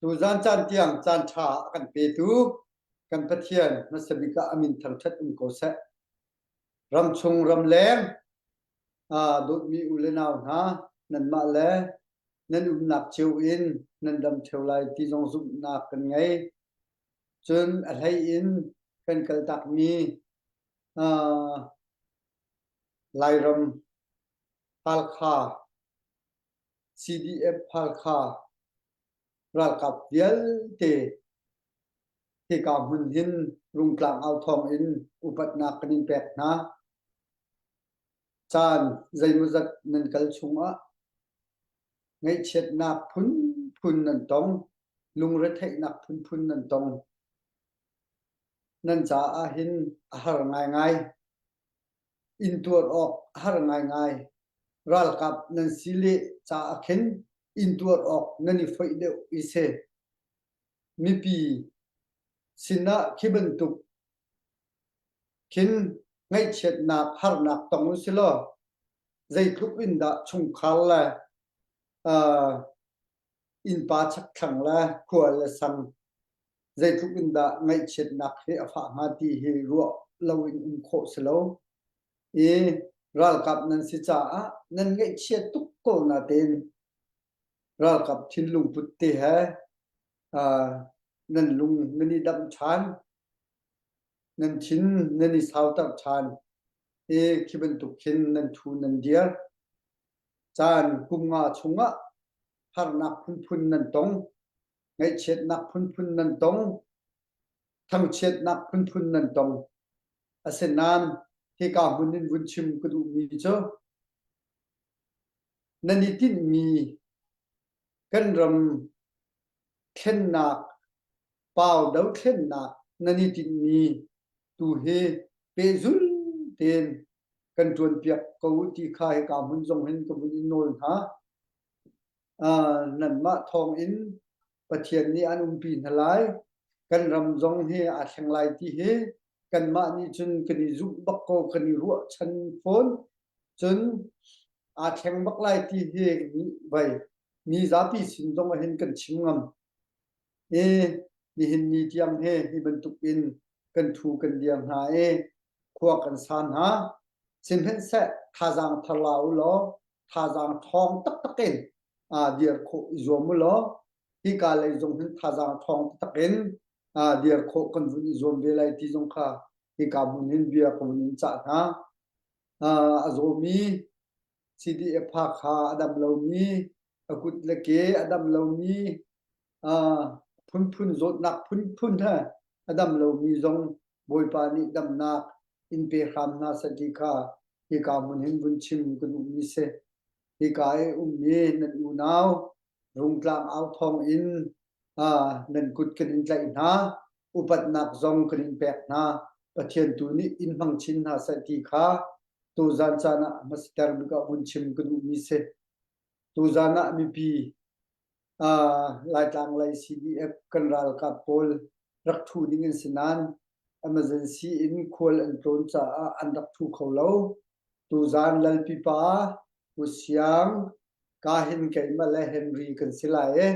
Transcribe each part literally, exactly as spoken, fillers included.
Tuzan caan tiang caan ṭha a kan petu kan Pathian hmasa bik ah a min thangṭhat um ko seh. Ramchung ramleng, aa, dawtmi u le nau hna, nanmah le nan umnak cio in nan dam ṭheo lai ti zong zumhnak kan ngei. Cun a hlei in kan kaltakmi, aa, Lairam Halkha, C D F Halkha ralkap vialte hika hmun hin Rungtlang au thawng in upatnak kan in pek hna. Caan zeimawzat nan kal chungah ngaihchiatnak phunphun nan tong, lungretheihnak phunphun nan tong. Nan caah hin a har ngaingai, in tuar awk a har ngaingai. Ralkap nan si le caah khin in tuar awk nan i foih deuh i si. Mipi sinah khi bantuk khin ngaihchiatnak, harnak tong u si law, zeitluk in dah chungkhar le, aa, innpa chakthlang le khua le sang, zeitluk in dah ngaihchiatnak hi a fah hnga ti hi ruah loin um khawh si lo. I ralkap nan si caah nan ngaihchiat tuk ko natein ralkap thinlung put te he, aa, nan lung nan i damh ṭhan, nan thin nan i sauter ṭhan. I khi bantuk khin nan thu nan dir. Caan kum nga chungah harnak phunphun nan tong, ngaihchiatnak phunphun nan tong, thangchiatnak phunphun nan tong. Asinain hika hmun in vun chim ka duhmi cu nan i tinhmi kan ram thlennak, pau do thlennak nan i tinhmi tu hi pehzul tein kan ṭuanpiak ko u ti kha hika hmun zong hin ka vun in nawl hna. Aa, nanmah thawngin Pathian nih an umpi hna lai. Kan ram zong hi aa thleng lai ti hi kanmah nih cun kan i zumh bak ko, kan i ruah chan fawn. Cun aa thleng bak lai ti hi mi, vai, mi zapi sin zong ah hin kan chim ngam. I nihin ni tiang hi hi bantuk in kan thu kan dir hna i khua kan sa hna. Sihmanhseh, thazaang thar la u law, thazaang thawng taktak in, aa, dir khawh i zuam u law, hika lei zong hin thazaang thawng taktak in, aa, dir khawh kan vun i zuam ve lai ti zong kha hika hmun hin bia ka vun in cah hna. Aa, a zawmi, C D F Hakha a dam lomi, a kut le ke a dam lomi, aa, phunphun zawtnak phunphun he a dam lomi zong Bawipa nih damnak in pe hram hna seh ti kha hika hmun hin vun chim ka duhmi si. Hika i ummi nan unau Rungtlang au thawng in, aa, nan kut kan in tlaih hna, upatnak zong kan in pek hna. Pathian tu nih in hmang chin hna seh ti kha tuzan caan ah hmasiter bik ah vun chim ka duhmi si. Tuzan ah mipi, aa, Laitlang lei C D F kan ralkap pawl rak ṭhu ding an si nain emergency in khual an tlawn caah an rak ṭhu kho lo. Tuzan Lalpipa, Pu Siang, Ka Hin, keimah le Henry kan si lai i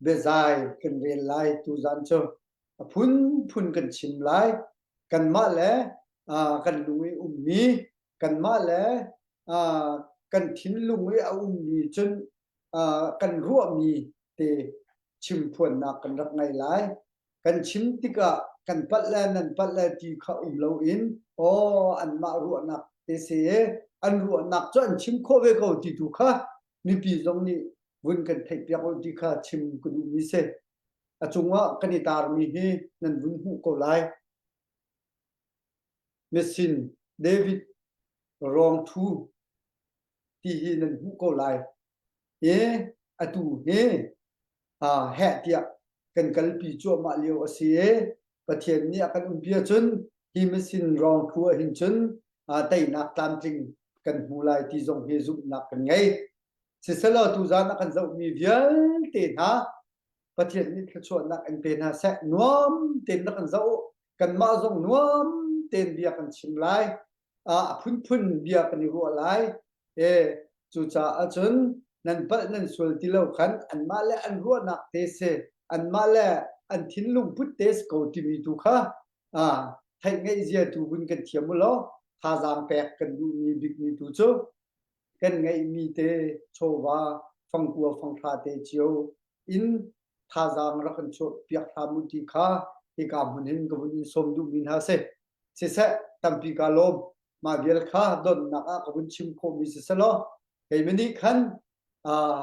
biazai kan rel lai. Tuzan cu a phunphun kan chim lai. Kanmah le, aa, kan lung i ummi, kanmah le, aa, kan thinlung i a ummi cun, aa, kan ruahmi te chimphuannak kan rak ngei lai. Kan chim tikah kan palh le nan palh le ti kha um loin, aw, anmah ruahnak te si i an ruahnak cu an chim khawh ve ko ti tu kha mipi zong nih vun kan theihpiak u ti kha chim ka duhmi si. A cungah kan i tarmi hi nan vun hmuh ko lai. Mission David Rawngthu ti hi nan hmuh ko lai. E, atu hi, aa, heh tiah kan kalpi cuahmah lio a si i Pathian nih a kan umpi ahcun hi mission Rawngthu ah hin cun, aa, teinak tlamtling kan hmu lai ti zong hi zumhnak kan ngei. Siselaw tuzan a kan zohmi vialte hna Pathian nih thluachuahnak in pe hna seh. Nuam tein rak kan zoh. Kanmah zong nuam tein bia kan chim lai. Aa, a phunphun bia kan i ruah lai. E, cucaah cun nan palh nan sual ti lo khan anmah le an ruahnak te si. anmah le an thinlung putte si ko timi tu kha, aa, theih ngeih zia tu vun kan thiam uh law, thazaang pek kan duhmi bikmi tu cu kan ngeihmi te chawva, fangkua, fanghra te cio in thazaang rak kan chuah piak hram uh ti kha hika hmun hin ka vun in sawm duhmi hna si. Siseh, tampi ka lawm, mah vial kha donnak ah ka vun chim khawhmi si seh law, keimah nih khan, aa,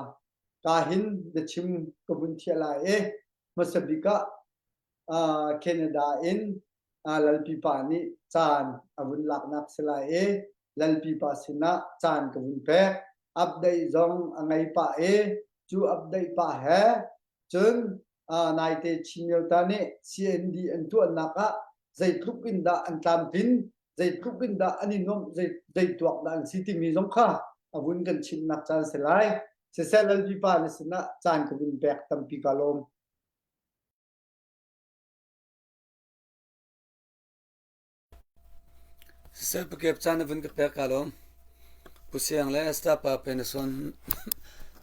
ka hin na chim ka vun thiah lai e. Hmasa bik ah, aa, Canada in, aa, Lalpipa nih caan a vun laknak si lai e. Lalpipa sinah caan ka vun pek. Update zong a ngei pah e. Cu update pah he cun, aa, naite Chin Neu ta nih C N D an tuahnak ah zeitluk in dah an tlamtlin, zeitluk in dah an i nuamh, zei, zeituak dah an si timi zong kha a vun kan chimhnak caan si lai. Siseh, Lalpipa na sinah caan ka vun pek, tampi ka lawm. Siseh, pakep caan a vun ka pek ka lawm. Pusiang le Esther pa pen a son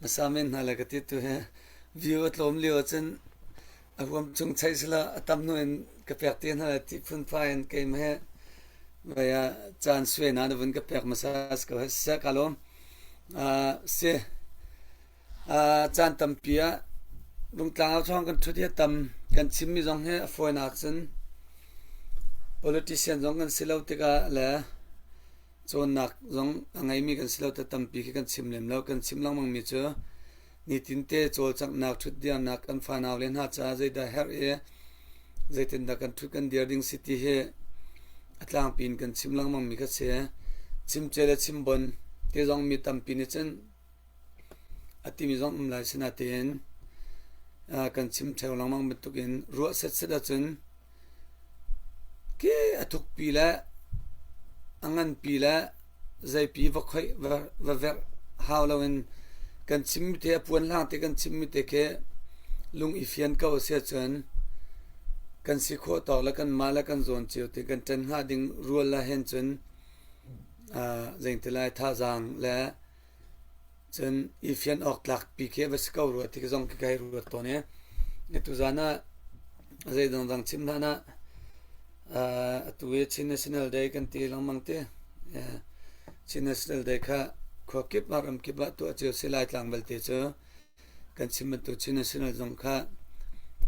na sa men hna le ka ti tu he view a tlawm lio cun a huam chung chaih sila a tam hnu in ka pek ti hna le ti phun pha in keimah he vaya caan suai na vun ka pek masa si ko he siseh ka lawm. Aa, si. Aa, caan tampi ah lungtlang ah thawng kan ṭhut hi a tam, kan chimmi zong hi a fawi nak cun politician zong kan si lo tikah le cawnnak zong a ngeimi kan si lo te tampi khi kan chim lem lo. Kan chim lengmangmi cu nitin te cawlcanghnak, ṭhutdiannak, kan fanau le hna ca zeidah herh i zeitindah kan ṭhut kan dir ding si ti hi a tlangpi in kan chim lengmangmi kha si. Chim cia le chim bon ti zong mi tampi nih cun a timi zong um lai sinain, aa, kan chim ṭheo lengmang bantukin ruah setset ahcun ke a thukpi le a nganpi le zeipi va khoih, va, va verh hau loin kan chimmi te, a puan hlang te kan chimmi te khi lung i fian ko a si ahcun kan si khawh tawk le kanmah le kan zawn cio te kan ṭan hna ding rual ah hin cun, aa, zeingtilai thazaang le cun i fian awk tlakpi khi va si ko rua ti zong khi ka hei ruat tawn i, i tuzan ah zei dangdang chim hlan ah, aa, atu i Chin National Day kan ti lengmang ti, aa, Chin National Day kha khuakip ah ramkip ah tuah cio si lai tlang belte cu kan chim bantuk Chin National zong kha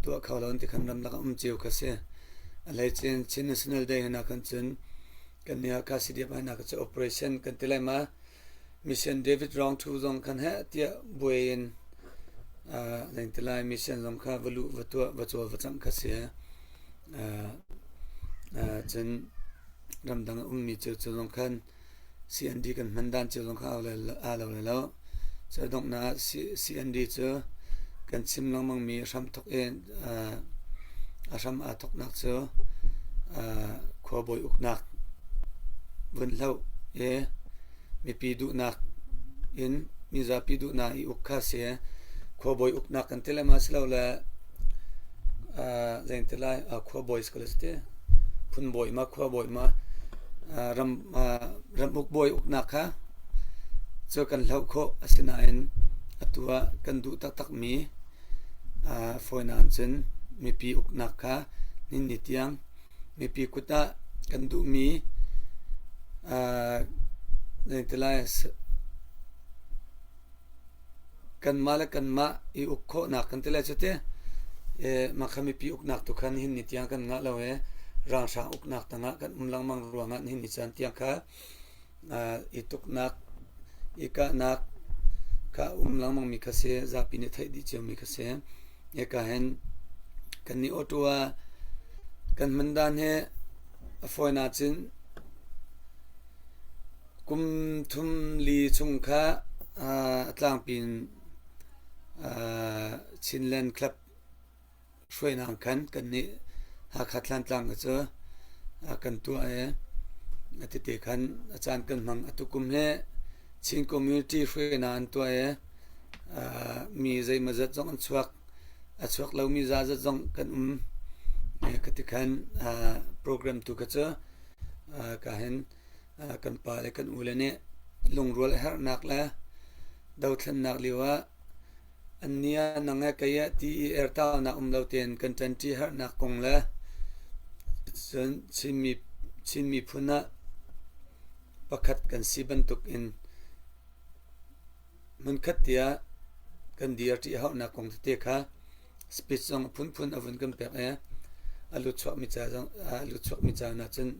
tuah kho lo in ti khan ramlak ah um cio kha si. A hleice in Chin National Day hna khan cun kan nih Hakha C D F hna kha cu operation kan ti lai ma, Mission David Round Two zong khan he tiah buai in, aa, zeingtilai mission zong kha va luh, va tuah, va cawl, va cangh kha si. Aa, aa, cun ramdang a ummi cu, cu zong khan C N D kan hman dan cio zong kha aa lo le, aa lo le lo. Cu donghnak C-, C N D cu kan chim lengmangmi hram thok i, aa, a hram aa thoknak cu, aa, khuabawi uknak vun hloh i mipi duhnak in, mizapi duhnak i uk kha si. Khuabawi uknak kan ti le mah si lo le, aa, zeingtilai, aa, khuabawi si ko le si ti, phunbawi ma, khuabawi ma, aa, ram, aa, ram uk bawi uknak kha cu kan hloh khawh, asinain atu ah kan duh taktakmi, aa, fawinak cun mipi uknak kha hnin ni tiang mipi kut ah kan duhmi, aa, zeingtilai s-, kanmah le kanmah i uk khawhnak kan ti le cu ti, e, mah kha mipi uknak tu khan hnin ni tiang kan ngah lo e, ranghrang uknak tangah kan um lengmang ruangah hnin ni caan tiang kha, aa, i tuknak, i kahnak kha a um lengmangmi kha si, zapi nih theih dih ciomi kha si. Hika hin kannih awṭu ah kan hman dan he a fawinak cun kum thum li chung kha, aa, a tlangpi in, aa, Chinland Club hruainak khan kannih Hakha Thantlang kha cu, aa, kan tuah i, a tete khan a caan kan hmang. Atu kum he Chin Community hruainak an tuah i, aa, mi zeimawzat zong an chuak, a chuak lomi zazat zong kan um. E, ka ti khan, aa, program tu kha cu, aa, ka hin, aa, kan pa le kan u le nih lungrual a herhnak le dothlennak lio ah Annia nang e kei e ti i ertaunak um lo tein kan ṭanṭi herhnak kong le cun Chinmi, Chinmi phun ah pakhat kan si bantukin hmunkhat tiah kan dir ṭi a hauhnak kong tete kha speech zong a phunphun a vun kan pek e. A luchuakmi ca zong, a luchuakmi ca nain cun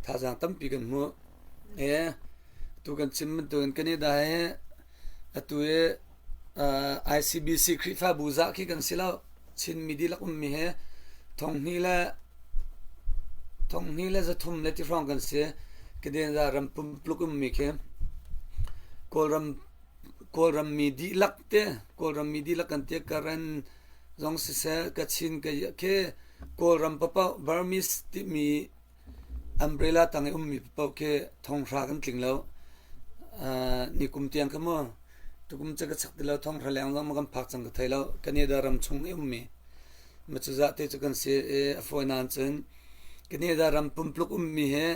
thazaang tampi kan hmuh e. Tu kan chim bantukin Canada he atu e, aa, I C B C Khrihfabu zah khi kan si lo. Chinmi dihlak ummi he thonghnih le, thonghnih le zathum le ti hrawng kan si. Canada ram pumpluk ummi khi Kawlram, Kawlrammi dihlak te, Kawlrammi dihlak kan ti, Karen zong siseh, Kachin ka khi Kawlram paoh, Burmese timi umbrella tang i ummi paoh khi thonghra kan tling lo. Aa, nikum tiang kha maw, tukum cu ka chak ti lo, thonghra leng zong maw kan phak cang ka thei lo. Canada ram chung i ummi macuzah te cu kan si e, a fawi nain cun Canada ram pumpluk ummi he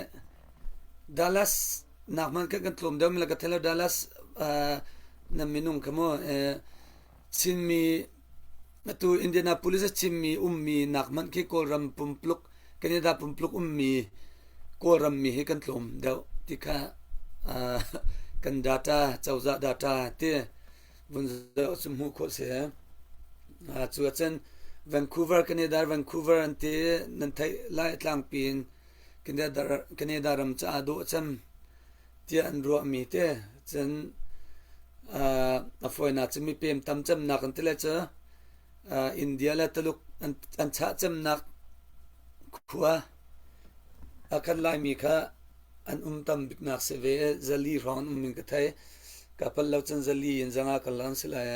Dallas nak hmanh kan, kan tlawm deuh mi la ka thei lo. Dallas, aa, nan minung kha maw, eh, Chinmi, atu Indianapolis a Chinmi ummi nak hmanh khi Kawlram pumpluk, Canada pumpluk ummi Kawlrammi hi kan tlawm deuh ti kha, aa, kan data, cozah data te vun zoh cu hmuh khawh si. Aa, cu ahcun Vancouver, Canada, Vancouver an ti, nan theih lai, tlangpi in Canada, Canada ram caah dawh a cam tiah an ruahmi te. Cun, aa, a fawi nain cun mi pem tam camnak an ti le cu, aa, India le Taluk an, an chah camnak khua a kan Laimi kha an um tam biknak si ve. Zali hrawng an um in ka thei. Ka palh lo cun zali in zanga kal an si lai.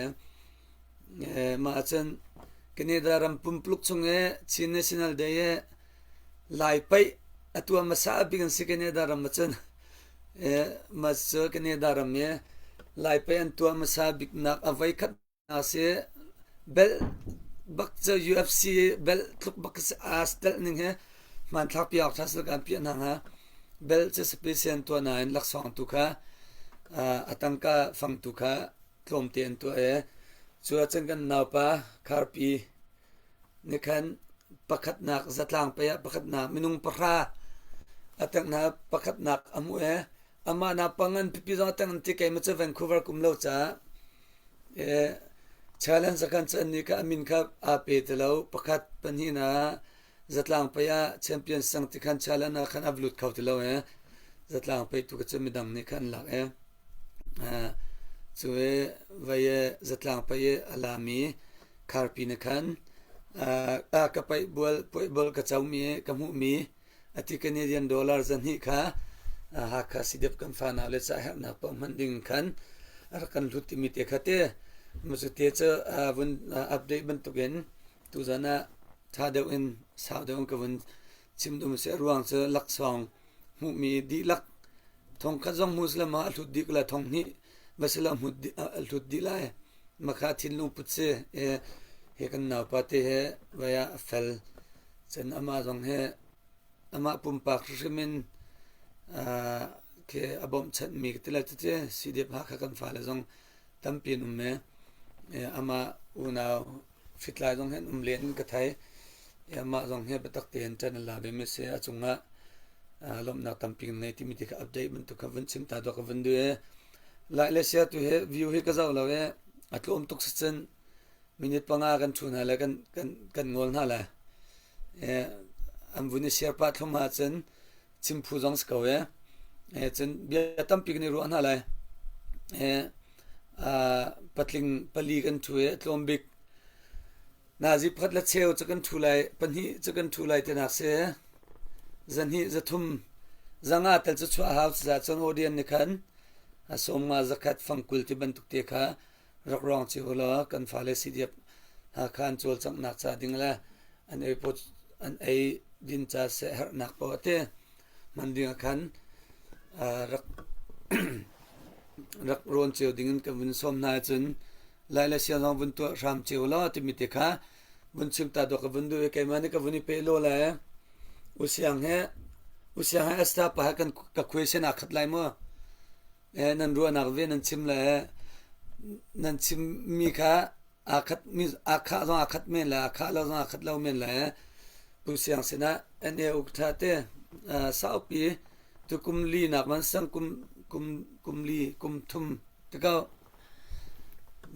Eh, mah ahcun Canada ram pumpluk chung e Chin National Day e Lai paih a tuah hmasa bik an si Canada ram ahcun. Eh, mah cu Canada ram e Lai paih an tuah hmasa biknak a voikhat a si. Belh bak cu U F C belh tluk bak a si, a si telh ning he hmanthlak piak ṭha si kan piah hna hnga. Belh cu special an tuah nain laksawng tu kha, aa, a tangka fang tu kha tlawmte an tuah e. Cu ahcun kan naupa Kharpi nih khan pakhatnak zatlang pei ah pakhatnak minung pahra a teng hna pakhatnak a hmuh e. Amah naupang an pipi zong a teng an ti, keimah cu Vancouver ka um lo caah, eh, challenge a kan cun annih kha a min kha aa pe ti lo. Pakhat, pahnihnak zatlang pei ah champion sang ti khan challenge a khan a lut kho ti lo e. Zatlang pei tu ka cun midang nih khan an lak e. Ah, cu e, vai e, zatlang pei e a lami Kharpi nih khan, ah, ah, ka paih bual, paih bual ka comi e, ka hmuhmi a ti Canadian dollar zahnih kha, ah, Hakha C D F kan fanau le caherhnak paoh hmanh ding khan a rak kan hlut timi te kha te. Mah cu te cu, ah, vun, ah, update bantukin tuzan ah ṭha deuh in, sau deuh in ka vun chim duhmi si. A ruang cu laksawng hmuhmi dihlak, thongkhat zong hmu si lo maw, a hlut dih ko lai, thonghnih va si lo hmut dih, a hlut dih lai. Makha thinlung put si, eh, he kan naupa te he vai ah a fel. Cun amah zong he, amah pumpak hrimhrim in, aa, khi a bawmhchanhmi ka ti lai tete, C D F Hakha kan fale zong tampi an um e. Eh, amah unau fitlai zong he an um len in ka thei. Eh, amah zong he biatak tein ṭan a la ve mi si. A cungah, aa, lawmhnak tampi kan ngei timi ti kha update bantuk kha vun chim ta dawh ka vun duh e. Lai le sia tu he view hi ka zoh lo e. A tlawm tuk si cun minute panga kan ṭhu hna le kan, kan, kan ngol hna le. Eh, an vun i share pah thlum ahcun chimphu zong si ko e. Eh, cun bia tampi kan i ruah hna lai. Eh, ah, patling pali kan ṭhu e, a tlawm bik. Nazi pakhat le cheu cu kan ṭhu lai, pahnih cu kan ṭhu lai tinak si. Zahnih, zathum, zanga tal cu chuah hau, cucaah cun audience nih khan a sawmnga, zakhat, fangkul ti bantuk te kha rak rawng cio u law, kan fale C D F Hakha an cawlcanghnak ca ding le an ei paoh, an ei din ca seh herhnak paoh a ti hman ding ah khan, aa, rak, rak rawn cio ding in ka vun sawm hna ahcun, Lai le sia zong vun tuah hram cio u law timi te kha vun chim ta dawh ka vun duh i, keimah nih ka vun i peh law le U Siang he, U Siang he a staff pa he kan, ka question aa khat lai maw? Eh, nan ruahnak ve nan chim le, nan chimmi kha Aa khat mi, aa khat zong aa khat men lai, aa khat lo zong aa khat lo men lai. Pu Siang sinah N A U ka ṭha te, aa, saupi, tu kum li nak man sang kum, kum, kum li, kum thum tikau.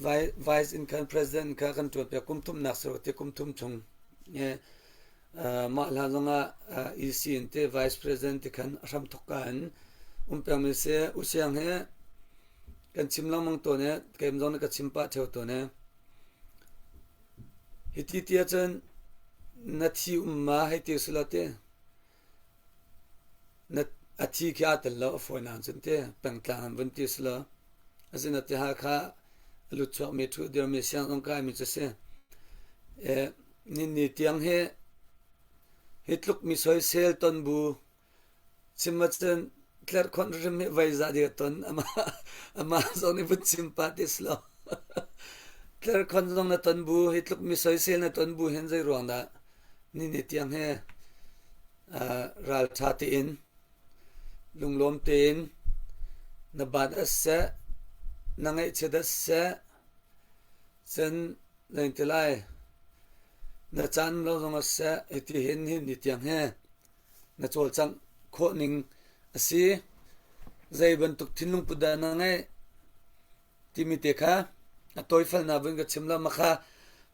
Vice, vice in khan president in kha kan ṭuan pia kum thum nak sero te kum thum chung. Eh, aa, mah hlan zongah, aa, E C in te vice president ti khan a hram thawk ka an um peng mi se, U Siang he kan chim lengmang tawn e, keimah zong na ka chim pah ṭheu tawn e. Hiti tia cun na thi um ma hei ti sula te. Na a thi khi a tel lo a fawi nan cun te pengtlang an vun ti sula. A zin a te ha kha a lut chuak mi ṭhu dir mi siang zong kai mi cu si. E, nini tiang he hi tluk mi soisel ton bu Chim ahcun tlerkhon rim hi voi zah dih a ton, amah, amah zong nih vun chim pah ti si lo. Tlerkhon zong na ton bu, hi tluk mi soisel na ton bu hin zei ruang dah? Nini tiang he, aa, ralṭha tein, lunglawm tein, na bat a seh, na ngaihchiat a seh, cun, Zein ti lai, na caan lo zong a seh, hiti hin, hin ni tiang he na cawlcangh khawh ning a si. Zei bantuk thinlung put dah na ngeih timi te kha a tawifalnak vun ka chim lo. Makha,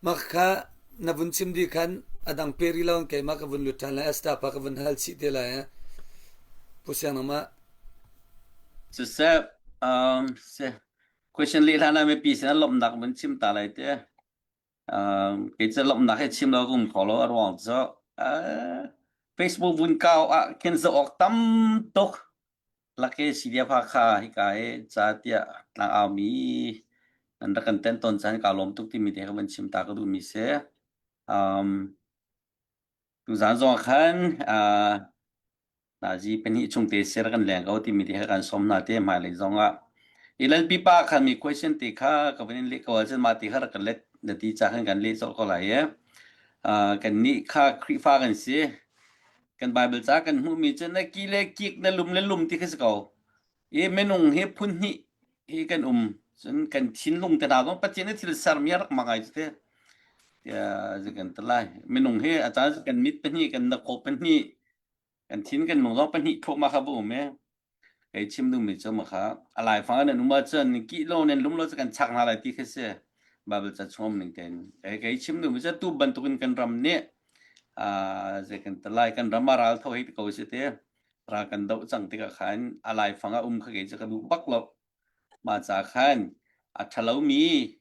makha na vun chim dih khan a dang pe rih lo in keimah ka vun lut ṭhan lai, a star pa ka vun hal chih te lai. Pu Siang nangmah. Siseh, um, se, question lih hlan ah mipi sin a lawmhnak vun chim ta lai te. Aa, kei cu lawmhnak he chim lo ka um kho lo, a ruang cu, aa, Facebook vun kau ah khin zoh awk tam tuk. Lak he C D F Hakha hi ka he ca tiah tlang au mi nan rak kan ten tawn caan ka lawm tuk timi te ka van chim ta ka duh mi si. Aa, tuzan zong ah khan, aa, nazi pahnih chung te ser kan leng ko timi te kan sawm hna te hmailei zong ah i Lalpi pa khan mi question te kha ka van in leh ko ahcun mah te kha rak kan let na ti ca khan kan leh colh ko lai e. Aa, kannih kha Khrihfa kan si. Kan Baibal ca kan hmuhmi cu na ki le kik, na lum le lum ti kha si ko. I minung hi phun hnih hi kan um. Cun kan thinlung te hna zong Pathian nih thil sermi a rak hmangai cu te. Tiah zei kan ti lai. Minung hi a caan kan mit pahnih, kan na kawh pahnih, kan thin kan lung zong pahnih thluahmah kha va um e. Kei chim duhmi cu mah kha a laifang ah nan um ahcun nan kih lo, nan lum lo cu kan chak hna lai ti kha si. Baibal ca chung um ning tein kei, kei chim duhmi cu tu bantukin kan ram nih, aa, zei kan ti lai, kan ram ah ral tho hei ti ko si te. Ral kan doh cang tikah khan a laifang ah um kha kei cu ka duh bak lo. Mah ca khan a ṭha lomi,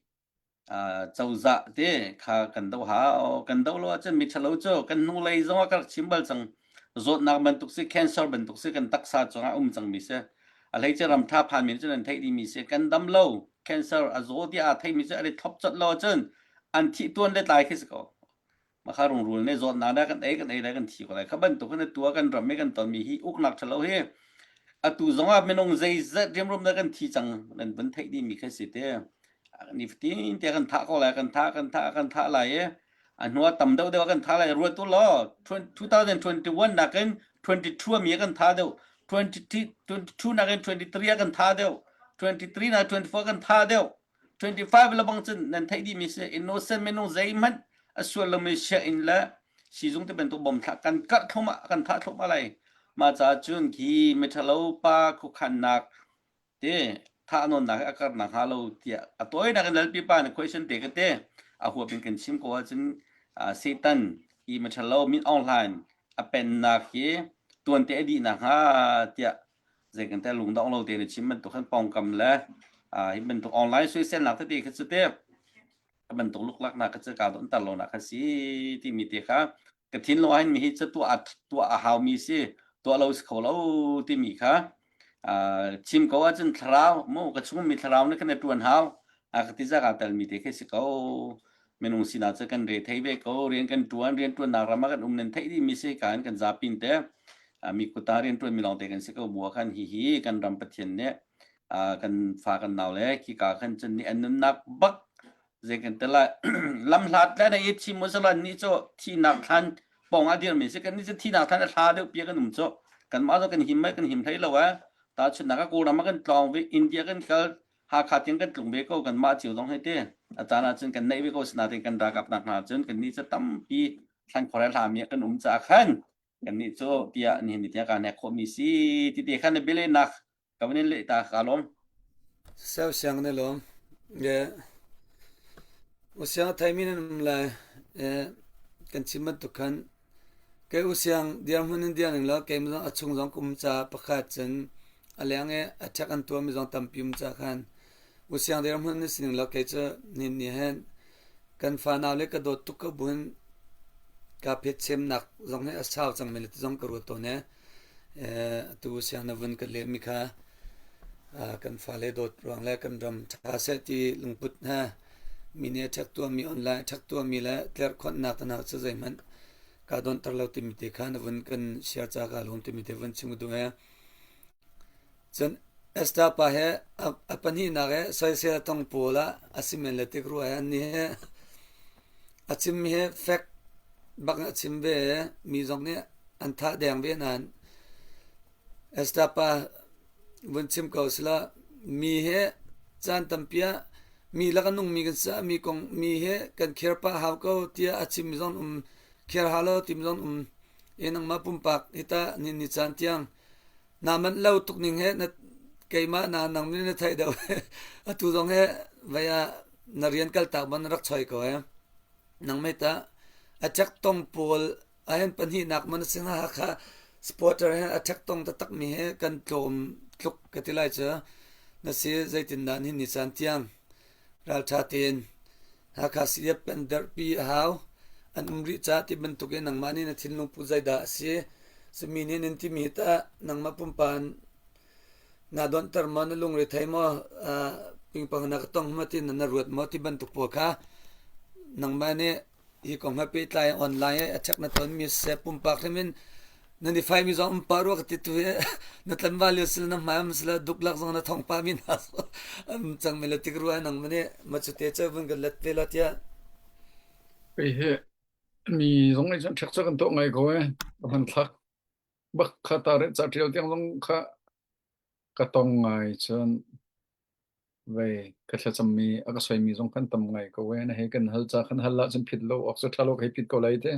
aa, cozah te kha kan doh hau, kan doh lo ahcun mi ṭha lo cu kan hnulei zongah ka rak chim bal cang. Zawtnak bantuk si, cancer bantuk si, kan taksa cungah um cangmi si. A hleice ram ṭha phanmi cu nan theih dihmi si. Kan dam lo, cancer a zaw tiah aa theihmi cu a ri thlop colh lo ahcun an thih tuan le tlai khi si ko. Makha rungrul nih zawtnak dah kan ei, kan ei lai kan thi ko lai. Kha bantuk hin atu ah kan ram i kan tonmi hi uknak ṭha lo hi. Atu zongah minung zeizat rimrum dah kan thi cang, nan van theih dihmi kha si te. Nifatin tiah kan thah ko lai, kan thah, kan thah, kan thah lai e. A hnu ah tam deuh deuh ah kan thah lai, ruat u law. Twen-, two thousand twenty-one nakin twenty-two a mi ah kan thah deuh. Twenty, twenty-two nakin twenty-three ah kan thah deuh. Twenty-three na twenty-four kan thah deuh. Twenty-five le bang cun nan theih dihmi si, innocent minung zeihmanh a sual lomi sianginn le sizung te bantuk bawm thlah kan karh thluahmah, kan thah thluahmah lai. Mah caah cun khi miṭhalo pa khuakhannak te thah nawnnak a karhnak hnga lo tiah a tawinak in Lalpi pa nih question te ka te a huap in kan chim ko ahcun, aa, Satan hi miṭhalo min online a pennak hi tuan te a dih nakhnga tiah zei kan tel lungdong lo te na chim bantuk khan pawngkam le, aa, hi bantuk online soiselnak tete kha cu te, ka bantuk luklaknak kha cu kaa donhter lonak kha si timi te kha ka thinlung ah hin mi hi cu tuah a, tuah a haumi si, tuah lo si kho lo timi kha, aa, chim ko ahcun thlarau, mu ka chungmi thlarau nih khan a ṭuan hau, aa, ka ti zak aa telmi te khi si ko. Minung sinak cu kan rethei ve ko, rian kan ṭuan, rianṭuannak ram ah kan um nan theih dihmi si, kan, kan zapi in te, aa, mi kuta rianṭuanmi lawngte kan si ko, bu ah khan hihi kan ram Pathian nih, aa, kan fa kan nau le khika khan cun nih an nunnak bak zei kan ti lai. Lam hlat le na i thim mu sala nih cu thihnak thlan pawng a dirmi si, kan nih cu thihnak thlan a hla deuh pi kan um cu. Kanmah zong kan him mai, kan him hlei lo, eh. Tahchunhnak a Kawlram ah kan tlawng ve, India kan kal, Hakha tiang kan tlung ve ko, kanmah cio zong hi te. A caan ah cun kan neih ve ko, sinain kan ralkap nak hna cun kannih cu tampi thlan khuarai hla mi ah kan um caah khan kannih cu tiah nihin ni tiang kan hek khawhmi si ti te khan na bialeinak ka van in leh ta ka lawm. Sau siang na lawm. Nge, u siang a theimi nan um lai. Eh, kan chim bantuk khan kei u siang dir hmun in dir ning lo, keimah zong a chung zong ka um caah pakhat cun a leng i a ṭhek an tuahmi zong tampi um caah khan u siang dir hmun in si ning lo, kei cu nihin ni hin kan fanau le ka dawt tuk ka buin ka phet chemnak zong hi a sau cang men ti zong ka ruat tawn e. Eh, atu siang na vun ka lehmi kha, ah, kan fale dawt ruang le kan ram ṭha seh ti lungput hna. Mi nih a ṭhek tuahmi, online a ṭhek tuahmi le tlerh khonhnak te hna cu zeihmanh kaa donhter lo timi te kha na vun kan share caah kaa lawm timi te vun chim ka duh e. Cun Esther pa he a, a pahnihnak he soisel a tong pawl ah a si men le tik ruah he annih he a chim he fek bak a chim ve, mi zong nih an thah deng ve nain Esther pa vun chim ko sila, mi he caan tampi ah mi lak a nungmi kan si, mi kong, mi he kan kher pah hau ko tiah a chimmi zong um, kher hau lo timi zong um. I nangmah pumpak hi ta, nihin ni caan tiang na manh lo tuk ning he na, keimah na, nang nih na theih deuh. Atu zong he vai ah na rian kaltak man rak choi ko he. Nangmah ta a ṭhek tong pawl a hin pahnihnak man a si hna, Hakha supporter he a ṭhek tong taktak mi he kan tlawm tluk ka ti lai cu na si, zeitindah nihin ni caan tiang ralṭha tein Hakha C D F kan derhpi a hau an um rih caah ti bantuk in nangmah nih na thinlung pu zeidah a si? Cumi nih nan timi hi ta, nangmah pumpak na donhter maw, na lungre thei maw, ah, pingpang na ka tong maw ti na, na ruat maw ti bantuk pawl kha nangmah nih hi kong he pehtlai online ah a check na tonmi seh pumpak hrim in nan i faimi zong um pah rua ka ti tu he. Na tlanval lio sila, na hmai um sila, duklak zong na thong pah mi hna zong um cang men le tik rua, nangmah nih macu te ceu vun kan let ve la tiah. Kei he mi zong nih cun ṭhek cu kan tuah ngai ko e. Ka hmanthlak bak kha ta ret ca ṭial tiang zong kha ka tong ngai cun vei ka thlacammi a ka soimi zong khan tam ngai ko e. Na he kan hal ca khan hal lah cun phit lo, awk cu ṭha lo ka hei phit ko lai te.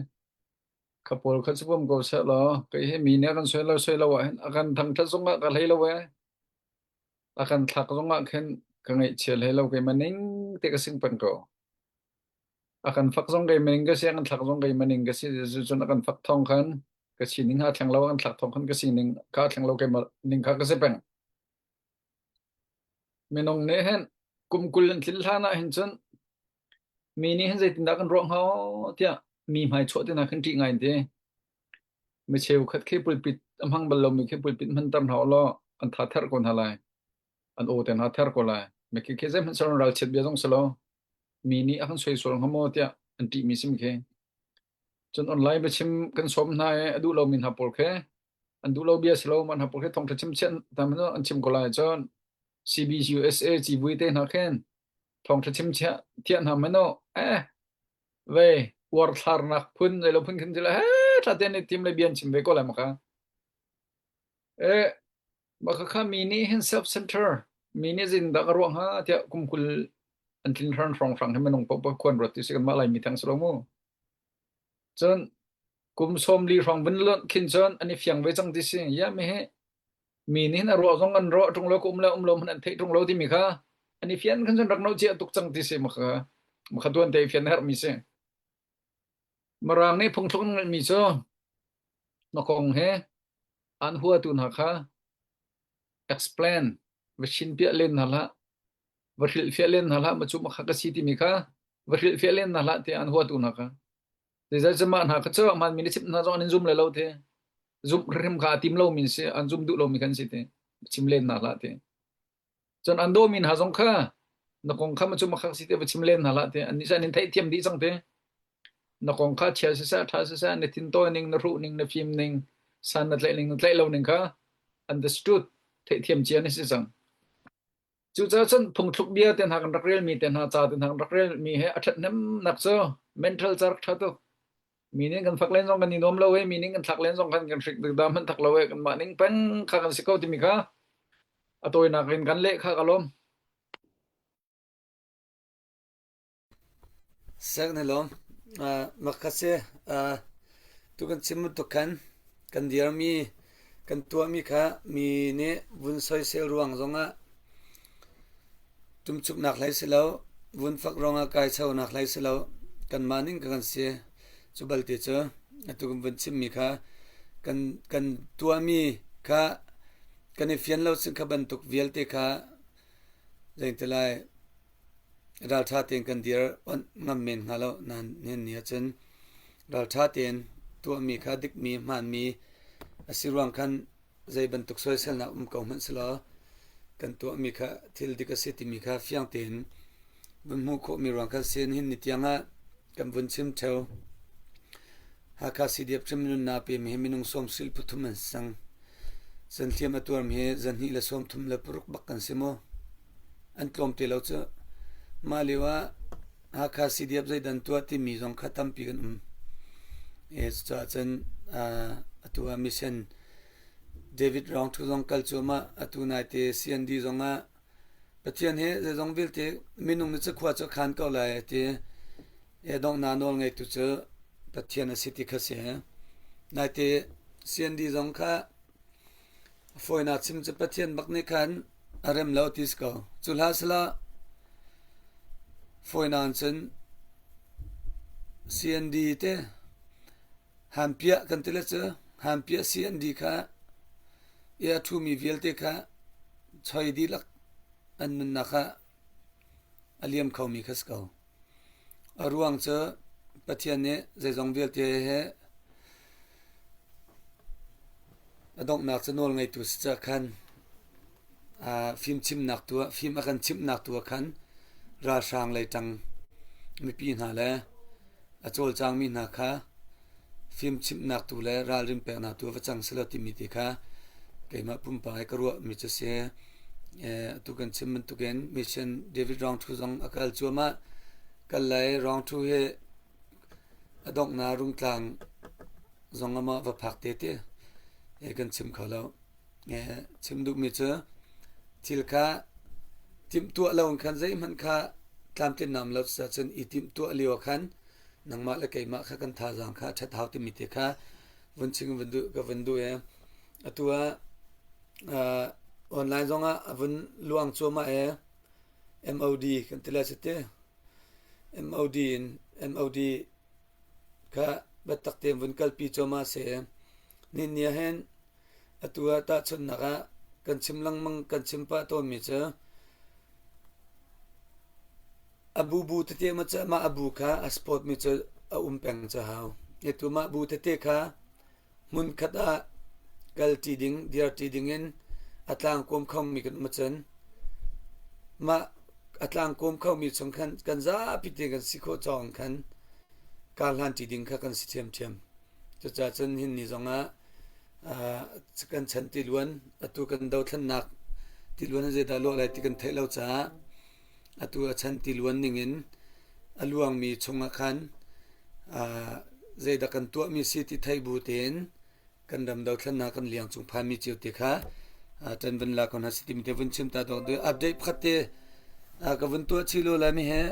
Kha pawl kha cu pom ko seh law, kei he mi nih a kan soi lo, soi lo ah hin a kan thangṭhat zongah ka hlei lo e. A kan thlak zongah khin ka ngaihchia hlei lo, keimah ning te ka sing peng ko. A kan fak zong keimah ning ka si, a kan thlak zong keimah ning ka si, cucun a kan fak thawng khan ka sining ha thleng lo, a kan thlak thawng khan ka sining kha thleng lo, keimah ning kha ka si peng. Minung nih hin kum kul an tlin hlan ah hin cun mi nih hin zeitindah kan ruah hnga aw tiah mi hmai chuah te hna khin ṭih ngai an ti. Mi cheukhat khi pulpit a hmang bal lomi khi pulpit hmanter hna u law, an tha therh ko hna lai, an aw te hna therh ko lai. Mi khi khi zeihmanh salon ralchiat bia zong si lo, mi nih a kan soi sual hnga maw tiah an ṭihmi si mi khi. Cun online biachim kan sawm hna i a duh lomi hna pawl khi, an duh lo bia si lo, mah hna pawl khi thawngṭha chim chiah hna hmanh an chim ko lai. Cun C B C U S A ci vui te hna khin thawngṭha chim chiah thiah hna hmanh, eh, vei uar thlarnak phun, zei lo phun khin ti le, he ṭha tein i tim le bia an chim ve ko lai makha. Eh, makha kha mi nih hin self center, mi nih zeitindah ka ruah hnga tiah kum kul an tlin hran hrawnghrang hi minung paoh paoh khuan ruat ti si, kanmah Laimi theng si lo mu. Cun kum sawmli hrawng vun luat khin cun an i fiang ve cang ti si. Ya, mi hi mi nih hin a ruah zong an ruah ṭung lo, ka um le um lo hmanh an theih ṭung lo timi kha an i fian khan cun rak no cia tuk cang ti si. Makha, makha tuan te i fian herhmi si. Mirang nih phungthluk an ngeihmi cu na kong he an huatu hna kha explain, va chinpiah len hna hlah, va hrilhfiah len hna hlah, macu makha ka si timi kha va hrilhfiah len hna hlah, tiah an huatu hna kha. Zeizat cu mah hna kha cu hmaan mi le chimh hna zong an in zum le lo te. Zumh hrimhrim kha a tim lomi an si, an zum duh lomi kha an si te. Chim len hna hlah te. Cun an dawmi hna zong kha na kong kha macu makha ka si te, va chim len hna hlah te. Annih cu an in theihthiam dih cang te. Na kong kha chia siseh, ṭha siseh, na thin tawi ning, na hruh ning, na fim ning, san na tlaih ning, na tlaih lo ning kha understood, theihthiam cia na si cang. Cucaah cun phungthluk bia te hna kan rak relmi te hna, ca te hna kan rak relmi he a ṭhathnemnak cu mental ca rak ṭha tuk. Mi nih kan fak len zong kan i nuam lo e, mi nih kan thlak len zong khan kan hrik dah hmanh thak lo e, kanmah ning peng kha kan si ko timi kha a tawinak in kan leh kha ka lawm. Sek ni lo, ah, makase, ah, tu kan chim bantuk khan, kan dirmi, kan tuahmi kha mi nih vun soisel ruang zongah tumchuknak hlei si lo, vun fak ruangah kaichonak hlei si lo, kanmah ning ka kan si. Cu balte cu atu kan vun chimmi kha kan, kan tuahmi kha kan i fian lo cun kha bantuk vialte kha zeingte lai ralṭha tein kan dir onh ngam men hnga lo. Nan nihin ni ahcun ralṭha tein tuahmi kha dikmi, hmaanmi a si ruang khan zei bantuk soiselnak um ko hmanh si law, kan tuahmi kha thil dik a si timi kha fiang tein vun hmuh khawhmi ruang khan si. Nihin ni tiangah kan vun chim ṭheo. Hakha C D F cun minung na pemi hi minung sawmsarih pathum an sang. Zan hliam a tuarmi hi zan hnih le sawmthum le paruk bak kan si maw? An tlawm te lo cu. Mah lio ah Hakha C D F zeidan tuah timi zong kha tampi kan um. E, cucaah cun, aa, atu ah Mission David Rawngṭhu zong kal cuahmah, atu naite C N D zongah Pathian he zeizong vialte minung nih cu khua cu a khan ko lai ti, e, donghnak nawl ngeitu cu Pathian a si ti kha si. Naite C N D zong kha fawinak chim cu Pathian bak nih khan a rem lo ti si ko. Cu hlah sila fawinak cun C N D te hanpiah kan ti le cu, hanpiah C N D kha i a ṭhumi vialte kha choi dihlak an nunnak kha a liam khomi kha si ko. A ruang cu Pathian nih zeizong vialte he a donghnak cu nawl ngeitu si caah khan, aa, fimchimnak tu ah, fim a kan chimhnak tu ah khan ralhrang leitang mipi hna le a cawlcangmi hna kha fimchimhnak tu le ralrin peknak tu a va cang si lo timi te kha keimah pumpak i ka ruahmi cu si. Eh, atu kan chim bantukin Mission David Rawngṭhu zong a kal cuahmah, kal lai Rawngṭhu hi a donghnak rungtlang zong amah va phak tete, eh, kan chim kho lo. Eh, chim duhmi cu thil kha timhtuah lo in khan zeihmanh kha tlamtlinnak um lo, cucaah cun i timhtuah lio ah khan nangmah le keimah kha kan thazaang kha a ṭhat hau timi te kha vun chim vun duh, ka vun duh e. Atu ah, ah, online zongah a vun luang cuahmah e, M O D kan ti lai si te. M O D in, M O D kha biatak tein vun kalpi cuahmah a si. Nihin ni ah hin atu ah tahchunhnak ah kan chim lengmang, kan chim pah tawnmi cu a bu bu tete maw cu amah a bu kha a sport mi cu a um peng cu hau. Atu mah bu tete kha hmunkhat ah kal ṭi ding, dir ṭi ding in a tlangkuam khomi kan um ahcun, mah a tlangkuam khomi chung khan kan zapi te kan si khawh cawng khan kar hlan ṭi ding kha kan si ṭhiamṭhiam. Cucaah cun nihin ni zongah, aa, kan chan tiluan, atu kan dothlennak tiluan zeidah luah lai ti kan theih lo caah, atu a chan tiluan ningin a luangmi chungah khan, aa, zeidah kan tuahmi si ti theih bu tein kan ram dothlennak kan liang cung phanmi cio te kha, aa, ṭan van la ko hna si timi te vun chim ta dawk. Update pakhat te, aa, ka vun tuah chih lo lai mi he,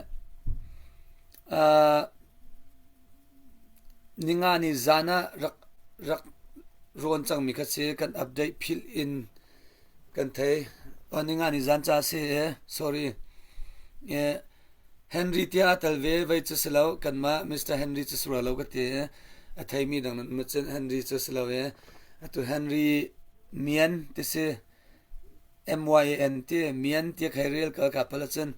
aa, ninga ni zan ah rak, rak rawn cangmi kha si, kan update philh in kan thei. Aw, ninga ni zan ca si e, sorry. E, Henry tiah a tel ve, vei cu si lo, kanmah Mister Henry cu si rua lo ka ti e. A theimi dang nan cun Henry cu si lo e. Atu Henry Mian ti si, M Y A N ti, Mian tiah kha rel ka, ka pal ahcun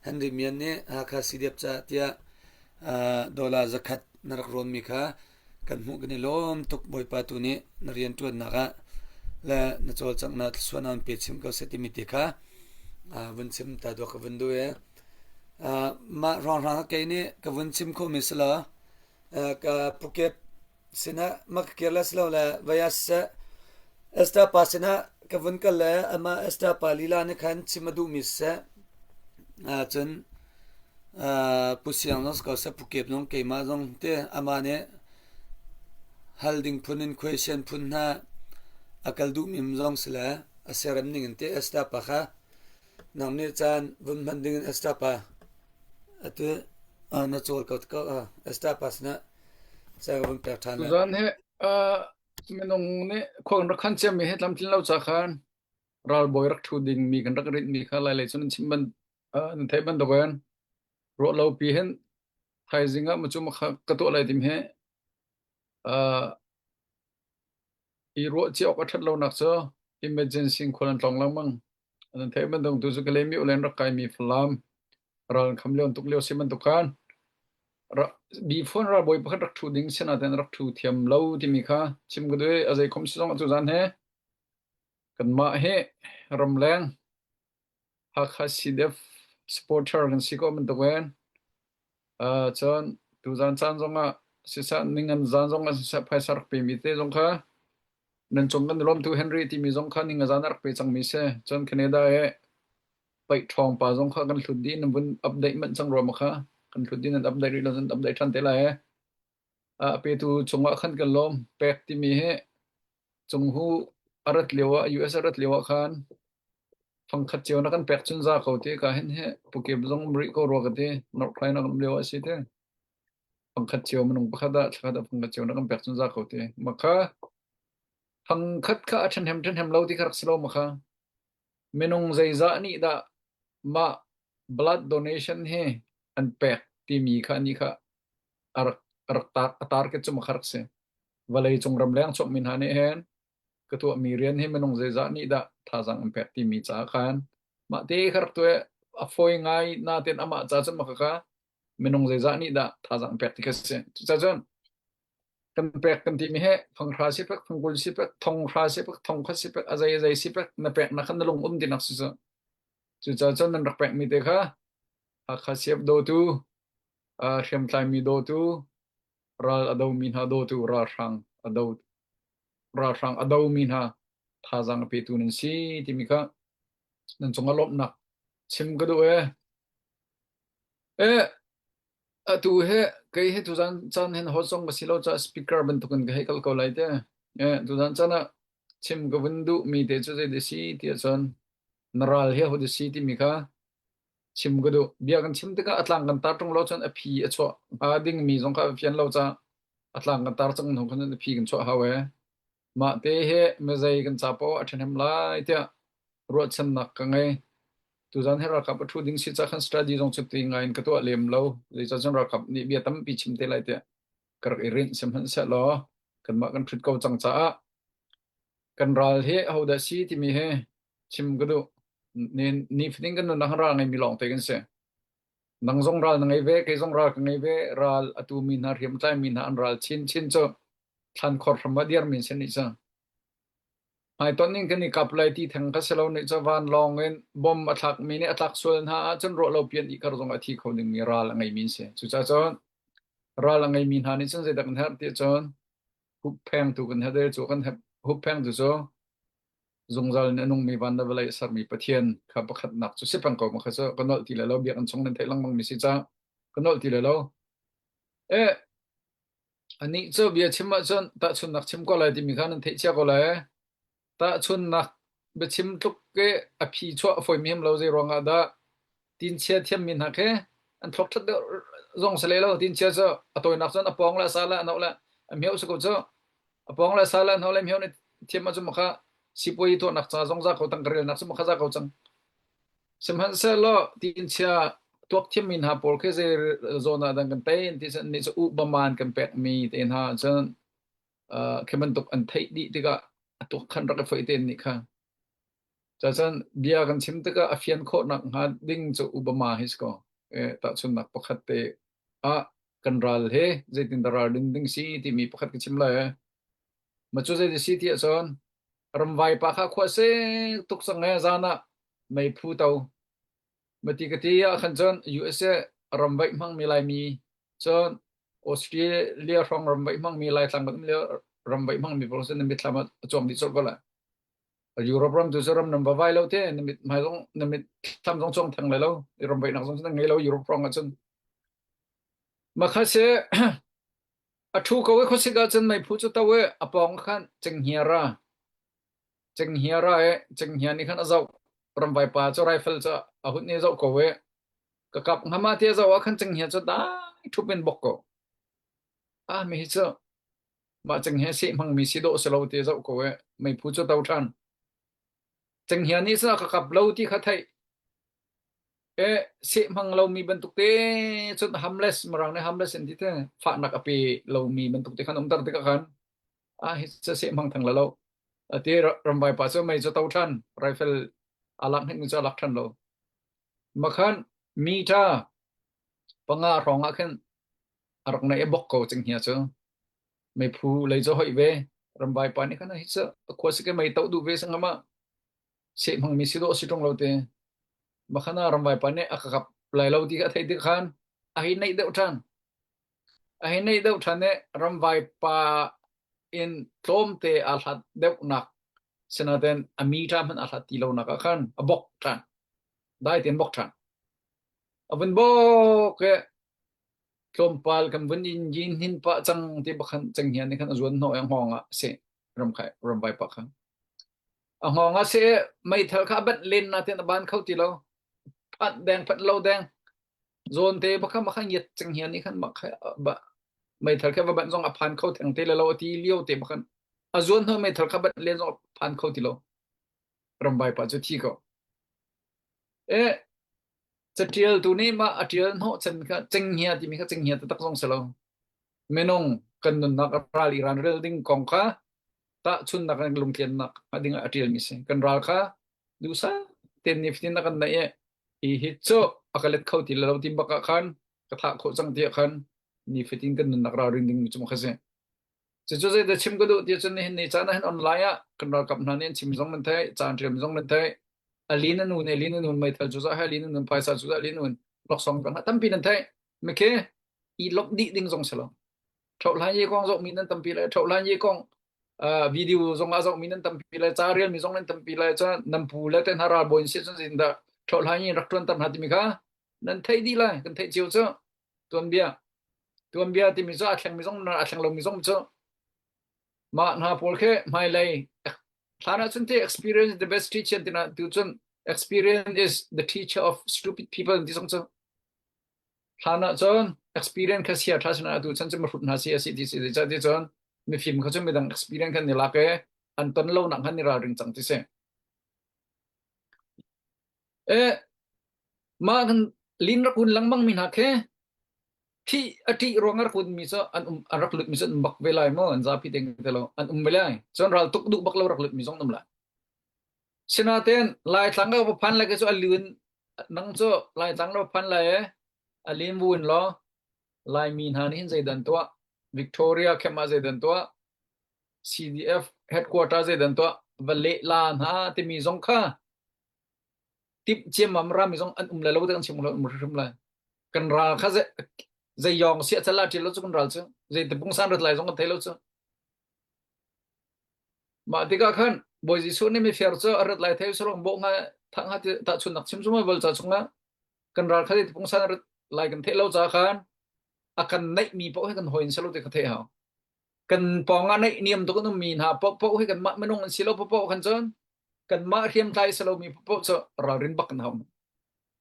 Henry Mian nih Hakha C D F ca tiah, aa, dollar zakhat na rak rawnmi kha kan hmuh kan i lawm tuk. Bawipa tu nih na rianṭuannak ah le na cawlcanghnak thluasuahnak in pe chim ko seh timi te kha, aa, vun chim ta dawk ka vun duh e. Aa, mah hrawnghrang ah kei nih ka vun chim khawhmi si lo, aa, ka pukep sinah mah ka kir le si lo le vaya siseh, Esther pa sinah ka vun kal le amah Esther pa lila nih khan chim a duhmi siseh, aa, cun, aa, Pu Siang zong si ko seh, Pu Kep zong, keimah zong te, amah nih hal ding phun in khuaisian phun hna a kal duhmi zong si le a serem ning in te Esther pa kha nang nih caan vun hman ding in Esther pa atu Ah, na cul ko ko, ah, Esther Pastor na sa ka vun pek than na. Tuzan he, ah, minung nih khuang rak khan ciam mi he tlamtlin lo ca khan ralbawi rak thu ding mi kan rak rit mi kha lai lai cun an chim ban, ah, nan theih ban dawk an ruah lo pi hen thaizing ah macu makha ka tuah lai tim he, ah, i ruah cia awk a ṭhat lonak cu emergency in khual an tlawng lengmang. An theih bantuk tu cu Kalay mi ulen rak kaimi Falam ral an kham lio, an tuk lio si bantuk khan ra-, bifon ralbawi pakhat rak ṭhu ding si nain rak ṭhu thiam lo timi kha chim ka duh i a zeikhom si zong a tuzan he kanmah he ramleng Hakha C D F supporter kan si ko bantuk ven. Ah, cun tuzan caan zongah siseh, ning an zan zongah siseh, phaisa rak pemi te zong kha nan cung kan lawmtu Henry timi zong kha ning a zan a rak pe cangmi si. Cun Canada he paih ṭhawng pa zong kha kan hlut dih, nan vun update manh cang ruam a kha kan hlut dih, nan update rih lo, nan update ṭhan te lai he. Ah, a petu cungah khan kan lawm pek timi he cung hu a rat lio ah, U S a rat lio ah khan fangkhat cio na kan pek cun za ko te, ka hin he pukim zong um rih ko rua ka ti, North Carolina kan um lio ah si te. Fangkhat cio minung pakhat ah, thla khat ah fangkhat cio na kan pek cun za ko te. Makha fangkhat kha a ṭhenhem ṭhenhem lo ti kha rak si lo makha. Minung zeizah nih dah mah blood donation he an pek timi kha nih kha a rak, a rak tar, a target cu makha rak si. Vawleicung ramleng chuakmi hna nih hen ka tuahmi rian hi minung zeizah nih dah thazaang an pek timi caah khan mah te kha rak tuah, a fawi ngai nain amah ca cun makha kha minung zeizah nih dah thazaang an pek ti kha si. Cucaah cun kan pek kan timi he fanghra si pek, fangkul si pek, thonghra si pek, thongkhat si pek, a zei a zei si pek, na pek na khan na lung um tinak si cu. Cucaah cun nan rak pekmi te kha Hakha siap dawtu, aa, hriamtlaimi dawtu, ral a domi hna dawtu, ralhrang a do, ralhrang a domi hna thazaang a petu nan si timi kha nan cungah lawmhnak chim ka duh e. Eh, atu he, kei he tuzan caan hin hot zong ka si lo caah speaker bantukin ka hei kal ko lai te. Eh, tuzan caan ah chim ka vun duh mi te cu zei a si tiah cun na ral hi a hot a si timi kha chim ka duh. Bia kan chim tikah a tlang kan tar ṭung lo cun a phi a chuah hnga ding mi zong kha a fian lo caah a tlang kan tar cang hnu khan a phi kan chuah hau e. Mah te he mizei kan ca paoh a ṭhenhem lai tiah ruahchannak ka ngei. Tuzan he ralkap a ṭhu ding si caah khan study zong cu ti ngai in ka tuah lem lo. Zeicah cun ralkap nih bia tampi chim te lai tiah ka rak i rinh, sihmanhsehlaw kanmah kan ṭhut ko cang caah kan ral hi ahodah si timi he chim ka duh. Ni, ni fading kan nunnak ral ngeimi lawngte kan si. Nang zong ral na ngei ve, kei zong ral ka ngei ve, ral a tumi hna, hriamtlaimi hna an ral chinchin cu thlan khor hram ah dirmi an si nih cu. Hmaitonh in kan i kap lai ti theng kha si lo nih cu, vanlawng in bom a thlakmi nih a tlak sual hna ahcun ruah lo pian i kar zong a thi kho dingmi ral a ngeimi an si. Cucaah cun ral a ngeimi hna nih cun zeidah kan herh ti ahcun, hupphengtu kan herh, cu kan herh, hupphengtu cu zungzal in a nungmi van le vawlei a sermi Pathian kha pakhatnak cu si peng ko, makha cu ka nolh ti lai lo, biakinn chung nan theih lengmangmi si caah ka nolh ti lai lo. Eh, anih cu bia chim ahcun tahchunhnak chim ko lai timi kha nan theih cia ko lai. Tahchunhnak biachim tluk i a phi chuah a fawi mi him lo, zei ruangah dah tinchia thiammi hna khi an thluak ṭhat deuh zong si lai lo. Tinchia cu a tawinak cun a pawng le a sa le a no le a hmio si ko cu, a pawng le a sa le a no le a hmio nih thiam ahcun makha sipuai i tuahnak ca zong za ko, tangka relnak cu makha za ko cang. Sihmanhsehlaw tinchia tuak thiammi hna pawl khi zei zawn ah dah kan tei an ti cun, nih cu Obama an kan pekmi te hna cun, aa, khi bantuk an theih dih tikah a tuak khan rak i foih te an nih kha. Cacun bia kan chim tikah a fian khawhnak hnga ding cu Obama hi si ko. Eh, tahchunhnak pakhat te ah kan ral he zeitindah ral din ding si timi pakhat ka chim lai. Macu zei si ti ahcun ramvaipa kha khua sek tuk cang e, zan ah meiphu to. Mati ka ti ah khan cun U S A ram vaih hmangmi Laimi cun Australia hrawng ram vaih hmangmi Laitlang kan um lio, ram vaih hmangmi pawl cun na mitthlam ah a cuang dih colh ko lai. Europe ram tu cu ram nan va vai lo te, na mit hmai zong, na mitthlam zong cuang theng lai lo. I ram vaihnak zong cun na ngei lo Europe hrawng ah cun. Makha si, a ṭhu ko i khuasik ah cun meiphu cu to i a pawng khan cenghngia ra. Cenghngia ra i, cenghngia nih khan a zoh. Ramvaipa cu rifle cu a hut nih zoh ko i Ka kap ngam a tia zoh a khan Cing Hia cu dai thup in bok ko. A mi hi cu mah Cing Hia sih hmang mi si dawh si lo ti zoh ko e, meiphu cu to ṭhan. Cing Hia nih cun a ka kap lo ti kha theih. E, sih hmang lo mi bantuk te cun harmless, Mirang nih harmless in ti te, fahnak a pe lo mi bantuk te khan umter tikah khan, a hi cu sih hmang theng la lo. A ti ra-, ramvaipa cu mei cu to ṭhan, rifle a lak hnik mi cu a lak ṭhan lo. Makhan mi ṭha panga hrawng ah khin a rak naih a bok ko Cing Hia cu. Meiphu lei cu hoih ve. Ramvaipa nih khan a hi cu a khua si ke mei to duh ve sangam ah sih hmang mi si dawh si ṭung lo te. Makhan a ramvaipa nih a ka kap lai lo ti kha a theih tikah khan a hi naih deuh ṭhan. A hi naih deuh ṭhan e, ramvaipa in tlawmte aa hlat deuhnak, sinaten a mi ṭha hmanh aa hlat ti lonak ah khan a bok ṭhan. Dai tein bok ṭhan. A vun bok e, tlawmpal kan vun in yin hin pah cang ti pakhat Cing Hia nih khan a zuan hnawh e, a hngawng ah si, ramkhai, ramvaipa khan. A hngawng ah si e, meithal kha a banh len natein a ban kho ti lo. Phat deng, phat lo deng. Zawn te pakhat makhan yet Cing Hia nih khan mah kha, a, ba, meithal kha va banh zong a phan kho theng te le lo a ti lio te pakhat. A zuan hnawh meithal kha banh len zong a phan kho ti lo. Ramvaipa cu thi ko. E, caṭialtu nih mah a ṭial hnawh chan kha Cing Hia timi kha Cing Hia taktak zong si lo. Minung kan nunnak ral i ran rel ding kong kha tahchunhnak le lungtliannak a ding ah a ṭialmi si. Kan ral kha duhsah tein nifatin a kan naih e, hi hi cu a ka let kho ti le lo ti bak ah khan ka thah khawh cang ti ah khan nifatin kan nunnak ralrin dingmi cu mah kha si. Cucu zeidah chim ka duh ti cun nihin ni caan ah hin online ah kan ralkap hna nih an chimmi zong nan theih, caan ṭialmi zong nan theih. A lin a nun, a lin a nun, meithal cuzah he a lin a nun, phaisa cuzah a lin a nun, laksawng peng hna tampi nan theih. Mikhe i lawmh dih ding zong si lo. Ṭhohlan ye kong zohmi nan tampi lai, ṭhohlan ye kong, aa, video zong ah zohmi nan tampi lai, ca rialmi zong nan tampi lai, cun nan pu le te hna ralbawi in si cun zeitindah ṭhohlan ye rak ṭuanter hna timi kha nan theih dih lai, kan theih cio cu. Tuanbia. Tuanbia timi cu a thlengmi zong, a thleng lomi zong cu. Mah hna pawl khi hmailei. Hlan ah cun ti, "Experience is the best teacher," ti hna tu cun, "Experience is the teacher of stupid people," ti zong cu. Hlan ah cun experience kha sia ṭha si hna tu cun cu mihrut hna si a si ti si, zeicah ti cun mifim kha cun midang experience khan ni lak e, an ton lo nak hmanh ni ralring cang ti si. Eh, mah kan lin rak vun lengmangmi hna khi thih a ṭih ruangah rak vunmi cu an um, an rak lutmi cu an um bak ve lai maw? An zapi te te lo, an um ve lai. Cun ral tuk duh bak lo rak lutmi zong an um lai. Sinaten Laitlang ka va phan lai, kei cu a lun, nang cu Laitlang na va phan lai e, a lin vun law, Laimi hna nih hin zeidan tuah, Victoria camp ah zeidan tuah, C D F headquarter zeidan tuah, va leh la hna timi zong kha tip ciammam rami zong an um lai lo te kan chim lo, um hrimhrim lai. Kan ral kha zei, zei yawng si a cala ṭial lo cu kan ral cu, zei tipung san rat lai zong kan thei lo cu. Mah tikah khan Bawi Jesuh nih mifir cu a rat lai thei usih law, bawh hnga, thah hnga ti tahchunhnak chim cu maw, bal ca chungah kan ral kha zei tipung san rat lai kan theih lo ca khan a kan neihmi paoh hi kan hawi an si lo ti kha theih hau. Kan pawngah neih niam tuk an ummi hna paohpaoh hi kanmah minung an si lo paohpaoh khan cun kanmah hriamtlai si lomi paohpaoh cu ralrin bak kan hau.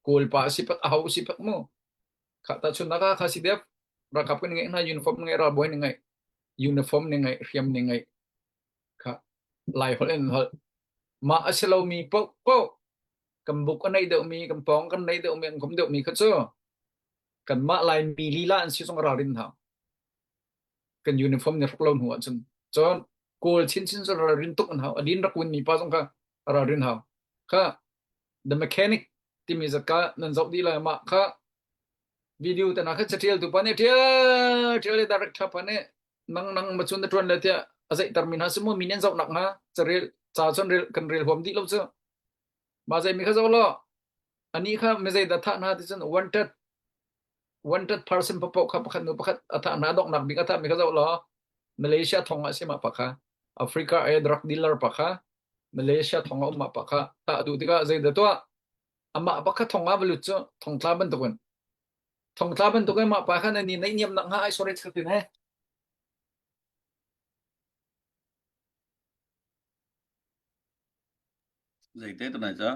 Kawlpa a si pek, aho a si pek mu. Kha tahchunhnak ah kha C D F ralkap kan i ngeih hna, uniform ni ngeih, ralbawi ni ngeih, uniform ni ngeih, hriam ni ngeih. Kha Lai holh in holh. Mah a si lomi paohpaoh, kan buk a neih deuhmi, kan pawng kan neih deuhmi, an khum deuhmi kha cu kanmah Laimi lila an si zong ralrin hau. Kan uniform nih hruk lo hnu ahcun, cun Kawl chinchin cu ralrin tuk an hau, a lin rak vunmi pa zong kha ralrin hau. Kha The Mechanic timi zat kha nan zoh dih lai, mah kha video te hna kha caṭialtu pa nih ṭial, ṭial i director pa nih nang, nang ma cu na ṭuan le tiah a zeihtermi hna si mu, mi nih an zoh nakhnga, ca rel, ca cun rel, kan rel huam dih lo cu. Mah zeimi kha zoh law, anih kha mi zeidah thah hna ti cun wanted, wanted person paohpaoh kha pakhat hnu pakhat a thah hna, a donghnak bik a thahmi kha zoh law, Malaysia thong ah si mah pa kha, Africa ah drug dealer pa kha, Malaysia thong ah um mah pa kha, thah duh tikah zeidah tuah, amah pa kha thong ah va lut cu, thongtla bantukin. Thongtla bantukin mah pa kha nan i neihniam nakhnga ai sorry ka ti ne. Zeite tu nai ca?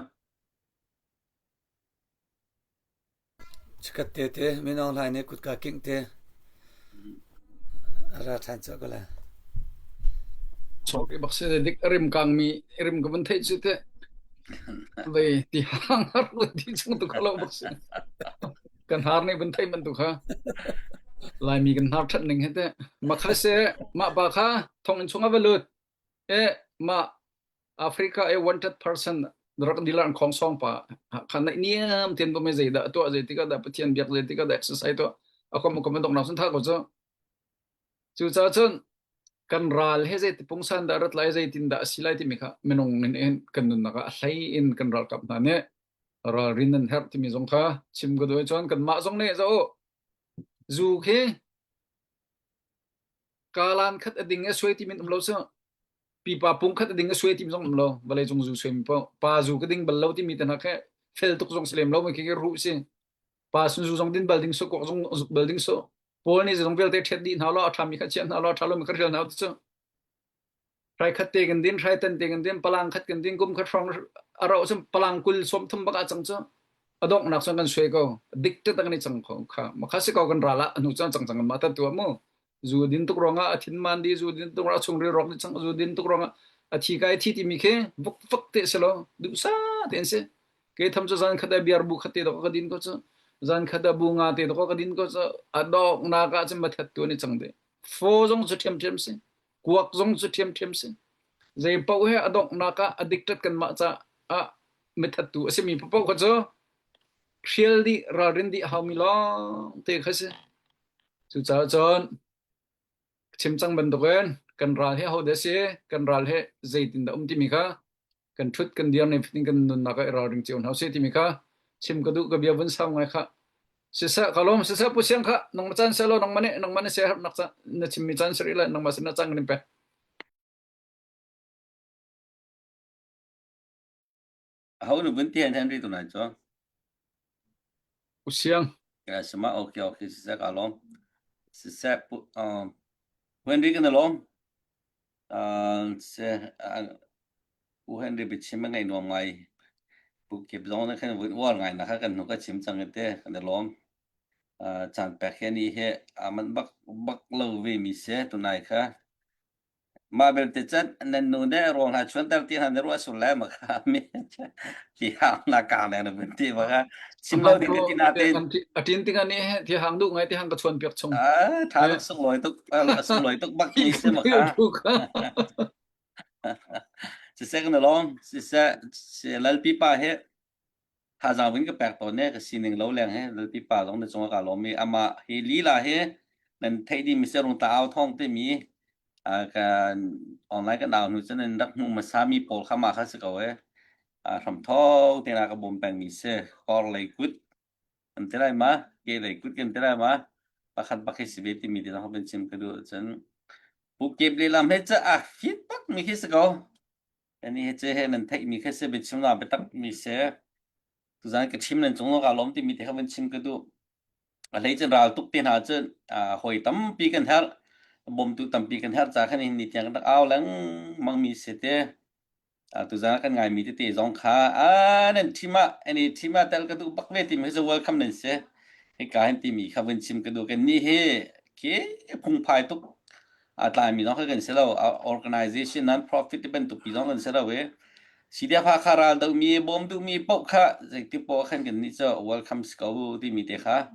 Chikatte te, minong lai ne kutka king te. Ara than cho kala. Chok i bak se dik rim kang mi, rim ka ban thei chu te. Lei ti hang har lo ti chung tu kalo bak se. Kan har ne ban thei man tu kha. Lai mi kan har that ning he te. Ma kha se, ma ba kha, thong in chung a va lut. E, ma Africa e wanted person, drug dealer an khong song pa. Kha nai niam tin ba me zei da, tua zei ti ka da, Pathian biak zei ti ka da, exercise tua. A kom a kom dok na sun tha ko chu. Chu cha chun, kan ral he zei ti pung san da rat lai zei tin da si lai ti mi kha, minung in en kan nun na ka, a hlei in kan ral kap na ne. Ral rin nan her ti mi zong kha, chim ka doi chuan kan ma zong ne za o. Zu khi, kalan khat a ding a suai ti min um lo sa. Pipa pung khat a ding a suai ti min zong um lo. Balei zong zu suai mi pa. Pa zu ka ding bal lo ti mi te na khe. Fel tuk zong silem lo mi khi ru si. Pa sun zu zong din bal ding so, kok zong bal ding so. Pawl ni zong vel te thiat di hna lo, a tha mi kha chiat hna lo, a tha lo mi kha rial hna ti chu. Hrai khat te kan din, hrai tan te kan din, palang khat kan din, kum khat hrawng a rauh cun palang kul sawm thum bak a chang cu a donghnak cun kan suai ko. Dik ṭha tak ni chang ko kha. Ma kha si ko kan ral ah, a hnu cun chang chang kan mah tat tuah mu. Zu din tuk ruangah a thin man di, zu din tuk ruangah a chung ri rawk di chang, zu din tuk ruangah a thi kai thi timi khi vuk vak te si lo, duhsa te an si. Kei tham cu zan khat ah biar bu khat te dawk ka din ko cu. Zan khat ah bu nga te dawk ka din ko cu. A donghnak ah cun mathat tuah ni chang te. Fo zong cu ṭhiamṭhiam si. Kuak zong cu ṭhiamṭhiam si. Zei paoh he a donghnak ah a diktat kanmah caah mithattu a simi paoh kha cu hrial dih, ralrin dih a haumi lawngte kha si. Cucaah cun chim cang bantukin kan ral he aho dah si, kan ral he zeitindah um timi kha kan ṭhut kan dir ning fitin kan nunnak ah i ralring cio hna usih timi kha chim ka duh, ka bia vun sau ngai kha. Siseh ka lawm, siseh Pu Siang kha, nangmah caan seh law, nangmah nih, nangmah na seh harnak ca, na chimmi caan seh rih lai, nangmah sinah caan kan in pe. Aho nu bun ti hen hen rih tu nai cu. Pu Siang. Ya, sima, okay, okay, siseh ka lawm. Siseh Pu, um, Pu Henry kan lawm. Ah, se, ah, Pu Henry biachim a ngei nuam ngai. Pu Kip zong na khan vun uar ngai na kha kan hnu ka chim cang te kan lawm. Ah, caan pek he ni he a man bak, bak lo ve mi se tu nai kha. Ma bel te chan nan nu ne ruang ha chuan tal ti han ruah sur lai ma kha mi. Ti hang na ka ne na bun ti ma kha. Chim lo ding ti na te. A tin ting ani he ti hang duh ngai ti hang ka chuan piak chung. Ah, tha lak sung loi tuk, ah, lak sung loi tuk bak ni se ma kha. Siseh kan lawm, siseh, si Lalpi pa he. Thazang vin ka pek tawn e, ka sining lo leng he, Lalpi pa zong na cungah ka lawm i, amah hi lila he, nan theih dih mi se rung ta au thawng te mi, a, ka online ka nau hnu cun nan rak hmuh hmasa mi pawl kha mah kha si ko e. A, hramthawk te na ka bawm peng mi se, Kawr Lei Kut, kan ti lai ma, Ke Lei Kut kan ti lai ma, pakhat bak hi si ve ti mi te zong kha van chim ka duh cun, Pu Kep Lei Lam he ca a feedback mi khi si ko. Ani he ce he nan theih mi kha se, biachim na biatak mi se. Tuzan ka chim nan chung lo ka lawm ti mi te kha van chim ka duh. A hlei cun ral tuk te hna cun, a, hawi tampi kan herh, bawmtu tampi kan herh ca khan hin ni tiang kan rak au lengmang mi se te. A, tuzan kan ngai mi tete zong kha, a, nan thim ah, ani thim ah tel ka duh bak ve ti mi kha cu welcome nan se. Hika hin ti mi kha van chim ka duh, kan ni he, ke phungphai tuk. A tlai mi zong kha kan si lo, a organization, non-profit te bantuk pi zong kan si lo e. C D F kha ral deuh mi, bawm duh mi paoh kha, zeiti paoh khan kan ni cu welcome si ko ti mi te kha,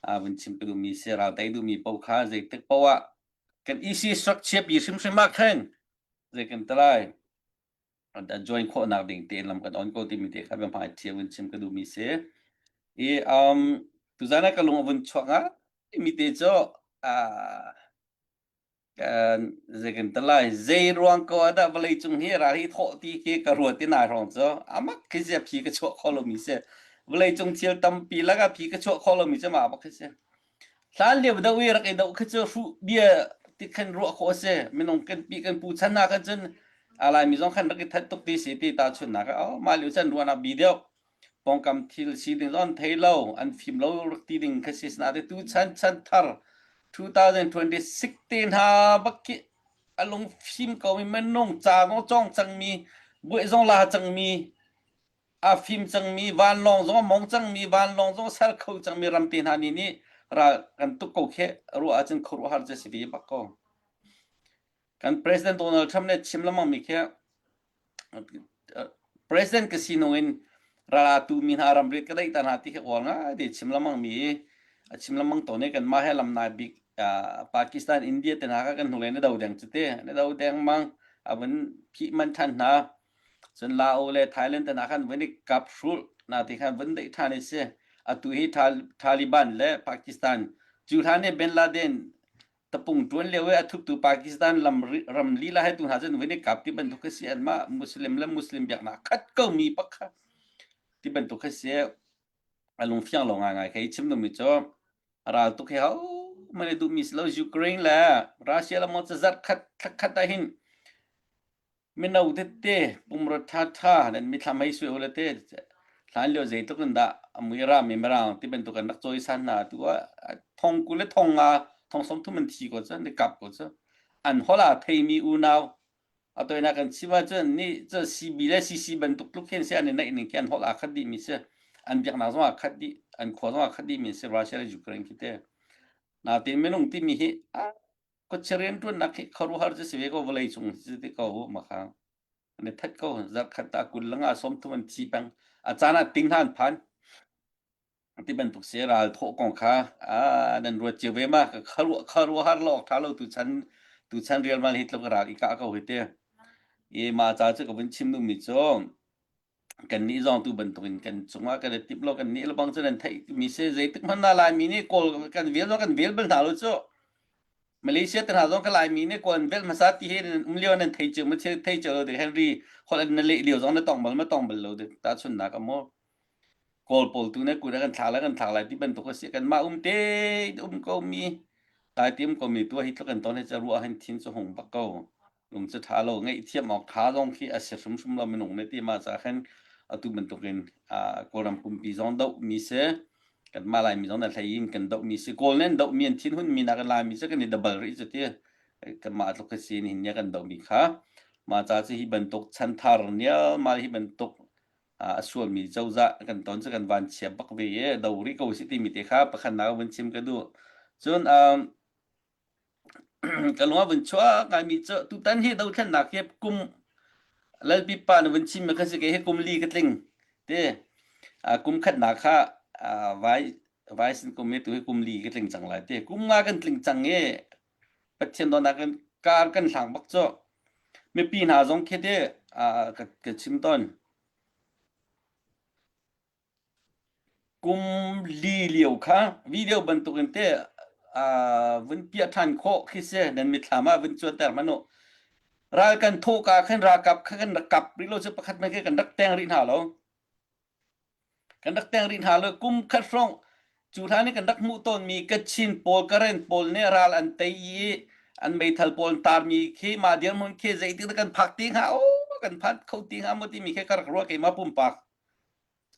a, van chim ka duh mi si, ral tei duh mi paoh kha, zeitik paoh ah kan E C structure pi hrimhrim ah khan zei kan ti lai. A join khawhnak ding tein lam kan on ko ti mi te kha biahmai thiang in chim ka duh mi si. I, um, tuzan a ka lung a vun chuak nga, i mi te cu, a, kan zei kan ti lai, zei ruang ko a dah vawlei cung hi ral hi thawh ti khi ka ruat ti nai hrawng cu, a mak khi zia phi ka chuah kho lo mi si. Vawlei cung thil tampi lak ah phi ka chuah kho lo mi cu mah a mak khi si. Hlan lio deuh i rak i deuh kha cu hruh bia ti khan ruah khawh a si. Minung kan pi kan pu chan hna kha cun a Laimi zong khan rak i that tuk ti si ti tahchunhnak ah, oh, mah lio chan ruahnak bi deuh. Pawngkam thil si ding zong an thei lo, an fim lo rak ti ding kha si sinain tu chan chan thar two thousand twenty-six te hna bak khi a lungfim ko mi, minung ca zong cawng cang mi, buai zong la cang mi, a fim cangmi vanlawng zong, a mong cangmi vanlawng zong, a sal kho cangmi ram te hna nih nih ral kan tuk ko khi ruah ahcun khuaruahhar cu si ve bak ko. Kan President Donald Trump nih chim lamangmi khi, uh, President ka si nungin ral aa tumi hna ramriat ka daih ta hna ti khi uar ngai ti chim lamangmi, a chim lamang tawn i kanmah he lam nai bik, uh, Pakistan, India te hna kha kan hnulei na do deng cu ti, na do deng mang a vun phih man ṭhan hna. Cun Lao le Thailand te hna khan vun i kap hrulh na ti khan vun daih ṭhan i si. Atu hi Tal-, Taliban le Pakistan, cu hlan i Bin Laden tapung ṭuan lio i a thuptu Pakistan lam ri-, ram lila he tu hna cun vun i kap ti bantuk kha si, anmah Muslim le Muslim biaknak khat ko mi pakhat ti bantuk kha si. A lungfiang lo ngaingai kha i chim duhmi cu a ral tuk hi ho man i duhmi si lo. Ukraine le Russia lam cu zarh khat, thla khat ah hin mino tete, pumrua ṭha ṭha, nan mitthlam hei suai u le te, hlan lio zeitluk in dah a mui a rami Mirang ti bantuk kan rak cawisan hna tu ah, thong kul le thong nga, thong sawmthum an thi ko cu, an i kap ko cu. An holh a theimi unau, a toinak kan chim ahcun, ni cu C B le C C bantuk tluk khin si, an i naih ning khi an holh a khat dihmi si, an biaknak zong a khat dih, an khua zong a khat dihmi si, Russia le Ukraine khi te. Natein minung timi hi, a, khuachia rianṭuannak hi khuaruahhar cu si ve ko, vawlei chung si ti ko, makha. An i that ko, zarh khat ah kul le nga sawmthum an thi peng. A caan ah ting hna an phan. Ti bantuk si ral thawh kong kha, aa, nan ruat cio ve ma, ka khuaruah, khuaruahhar lo, awk ṭha lo, tuchan, tuchan rial mal hi tluk ral i kah ko hi te. I ma ca cu ka vun chim duhmi cu, kannih zong tu bantukin kan cungah kan i tip lo, kannih lo bang cu nan theih mi si, zeitik hmanh ah Laimi nih Kawl kan vel zong kan vel bal hna lo cu. Malaysia te hna zong kha Laimi nih Kawl an velh hmasa ti hi nan um lio nan thei cio, ma thei cio lo ding, Henry holh an na leh lio zong na tong bal, ma tong bal lo ding, tahchunhnak a maw. Kawl pawl tu nih kut ah kan thlak lai, kan thlak lai ti bantuk a si, kanmah um te um ko mi, tai ti um ko mi tu ah hi tluk kan ton hi ca ruah hin thin cu hung bak ko. Lung cu ṭha lo, ngaihthiam awk ṭha zong khi a si hrimhrim lo, minung nih ti ma ca khan atu bantukin, aa, Kawlram pumpi zong doh mi si, kanmah Laimi zong na hlei in kan doh mi si, Kawl nih an doh mi an thin hun mi nak kan Laimi cu kan i double rih cu ti, kanmah tluk khi si nihin nia kan doh mi kha. Ma ca cu hi bantuk chanthar nial, ma hi bantuk, aa, a sualmi cozah kan ton cu kan van chia bak ve i do rih ko si timi te kha pakhatnak a vun chim ka duh. Cun, aa, ka lung a vun chuak ngaimi cu tutan hi dothlennak hi kum Lalpi pa na vun chim mi kha si, kei hi kum li ka tling ti. Aa, kum khatnak kha, aa, vai, vai sin kum hi tu hi kum li ka tling cang lai ti. Kum nga kan tling cang i Pathian dawtnak kan kar kan hlang bak cu. Mipi hna zong khi ti, aa, ka, ka chim tawn. Kum li lio kha video bantukin te, aa, vun piah ṭhan khawh khi si, nan mitthlam ah vun cuanter hmanh uh. Ral kan thawh ka khan ralkap kha kan rak kap rih lo cu, pakhat hmanh khi kan rak teng rih hna lo. Kan rak teng rih hna lo, kum khat hrawng. Cu hlan i kan rak hmuh tawnmi Kachin pawl, Karen pawl nih ral an tei i an meithal pawl an tarmi khi mah dirhmun khi zeitik dah kan phak ti hnga, aw, kan phan kho ti hnga maw timi khi ka rak ruah keimah pumpak.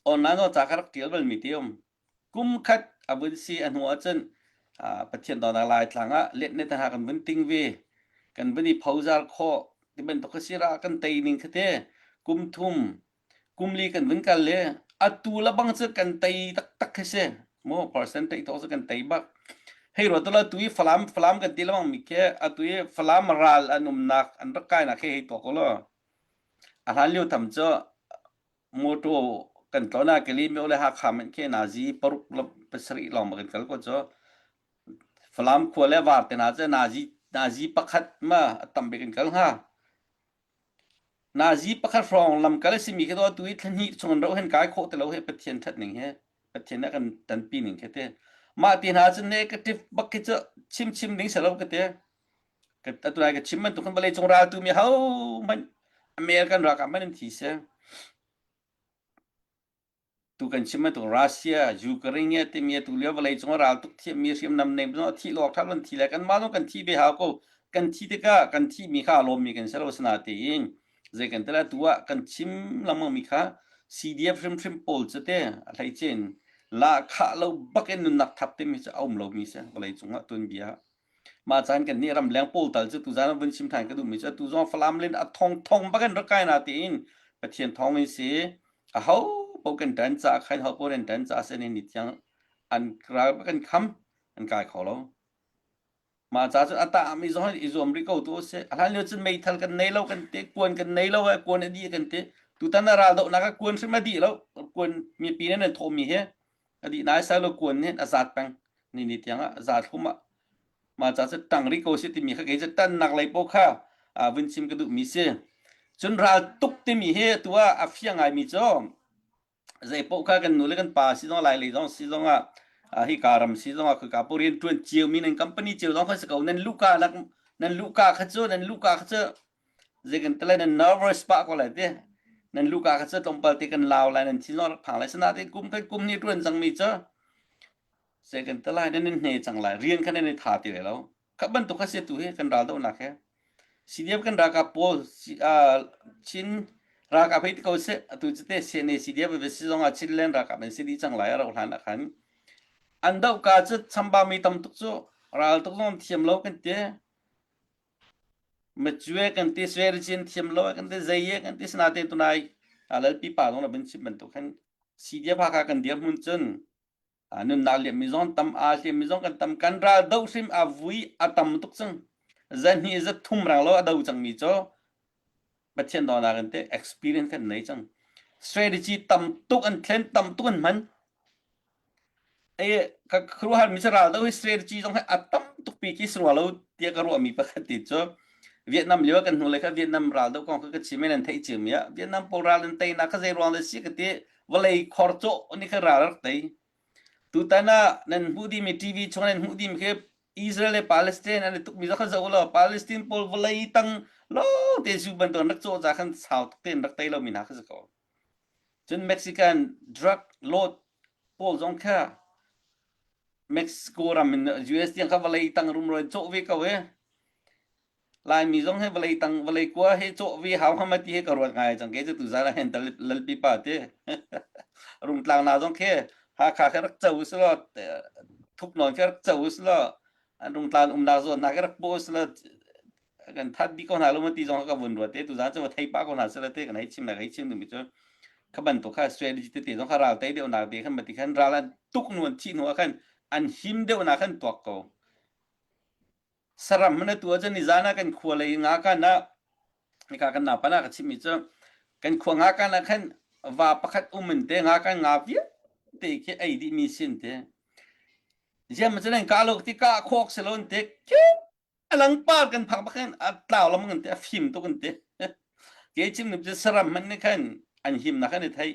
Online zong ca ka rak ṭial balmi te um. Kum khat a vun si, a hnu ahcun, aa, Pathian dawtnak Laitlang ah liatne te hna kan vun ting ve, kan vun i phozar khawh ti bantuk kha si, ral kan tei ning kha te. Kum thum, kum li kan vun kal le, atu le bang cu kan tei taktak kha si. Maw, percentage thawk cu kan tei bak. Hei ruat tu le, atu i Falam, Falam kan ti le bang mi khi, atu i Falam ral an umnak, an rak kainak khi hei tuak ko lo. A hlan lio tham cu, motor kan tlawn ah Kalemyo le Hakha hmanh khi nazi paruk le pasarih lawng ma kan kal ko cu. Falam khua le Var te hna cu nazi, nazi pakhat ma a tam bik kan kal hnga. Nazi pakhat hrawng lamkal a simi khi tu atu i thla hnih chung an rauh hen kai khawh ti lo he, Pathian ṭhat ning he, Pathian nih kan tanpi ning khi te. Mah ti hna cu negative bak khi cu chim chim ding si lo ka te. Ka, atu nai ka chim man tu khan vawlei cung ral tu mi ho hmanh, American ralkap hmanh an thi si. Tu kan chim man tu Russia, Ukraine nge timi tu lio vawlei cung ral tuk thiam mi hriamnam nei zong a thih lawk ṭha lo an thi lai, kanmah zong kan thi ve hau ko. Kan thi tikah kan thih mi kha a lawm mi kan si lo, sinatein zei kan ti lai, tu ah kan chim lengmang mi kha C D F hrimhrim pawl cu te a hleice in lah khah lo bak in nunnak thap timi cu a um lo mi si vawlei cung ah tuanbia. Mah caan kan nih ramleng pawl tal cu tuzan a vun chim ṭhan ka duhmi cu atu zong Falam le a thong thong bak in rak kai natein Pathian thawngin si, A ho po kan tan ca khan ho po kan tan ca se ni ni tiang an kra kan kham an kai kho lo. Ma ca chu a ta mi zong i zuam ri ko tu se. A hlan lio chun meithal kan nei lo kan ti, kuan kan nei lo, kuan a di kan ti. Tu tan a ral do na ka kuan sim a di lo. Kuan mi pi nen an tho mi he. A di nai sa lo kuan nen a zat pang. Ni ni tiang a zat khum a. Ma ca chu tang ri ko se ti mi kha kei chu tan nak lei po kha. A vun chim ka du mi se. Chun ral tuk ti mi he tu a a fiang ai mi chu. Zei po kha kan nu le kan pa si zong lai lei zong si zong a, a hi ka ram si zong a khu ka po rian tuan chiu mi nen company chiu zong kha si ko nen luka nak nen luka kha chu nen luka kha chu. Zei kan te lai nen nervous pa ko lai te. Nen luka kha chu tong pal te kan lau lai nen si zong phang lai sana te kum kha kum ni tuan zang mi chu. Zei kan te lai nen hne chang lai rian kha nen tha ti lai lo. Kha ban tu kha se tu he kan ral do nak he. C D F kan ral ka pol si a chin ral ka phei ti ko se a tu chite se ne C D F ve si zong a chin len ral ka ben si di chang lai a ro hlan a khan. An do ka chu chamba mi tam tuk chu ral tuk zong thiam lo kan te. Ma chue kan te swer chin thiam lo kan te zei ye kan te sna te tu nai. A lal pi pa zong la ben chim ban tu khan. C D F ha ka kan dia mun chun. A nun nak liam mi zong tam a liam mi zong kan tam kan ral do hrim a vui a tam tuk chang. Zan hi za thum rang lo a do chang mi cho. Pathian do na kan te experience kan nei chang. Strategy tam tuk an thlen tam tuk an man. E ka khru har mi cha ral do hi strategy zong a tam tuk pi ki srua lo tia ka ruah mi pa khat ti cho. Vietnam liwa kan hnu le kha Vietnam ral do kong kha ka chi men an thei chi mi a Vietnam po ral an tei na kha zei ruang le si ka ti. Valei khor cho ni kha ral rak tei. Tu tana nan hmuh dih mi T V chung nan hmuh dih mi khi Israel le Palestine an tuk mi zong kha zo lo Palestine pol valei tang lo te zu ban ton rak cho za khan sau tuk ten rak tei lo mi na kha za ko. Chun Mexican drug lord pol zong kha Mexico ram in U S tiang kha valei tang rum roi cho ve ko e. Lai mi zong he valei tang valei kua he cho ve hau hama ti he ka ruat ngai chang ke chu tu zana hen tal lalpi pa te. Rung tlang na zong khe ha kha kha rak chau silo. Thuk non kha rak chau silo. An rung tlang um na zo na kha rak po silo. Kan that di ko na lo ma ti zong ka vun ruat te tu zan chu thei pa ko na silo te kan hei chim na hei chim tu mi chu. Ka ban to kha strategy te te zong kha ral tei deuh na te khan ma ti khan ral an tuk nuan thi nuan khan an him deuh na khan tuak ko. Saram hmana tua chan i zana kan khua lei nga kana i ka kan na pana ka chimi chu kan khua nga kana khan va pakhat um in te nga kan nga via te khi ai di mi sin te ziam ma chan ka lo ti ka khok se lo in te khi a lang par kan phak pakhan a tlau lam kan te a fim to kan te. Ke chim nup chu saram hman ni khan an him na khan i thei.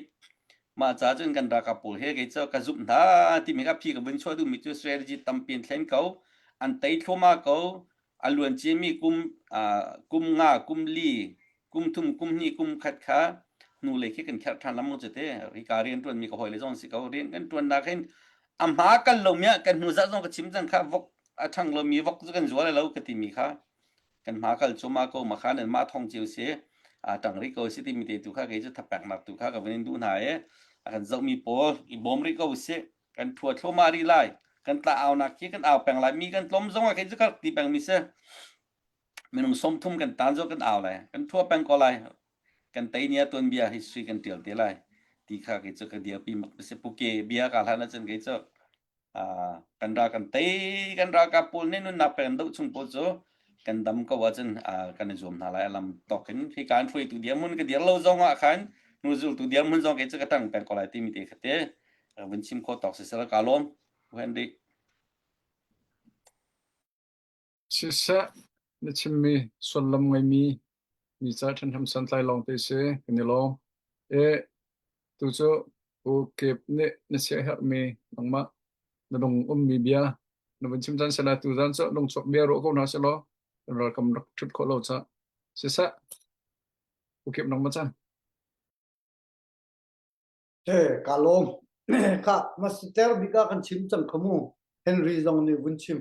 Ma cha chun kan ra ka pul he ke cho ka zup hna ti mi ka phi ka bun chua du mi chu strategy tam pin thlen ko an tei thloma ko a luan chi mi kum a kum nga kum li kum thum kum ni kum khat kha nu le khi kan khar than lam mo chete ri ka rian tuan mi ka hoi le zong si ko rian kan tuan na khin a hma kan lo mi a kan hnu za zong ka chim zang kha vok a thang lo mi vok zu kan zual lo ka ti mi kha. Kan hma kal chuma ko ma khan an ma thong chiu si a tang ri ko si ti mi te tu kha kei chu thapak nak tu kha ka vin du hna e a kan zo mi pawl i bom ri ko si kan thua thlo ma ri lai kan tla au nak khi kan au peng lai mi kan tlom zong a kei chu ka ti peng mi se minung som thum kan tan zo kan au lai kan thua peng ko lai kan tei nia tuan bia history kan tial te lai ti kha kei chu ka dia pi mak mi se pu ke bia ka hlan a chen kei chu a kan ra kan tei kan ra ka pul ne nun na pen do chung po chu kan dam ko wa chen a kan zuam hna lai a lam tok in hi kan thui tu dia mun ka dia lo zong a khan nu zul tu dia mun zong ke chu ka tang pen ko lai ti mi te kha te a vun chim ko tok se sel ka lom u hen di. Sisa na chim mi sual lam ngai mi mi cha than ham san tlai long te se kan ni long e tu chu u kep ne na sia hak mi nangma na dong um mi bia na vun chim chan sela tu zan cho dong chok bia ro ko na selo kan ral kam rak thut kho lo cha sisa u kep nangma chan. Te ka lawm kha master bika kan chim chang kha mu Henry zong ni vun chim.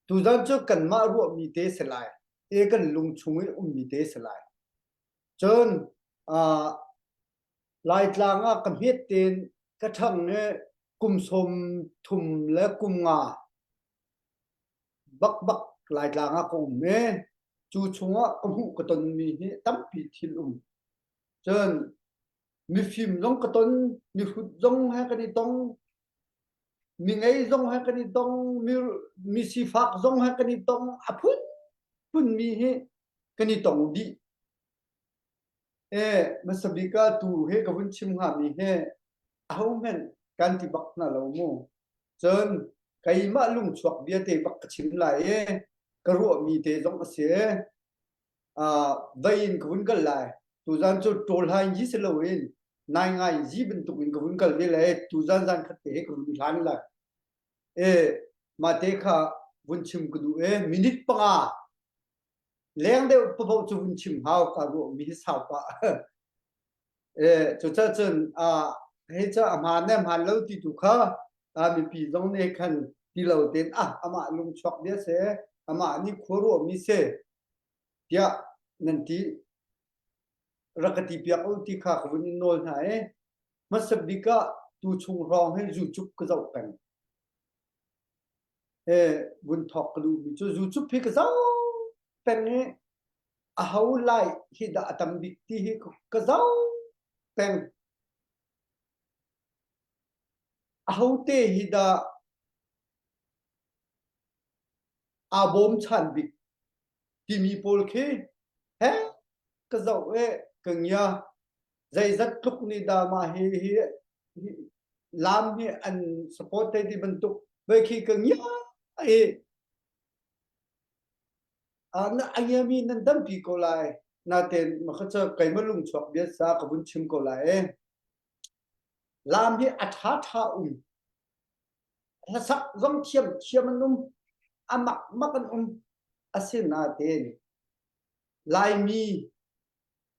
Tu zan chu kan mah ruah mi te se lai e kan lung chung i um mi te se lai. Chun a Laitlang a ka hmiat ten ka thang nge kum som thum le kum nga bakbak Laitlang a ka um e chu chungah ka hmuh ka ton mi hi tampi thil um. Chun mifim zong ka ton, mihrut zong he kan i tong, mingei zong he kan i tong, mi, misifak zong he kan i tong, a phun phun mi hi kan i tong dih. E, masa bika tu he ka vun chim nga mi he, a ho men kan ti bak na lo mu. Cun keimah lungchuak bia te bak ka chim lai e, ka ruah mi te zong a si e. Aa, vai in ka vun kal lai. Tuzan cu ṭawl hai in zi si loin, nai ngai in zi bantuk in ka vun kal ve lai. Tuzan zan khat te he ka vun hlan lai. E, mah te kha vun chim ka duh e, minit panga leng deuh paoh cu vun chim hau ka ruah mi hi sau pah. E, cucaah cun, aa, hei cu a hmaan e, hmaan lo ti tu kha, aa, mipi zong nih khan ti lo tein, ah, amah lungchuak bia si, amah nih khua ruah mi si, tiah nan ti, rak ka ti piak u ti kha ka vun in nawl hna e. Hmasa bik ah tu chung hrawng he zucup ka zoh peng. E, vun thawk ka duhmi cu zucup hi ka zoh peng i, aho lai hi dah a tam bik ti hi ka, ka zoh peng. Aho te hi dah aa bawm chan bik timi pawl khi he ka zoh e, ka ngia. Zeizat tluk nih dah mah hi, hi, hi lam hi an support thei ti bantuk ve khi ka ngia e. Aa, na, a ngiami nan tampi ko lai. Natein makha cu keimah lungchuak bia sa ka vun chim ko lai e. Lam hi a ṭha ṭha um. Hlasak zong thiam thiam an um. A mak mak an um. Asinain Laimi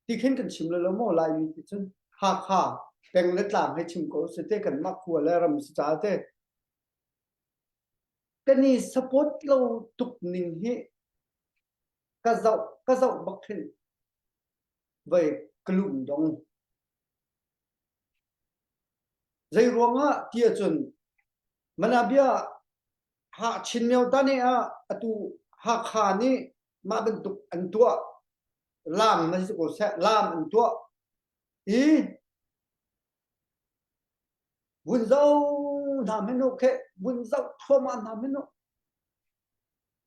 ti khin kan chim lo lo maw? Laimi ti cun Hakha peng le tlang he chim ko si te, kanmah khua le ram si ca te. Kan i support lo tuk ning hi ka zoh, ka zoh bak hin vai ka lungdong. Zei ruangah ti ahcun mana bia ha Chin Myo ta nih ah atu Hakha nih mah bantuk an tuah, lam na si ko seh, lam an tuah i vun zoh hna hmanh uh, khe vun zoh thluahmah hna hmanh uh.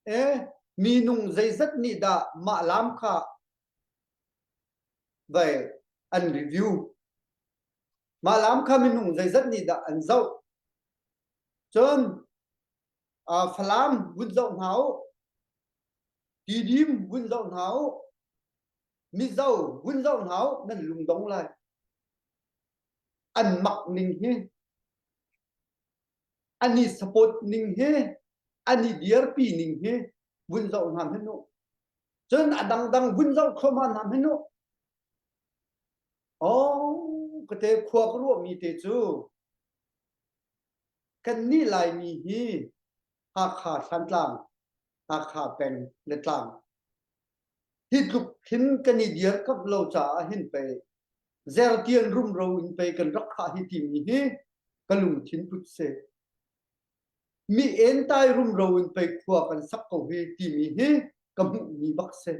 E, minung zeizat nih dah mah lam kha vai an review? Mah lam kha minung zeizat nih dah an zoh? Cun, aa, Falam vun zoh hna u, Tidim vun zoh hna u, Mizo vun zoh hna u, nan lungdong lai. An mak ning hi, an i support ning hi, an i dirpi ning hi vun zoh hna hmanh uh. Cun a dangdang vun zoh thluahmah hna hmanh uh. Aw, ka te khua ka ruahmi te cu kannih Laimi hi Hakha Thlantlang, Hakha peng le tlang hi tluk hin kan i dirkamh lo caah hin pei Zertian rumro in pei kan rak khah hi timi hi ka lungthin put si. Mi entai rumro in pei khua kan sak ko hi timi hi ka hmuhmi bak si.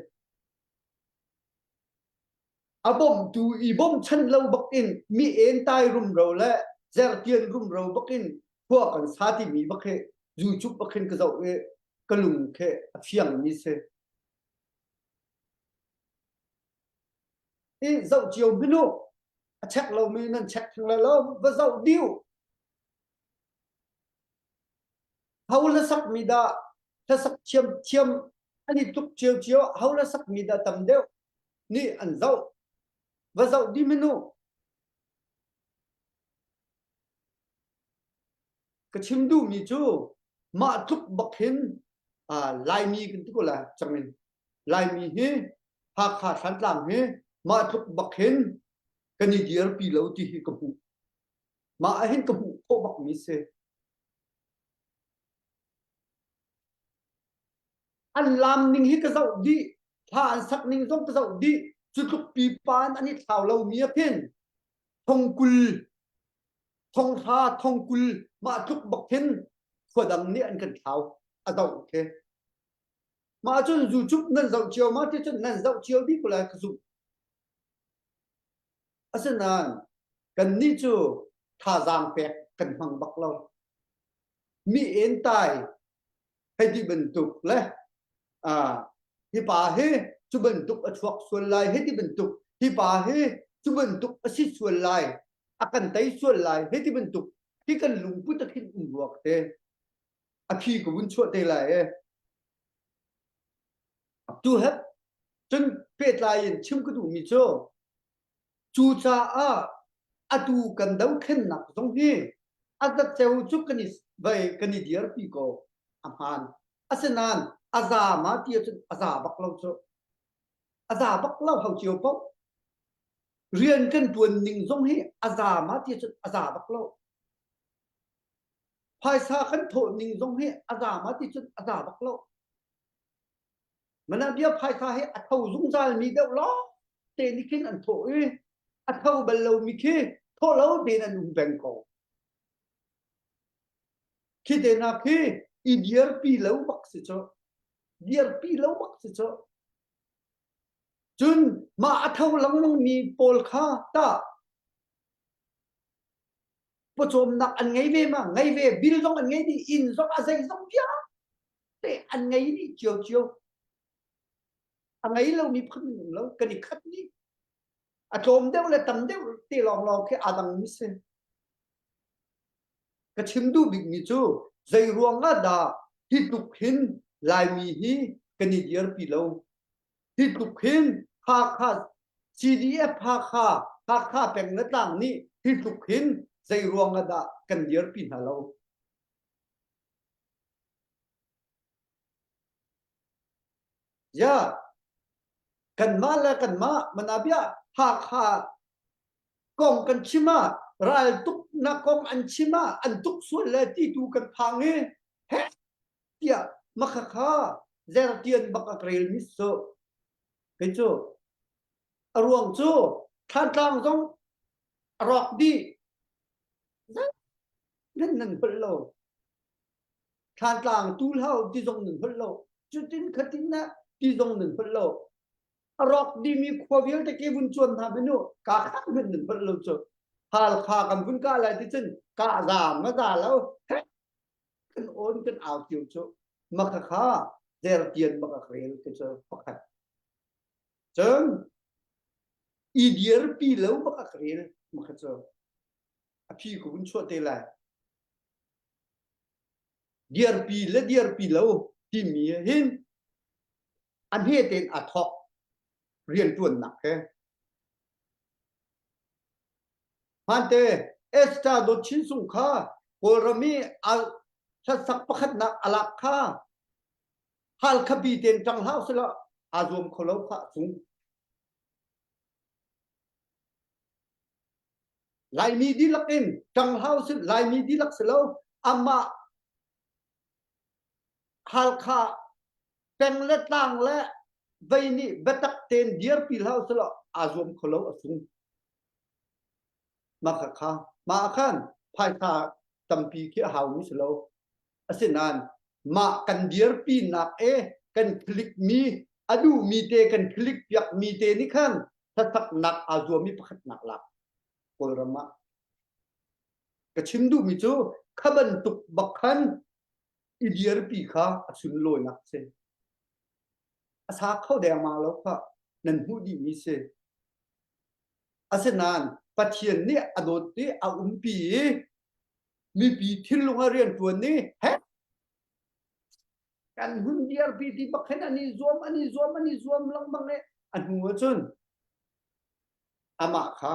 A bawmtu i bawmh chanh lo bak in mi entai rumro le Zertian rumro bak in khua kan sa timi bak hi zucup bak hin ka zoh i ka lung khi a fiangmi si. I zoh cio hmanh uh, a check lomi nan check theng lai lo, va zoh dih uh. Ho hlasak mi dah hlasak thiam thiam an i tluk cio cio, ho hlasak mi dah tam deuh nih an zoh, va zoh dih hmanh uh. Ka chim duhmi cu mah tluk bak hin, aa, Laimi kan ti ko lai cangin, Laimi hi Hakha Thlantlang hi mah tluk bak hin kan i dirpi lo ti hi ka hmuh. Mah ah hin ka hmuh khawh bakmi si. An lam ning hi ka zoh dih, hla an sak ning zong ka zoh dih, cu tlukpi pa in an i thlau lomi a khin thongkul, thonghra, thongkul mah tluk bak hin khuadang nih an kan thlau a zoh khi. Mah cun zucup nan zoh cio, mah ti cun nan zoh cio dih ko lai ka zumh. Asinain kannih cu thazaang pek kan hmang bak lo. Mi entai hei ti bantuk le, aa, hi pa hi cu bantuk a chuak sual lai, hei ti bantuk, hi pa hi cu bantuk a si sual lai, a kan tei sual lai, hei ti bantuk hi kan lungput ah khin um ruak te a phi ka vun chuah te lai e. Tu he cun pehtlai in chim ka duhmi cu, cucaah atu kan dothlennak zong hi a zaceu cu kan i vai, kan i dirpi ko a hmaan. Asinain a za mah ti ahcun a za bak lo cu, a za bak lo ho cio paoh. Rian kan ṭuan ning zong hi a za mah ti ahcun a za bak lo. Phaisa kan thawh ning zong hi a za mah ti ahcun a za bak lo. Manabia phaisa hi a tho zungzalmi deuh lawng te nih khin an thawh i, a tho bal lomi khi thawh lo tein an um peng ko. Khi te hna khi i dirpi lo bak si cu, dirpi lo bak si cu. Cun mah a tho lengmangmi pawl kha tah pawcawmnak an ngei ve ma, ngei ve, bil zong an ngei dih, inn zong a zei zong vialte an ngei dih cio cio. A ngei lomi pakhat an um lo, kan i khat dih. A tlawm deuh le tam deuh te lawnglawng khi aa dangmi si. Ka chim duh bikmi cu, zei ruangah dah hi tluk hin Laimi hi kan i dirpi lo? Hi tluk hin Hakha, C D F Hakha, Hakha peng le tlang nih hi tluk hin zei ruangah dah kan dirpi hna lo? Ya, kanmah le kanmah, manabia Hakha kong kan chim ah, raltuknak kong an chim ah, an tuk sual le ti tu kan phang i, he tiah makha kha zertian bak a ka rel mi so. Kei cu a ruang cu Thantlang zong a rawk dih. Nan, nan holh lo. Thantlang tu hlah ti zong nan holh lo. Cutin khatin na ti zong nan holh lo. A rawk dihmi khua vialte ke vun cuan hna hmanh uh, ka khan hmanh nan holh lo cu. Halkha kan vun kah lai ti cun ka za ma za lo. He kan awn kan au cio cu. Makha kha zertian bak a ka rel ti cu pakhat. Cun i dirpi lo bak a ka rel makha cu. A phi ka vun chuah te lai. Dirpi le dirpi lo timi hin a hme tein aa thawk rianṭuannak he. Hmante Esther dawt chin sung kha Kawlram i a hlatsak pakhatnak a lak kha Halkha pi tein ṭang hlah u sih law, aa zuam kho lo kha a sung. Laimi dihlak in ṭang hlah u sih, Laimi dihlak si lo, amah Halkha peng le tlang le vei nih biatak tein dirpi hlah u sih law, aa zuam kho lo a sung. Mah kha kha, mah khan phaisa tampi khi a haumi si lo. Asinain mah kan dirpinak e kan thlikmi, a duhmi te kan thlik piakmi te nih khan hlasaknak aa zuammi pakhatnak lak Kawlram ah ka chim duhmi cu kha bantuk bak khan i dirpi kha a sunlawinak si. A sa kho dengmang lo kha nan hmuh dihmi si. Asinain Pathian nih a dawt i a umpi i mipi thinlung a rianṭuan i he kan hun dirpi ti bak khin an i zuam, an i zuam, an i zuam lengmang i a hnu ahcun amah kha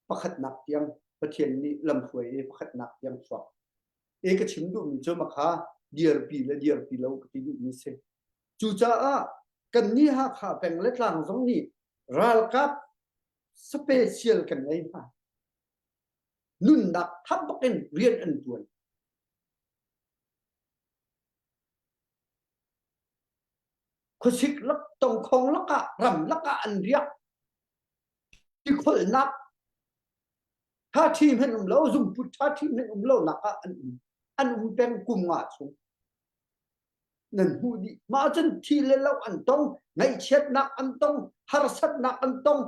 pakhatnak tiang Pathian nih lamhruai i pakhatnak tiang chuak. E ka chim duhmi cu makha dirpi le dirpi lo ka ti duhmi si. Cucaah kannih Hakha peng le tlang zong nih ralkap special kan ngei hna. Nunnak tham bakin rian an ṭuan. Khuasik lak, tongkhawng lakah, ram lakah an riak. Tikholhnak ṭha ṭhim hin um lo, zumput ṭha ṭhim hin um lo nakah an um. An um peng kum nga chung. Nan hmuh dih. Mah cun thih le lo an tong, ngaihchiatnak an tong, harsatnak an tong.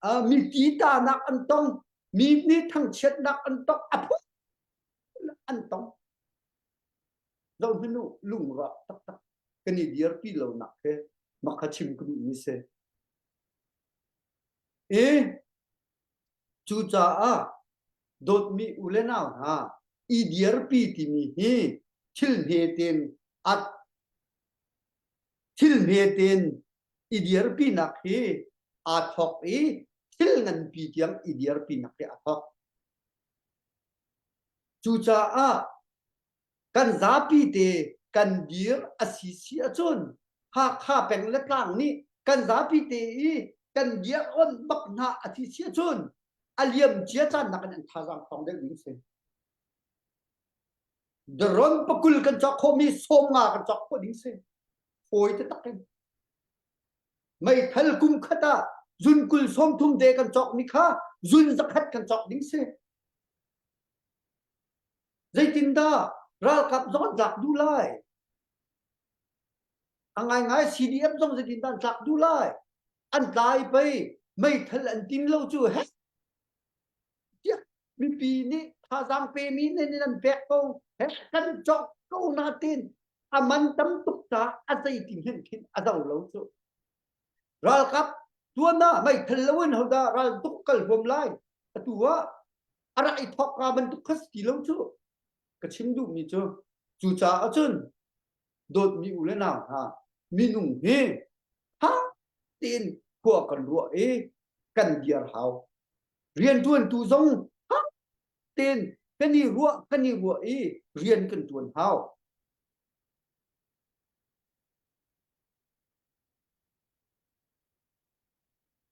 a, mipi tanak an tong, mi, mi thangchiatnak an tong, a phung an tong. Zohmanh uh, lungruah taktak kan i dirpi lonak he makha chim ka duhmi si. E, cucaah dawtmi u le nau hna, i dirpi timi hi thil hme tein at, thil hme tein i dirpinak hi aa thawk i thil nganpi tiang i dirpinak hi aa thawk. Cucaah kan zapi te kan dir a si si ahcun, Hakha peng le tlang nih kan zapi te i kan dir on bak hna a si si ahcun, a liam cia caan nakin an thazaang fang deuh ding si. Daron pakul kan cawk khawhmi sawm nga kan cawk khawh ding si. Fawi taktak in. Meithal kum khat ah zunkul sawmthum te kan cawkmi kha zun zakhat kan cawk ding si. Zeitindah ralkap zong an tlak duh lai? A ngaingai C D F zong zeitindah an tlak duh lai? An tlai pei, meithal an tin lo cu, he tiah mipi nih thazaang pemi nih nan pek ko, he kan cawk ko natin a man tam tuk caah a zei ti hmanh khin a zoh lo cu. Ralkap tuan ah meithal lo in hodah ral tuk kal huam lai? Atu ah a rak i thawk ka bantuk kha si ti lo cu ka chim duhmi cu. Cucaah cun dawtmi u le nau hna, minung hi ha tein khua kan ruah i kan dir hau. Rianṭuantu zong ha tein kan i ruah, kan i ruah i rian kan ṭuan hau.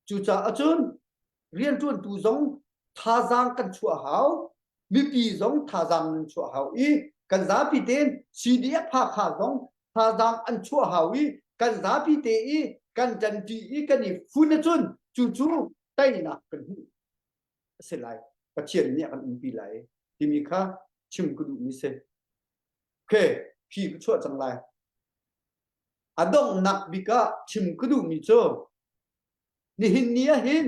Cucaah cun rianṭuantu zong thazaang kan chuah hau, mipi zong thazaang nan chuah hau i kan zapi tein C D F Hakha zong thazaang an chuah hau i kan zapi te i kan ṭanṭi i kan i fun ahcun cucu teinak kan hmuh a si lai. Pathian nih a kan umpi lai timi kha chim ka duhmi si. Okay, phi ka chuah cang lai. A donghnak bik ah chim ka duhmi cu nihin ni ah hin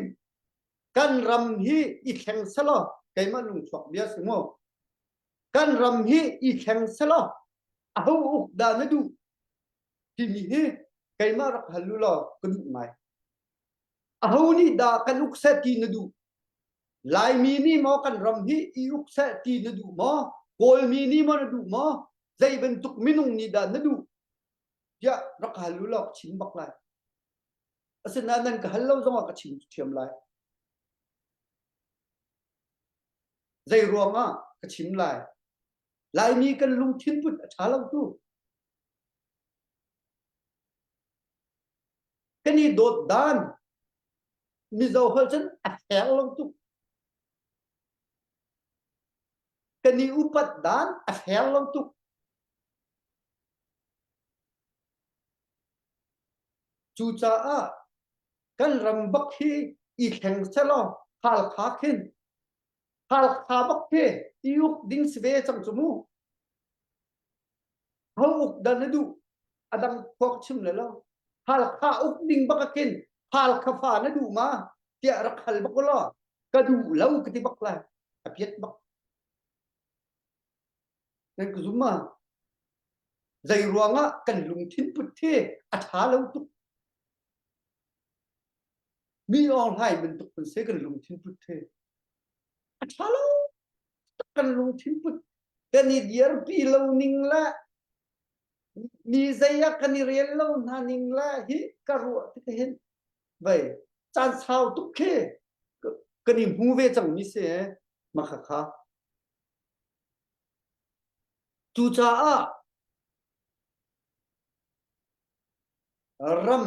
kan ram hi i thleng seh law, keimah lungchuak bia si maw? Kan ram hi i thleng seh law, aho uk dah na duh timi hi keimah rak hal u law ka duh ngai. Aho nih dah kan uk seh ti na duh? Laimi nih maw kan ram hi i uk seh ti na duh maw? Kawlmi nih maw na duh maw? Zei bantuk minung nih dah na duh? Tiah rak hal u law ka chim bak lai. Asinain nan ka hal lo zongah ka chim ṭhiam lai. Zei ruangah ka chim lai? Laimi kan lungthin put a ṭha lo tu. Kan i dawt dan Mizo holh cun a fek lo tuk. Kan i upat dan a fek lo tuk. Cucaah kan ram bak hi i thleng seh law, Hakha khin Hakha bak hi i uk ding si ve cang cu mu. Aho uk dah na duh? A dang khua ka chim lai lo. Hakha uk ding bak ah khin Hakha fa na duh ma? Tiah rak hal bak u law, ka duh lo ka ti bak lai. A piat bak. Nan ka zum ah, zei ruangah kan lungthin put hi a ṭha lo tuk? Mi awnghlai bantuk kan si, kan lungthin put hi a ṭha lo tuk. Kan lungthin put, kan i dirpi lo ning le mi zei ah kan i rel lo hna ning le hi ka ruah tik hin vai caan sau tuk khi kan i hmu ve cangmi si, makha kha. Cucaah ram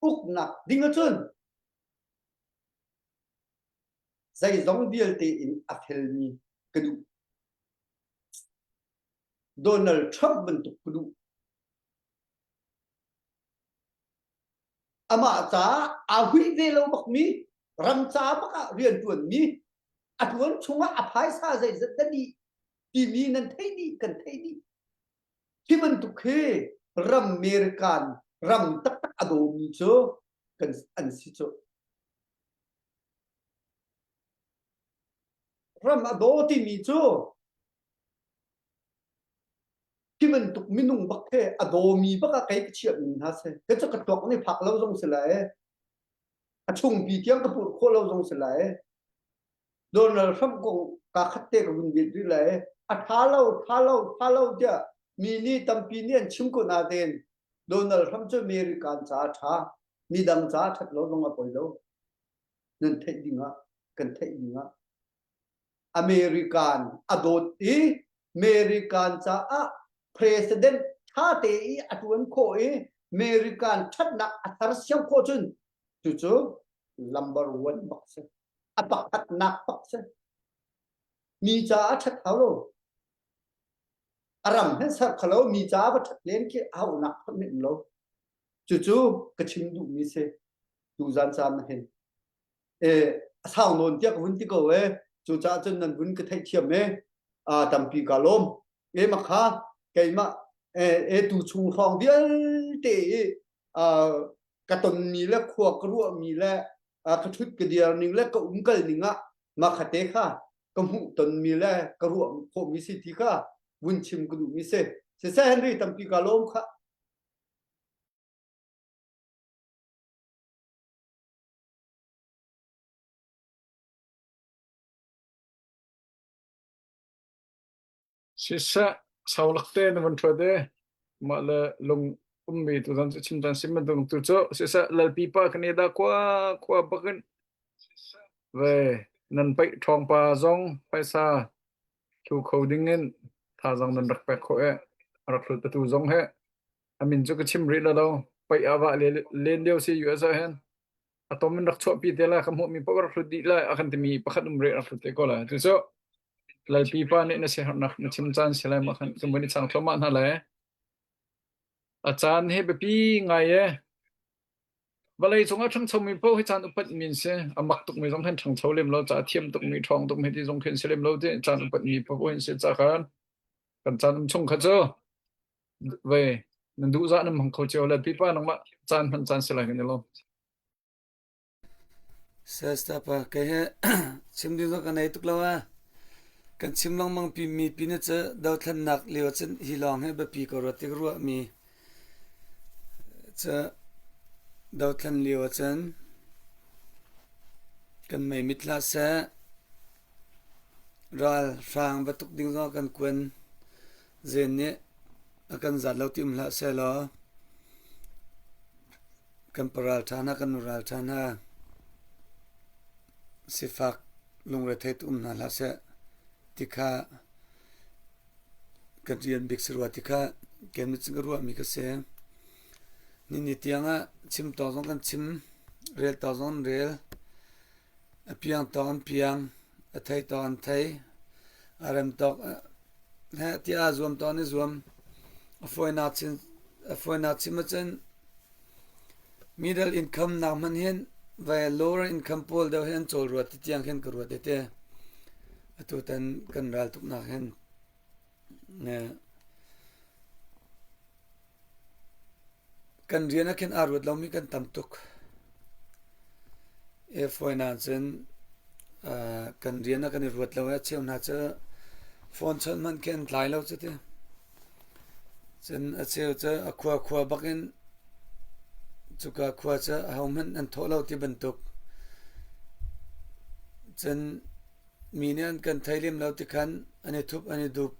uknak ding ahcun zeizong vialte in a felmi ka duh. Donald Trump bantuk ka duh. Amah caah aa huih ve lo bakmi, ram ca bak ah rianṭuanmi, a ṭuan chungah a phaisa zeizat dah dih timi nan theih dih, kan theih dih. Hi bantuk hi ram American ram taktak a dawmi cu kan an si cu. ram a daw timi cu hi bantuk minung bak he a dawmi bak a kei ka chiah mi hna si. Kei cu ka tuak nih phak lo zong si lai. A chungpi tiang ka purh khawh lo zong si lai. Donald Trump kong ka khat te ka vun bit rih lai. A ṭha lo, ṭha lo, ṭha lo tiah mi nih tampi nih an chim ko nain Donald Trump cu American caah a ṭha, midang caah a ṭhat lo zong a poi lo. Nan theih dingah, kan theih dingah American a dawt i American caah president ṭha te i a ṭuan khawh i American ṭhatnak a thar siang khawh cun cucu number one bak si. A pakhatnak bak si. Mi caah a ṭhat hau lo. A ram he ser kha lo, mi caah va ṭhat len khi a hauhnak khat nih um lo. Cucu ka chim duhmi si. Tuzan caan ah hin. Eh, a sau nawn tiah ka vun ti ko e. Cucaah cun nan vun ka theihthiam e. Aa, tampi ka lawm. E makha, keimah, eh, eh, tu chung hrawng vialte i, aa, ka tonmi le khua ka ruahmi le, aa, ka ṭhut ka dir ning le ka um kal ning ah makha te kha ka hmuh tonmi le ka ruah khawhmi si ti kha vun chim ka duhmi si. Siseh Henry, tampi ka lawm kha. Siseh, sau lak te na van ṭhuat e. Mah le lung ummi tu zan cu chim caan si ma dong tu cu. Siseh, Lalpi pa kan i dah khua, khua bak in. Ve, nan paih ṭhawngpa zong phaisa thlu kho ding in thazaang nan rak pek khawh e. A rak hlut atu zong he. A min cu ka chim rih lo lo. Paih a vah le-, len lio si U S ah hin. A tom in rak chuahpi te lai, ka hmuhmi paoh rak hlut dih lai, a kan timi pakhat um rih rak hlut te ko lai. Cucu Lalpi pa nih na siaherhnak na chim caan si lai, mah khan kan vun i chang thluahmah hna lai. A caan he biapi ngai e. Vawlei cungah ṭhangchomi paoh hi caan upat mi an si. A mak tukmi zong hin ṭhangcho lem lo, ca a thiam tukmi, ṭhawng tukmi ti zong khin si lem lo ti, caan upat mi paoh hin si ca khan kan caan um chung kha cu. Ve, nan duhzah nan hmang kho cio, Lalpi pa nangmah caan hman caan si lai kan i lawm. Sesta pa, kei he chim ding zong ka nei tuk lo a, kan chim lengmang pi mi pi nih cu dothlennak lio ahcun hi lawng he biapi ko ruat ti ka ruahmi cu dothlen lio ahcun kan mei mit hlah seh, ral hrang va tuk ding zong a kan kuan zen nih a kan zat lo ti um hlah sehlaw, kan pa ral ṭha hna, kan nu ral ṭha hna, sifak lungre thei tu um hna hlah seh ti kha kan rian bik si rua ti kha keimah nih cun ka ruahmi ka si. Nihin ni tiangah chim tawk zong kan chim, rel tawk zong kan rel, a piang tawk an piang, a thei tawk an thei, a rem tawk, a, he, ti a zuam tawk an i zuam, a fawinak chin, a fawinak chim ahcun middle income nak hmanh hin, vai lower income pawl deuh hin an cawl ruat ti tiang hin ka ruat te te. Atu tan kan raltuknak hin, eh, kan rian a khin aa ruat lomi kan tam tuk. E fawinak cun, aa, kan rian a kan i ruat lo, a cheu hna cu phone chawnh hmanh khi an tlai lo cu ti. Cun a cheu cu a khua khua bak in cuka khua cu aho hmanh an thawh lo ti bantuk. Cun mi nih an kan thei lem lo ti khan an i thup, an i dup.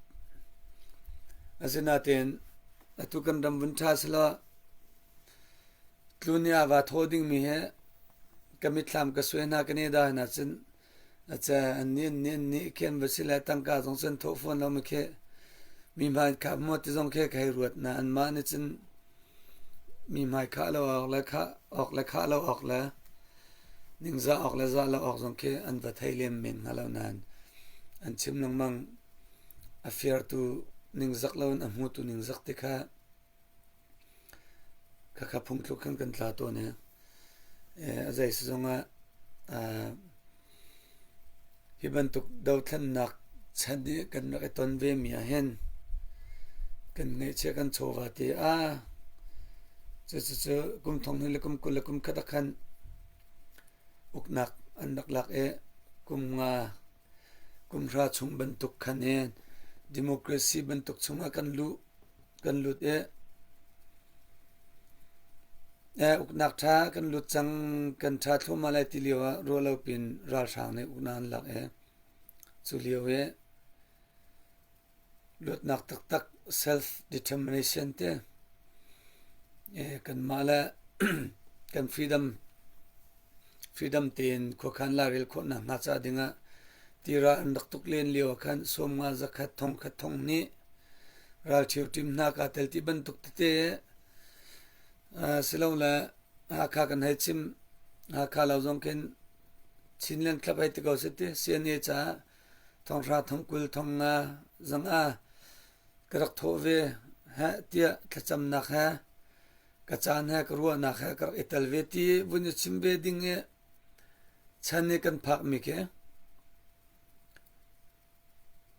Asinain atu kan ram vun ṭha si lo. Tlun i a va thaw dingmi he ka mitthlam ka suai hna, ka neh dah hna cun a ca, annih, annih, annih khi an va si le tangka zong cun thawh fawn lo mi khi mi hmai kha maw ti zong khi ka hei ruat hna. Anmah nih cun mi hmai khah lo awk le khah awk le khah lo awk le ningzah awk le zah lo awk zong khi an va thei lem men hnga lo nain an chim lengmang, a fiartu ningzak lo in a hmutu ningzak ti kha, kha kha phungthluk khan kan tla tawn e. Eh, a zei si zongah, ah, hi bantuk dothlennak chan nih kan rak i ton ve mi ah hin kan ngaihchia kan chawva te ah, cu, cu, cu, kum thonghnih le kum kul le kum khat ah khan uknak an rak lak i kum nga kum hra chung bantuk khan e, democracy bantuk chungah kan luh, kan lut e, e, uknak ṭha kan lut cang, kan ṭha thluahmah lai ti lio ah ruah lo pin ralhrang nih uknak an lak e. Cu lio e, luatnak taktak self determination te, e, kanmah le kan freedom, freedom tein khuakhan la rel khawhnak hna ca dingah tira an rak tuk len lio ah khan sawmnga, zakhat, thongkhat, thonghnih ralṭhio ṭim hna ka tel ti bantuk tete, aa, silole Hakha kan hei chim, Hakha lo zong khin Chinland Club hei ti ko si ti, C N A caah thonghra, thongkul, thongnga, zanga ka rak thawh ve, he tiah thlacamnak he ka caan he ka ruahnak he ka rak i tel ve ti vun i chim ve ding i chan i kan phakmi khi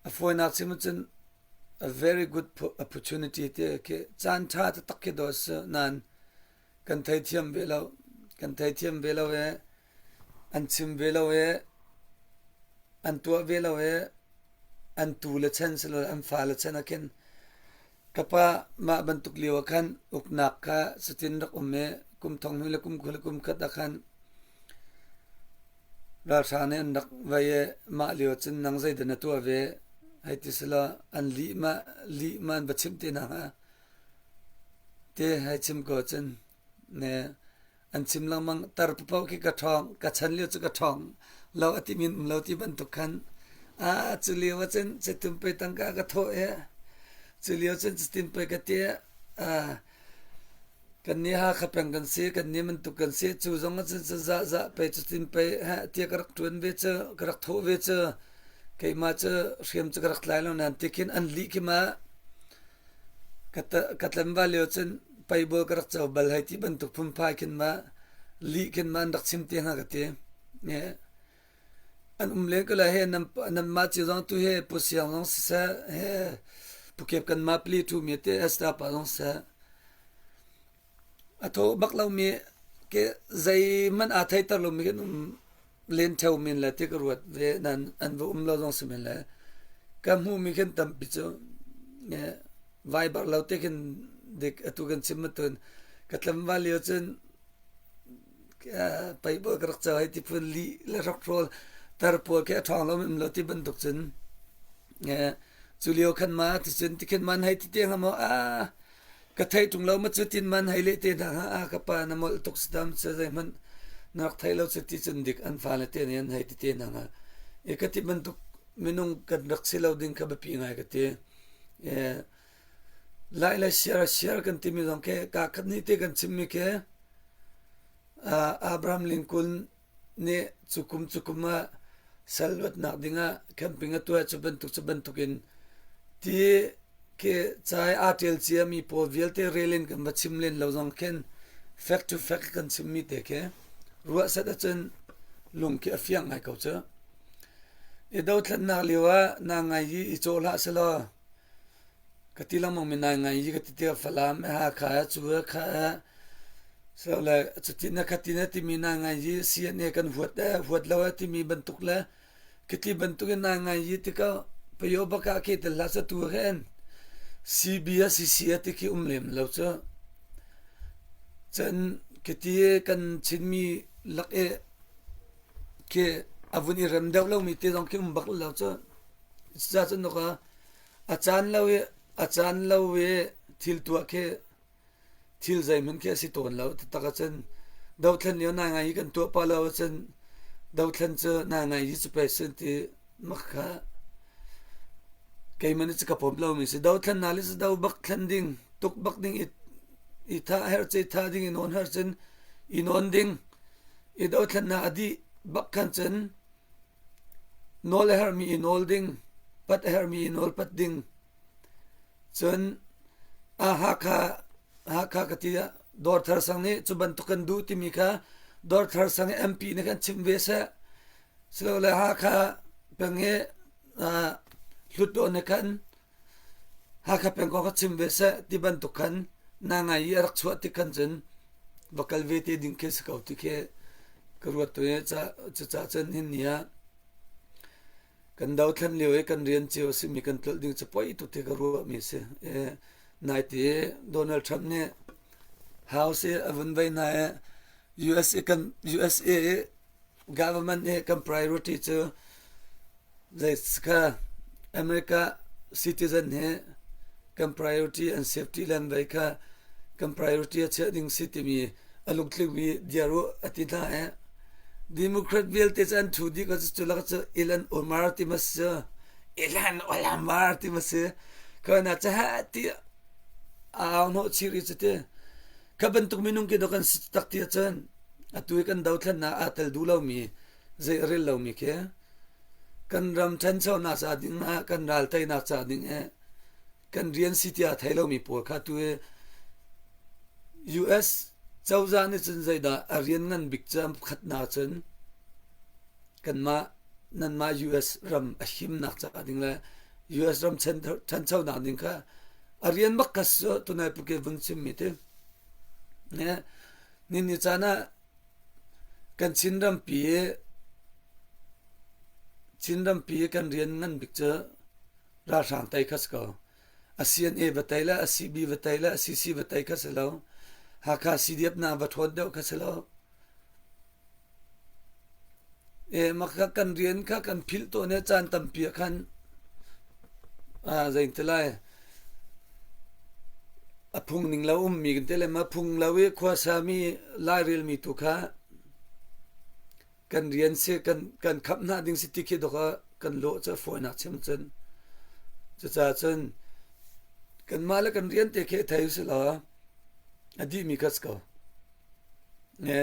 a fawinak chim ahcun a very good po-, opportunity ti khi caan ṭha taktak khi daw si nan kan theithiam ve lo, kan theithiam ve lo e, an chim ve lo e, an tuah ve lo e, an tu le chan si lo, an fa le chan ah khin ka pa mah bantuk lio ah khan uknak kha sitin rak um e, kum thonghnih le kum kul le kum khat ah khan ralhrang nih an rak vai e, mah lio cun nang zeidah na tuah ve? Hei ti si lo, an lih mah, lih mah an va chimh te hna hnga? Te hei chim ko cun, ne, an chim lengmang, tar paoh khi ka ṭhawng, ka chan lio cu ka ṭhawng lo a timi an um lo ti bantuk khan, aa, cu lio ahcun cutin pei tangka ka thawh e, cu lio cun cutin pei ka ti e, aa, kannih Hakha peng kan si, kannih bantuk kan si, cu zong ahcun cu zahzah pei, cutin pei, ha, tiah ka rak ṭuan ve cu, ka rak thawh ve cu, keimah cu hriam cu ka rak tlai lo nan ti khin an lih khi mah ka ta-, ka tlanval lio cun peibawl ka rak co bal hei ti bantuk phunphai khin mah, lih khin mah an rak chim te hnga ka ti. He, an um len ko lai he, nan, nanmah cio zong tu he, Pu Siang zong siseh, he, Pu Kep kanmah pali ṭhumi te, Esther pa zong siseh. A tho bak lomi, ke zeihmanh aa theiter lomi khin um len ṭheo min le ti ka ruat ve nan an va um lo zong si min le ka hmuhmi khin tampi cu, eh, Viber lo te khin dik atu kan chim matun ka tlamval lio cun, eh, peibawl ka rak co hei ti phun lih le hrokhrawl tar pawl khi a ṭhawng lo min um lo ti bantuk cun, eh, cu lio khan mah ti cun ti khin man hei ti tiang a maw, ah, ka theih ṭung lo ma cu tin man hei leh te hna hnga, a ka pa na molh tuk si tam cu zeihmanh na rak theih lo cu ti cun dik an fale te nih an hei ti te hna hnga. E ka ti bantuk minung kan rak si lo ding kha biapi ngai ka ti. E, like le share, share kan timi zong khi ka khat nih te kan chimmi khi, ah, Abraham Lincoln nih cukum cukum ah sal luatnak dingah camping a tuah cu bantuk cu bantuk in ti khi cai aa ṭial ciami pawl vialte rel in kan va chim len lo zong khin fact to fact kan chimmi te khi ruahsat ahcun lung khi a fiang ngai ko cu. I dothlennak lio ah nai ngai i i cawh hlah selaw, ka ti lengmang mi nai ngai i ka ti tiah Falam, Hakha, cu Hakha, so le, cutin a khatin a timi nai ngai i C N A kan huat, eh, huat lo a timi bantuk le, ka ti bantuk in nai ngai i tikah payo baka ke tel hlah sa tu hen. C B a C C a ti khi um lem lo cu. Cun ka ti kan Chinmi lak e ke a vun i rem deuh lomi te zong khi um bak lo cu. Cucaah cun a, a caan lo i, a caan lo i thil tuah khi thil zeihmanh khi a si tawn lo. Taktak ahcun dothlen lio nai ngai i kan tuah pah lo ahcun dothlen cu nai ngai i cu pei sin ti mak kha keimah nih cu ka pom lomi si. Dothlennak le cu do bak thlen ding, tuk bak ding, i, i thah herh cun i thah ding, i nawn herh cun i nawn ding. I dothlennak a dih bak khan cun nawl a herhmi i nawl ding, pat a herhmi i nawl pat ding. Cun, a, Hakha, Hakha ka ti ah, Dawr Thar Sang nih cu bantuk kan duh timi kha Dawr Thar Sang i M P nih kan chimh ve seh. Silole Hakha peng i, aa, hlutdaw nih khan Hakha peng kong kha chim ve seh ti bantuk khan nai ngai i a rak chuah tik khan cun va kal ve te ding khi si ko ti khi ka ruat tu i ca, cucaah cun hin ni ah kan dothlen lio i kan rian cio a simi kan tlolh ding cu poi tu ti ka ruahmi a si. E, naite Donald Trump nih House i a vun veina e U S A kan, U S A government hi kan priority cu zei kha America citizen hi kan priority and safety len vei kha kan priority a chiah ding si timi a lungtling mi diar uh a ti hna e. Democrat vialte cu an ṭhu dih ko cu, cu lak cu Ilhan Omar ti ma si cu, Ilhan Omar ti ma si. Kha na ca ha ti a au hnawh chih rih cu ti. Kha bantuk minung ki dawh kan si tak ti ahcun atu i kan dothlennak aa tel duh lomi, zei a rel lomi khi kan ram ṭhanchonak ca ding ah, kan ral teinak ca ding eh kan rian si tiah thei lomi pawl kha tu i U S cozah nih cun zeidah a rian ngan bik cu an khatnak cun kanmah, nanmah U S ram a himnak ca ding le U S ram ṭhan-, ṭhanchonak ding kha a rian bak kha si cu tunai puk i vun chimmi ti. Ne, nini caan ah kan Chin rampi, Chin rampi kan rian ngan bik cu ralhrang tei kha si ko. A C N A va tei le, a C B va tei le, a C C va tei kha si lo. Hakha C D F na va ṭhawn deuh kha si lo. E, mah kha kan rian kha kan philh tawn i caan tampi ah khan, aa, zei ti lai, a phung ning lo ummi kan ti le, mah phung lo i khuasa mi, lairel mi tu kha kan rian si, kan, kan khamh hna ding si ti khi dawk ah kan lawh cu a fawinak chim cun. Cucaah cun kanmah le kan rian te khi a thei si lo, a dihmi kha si ko. Nge,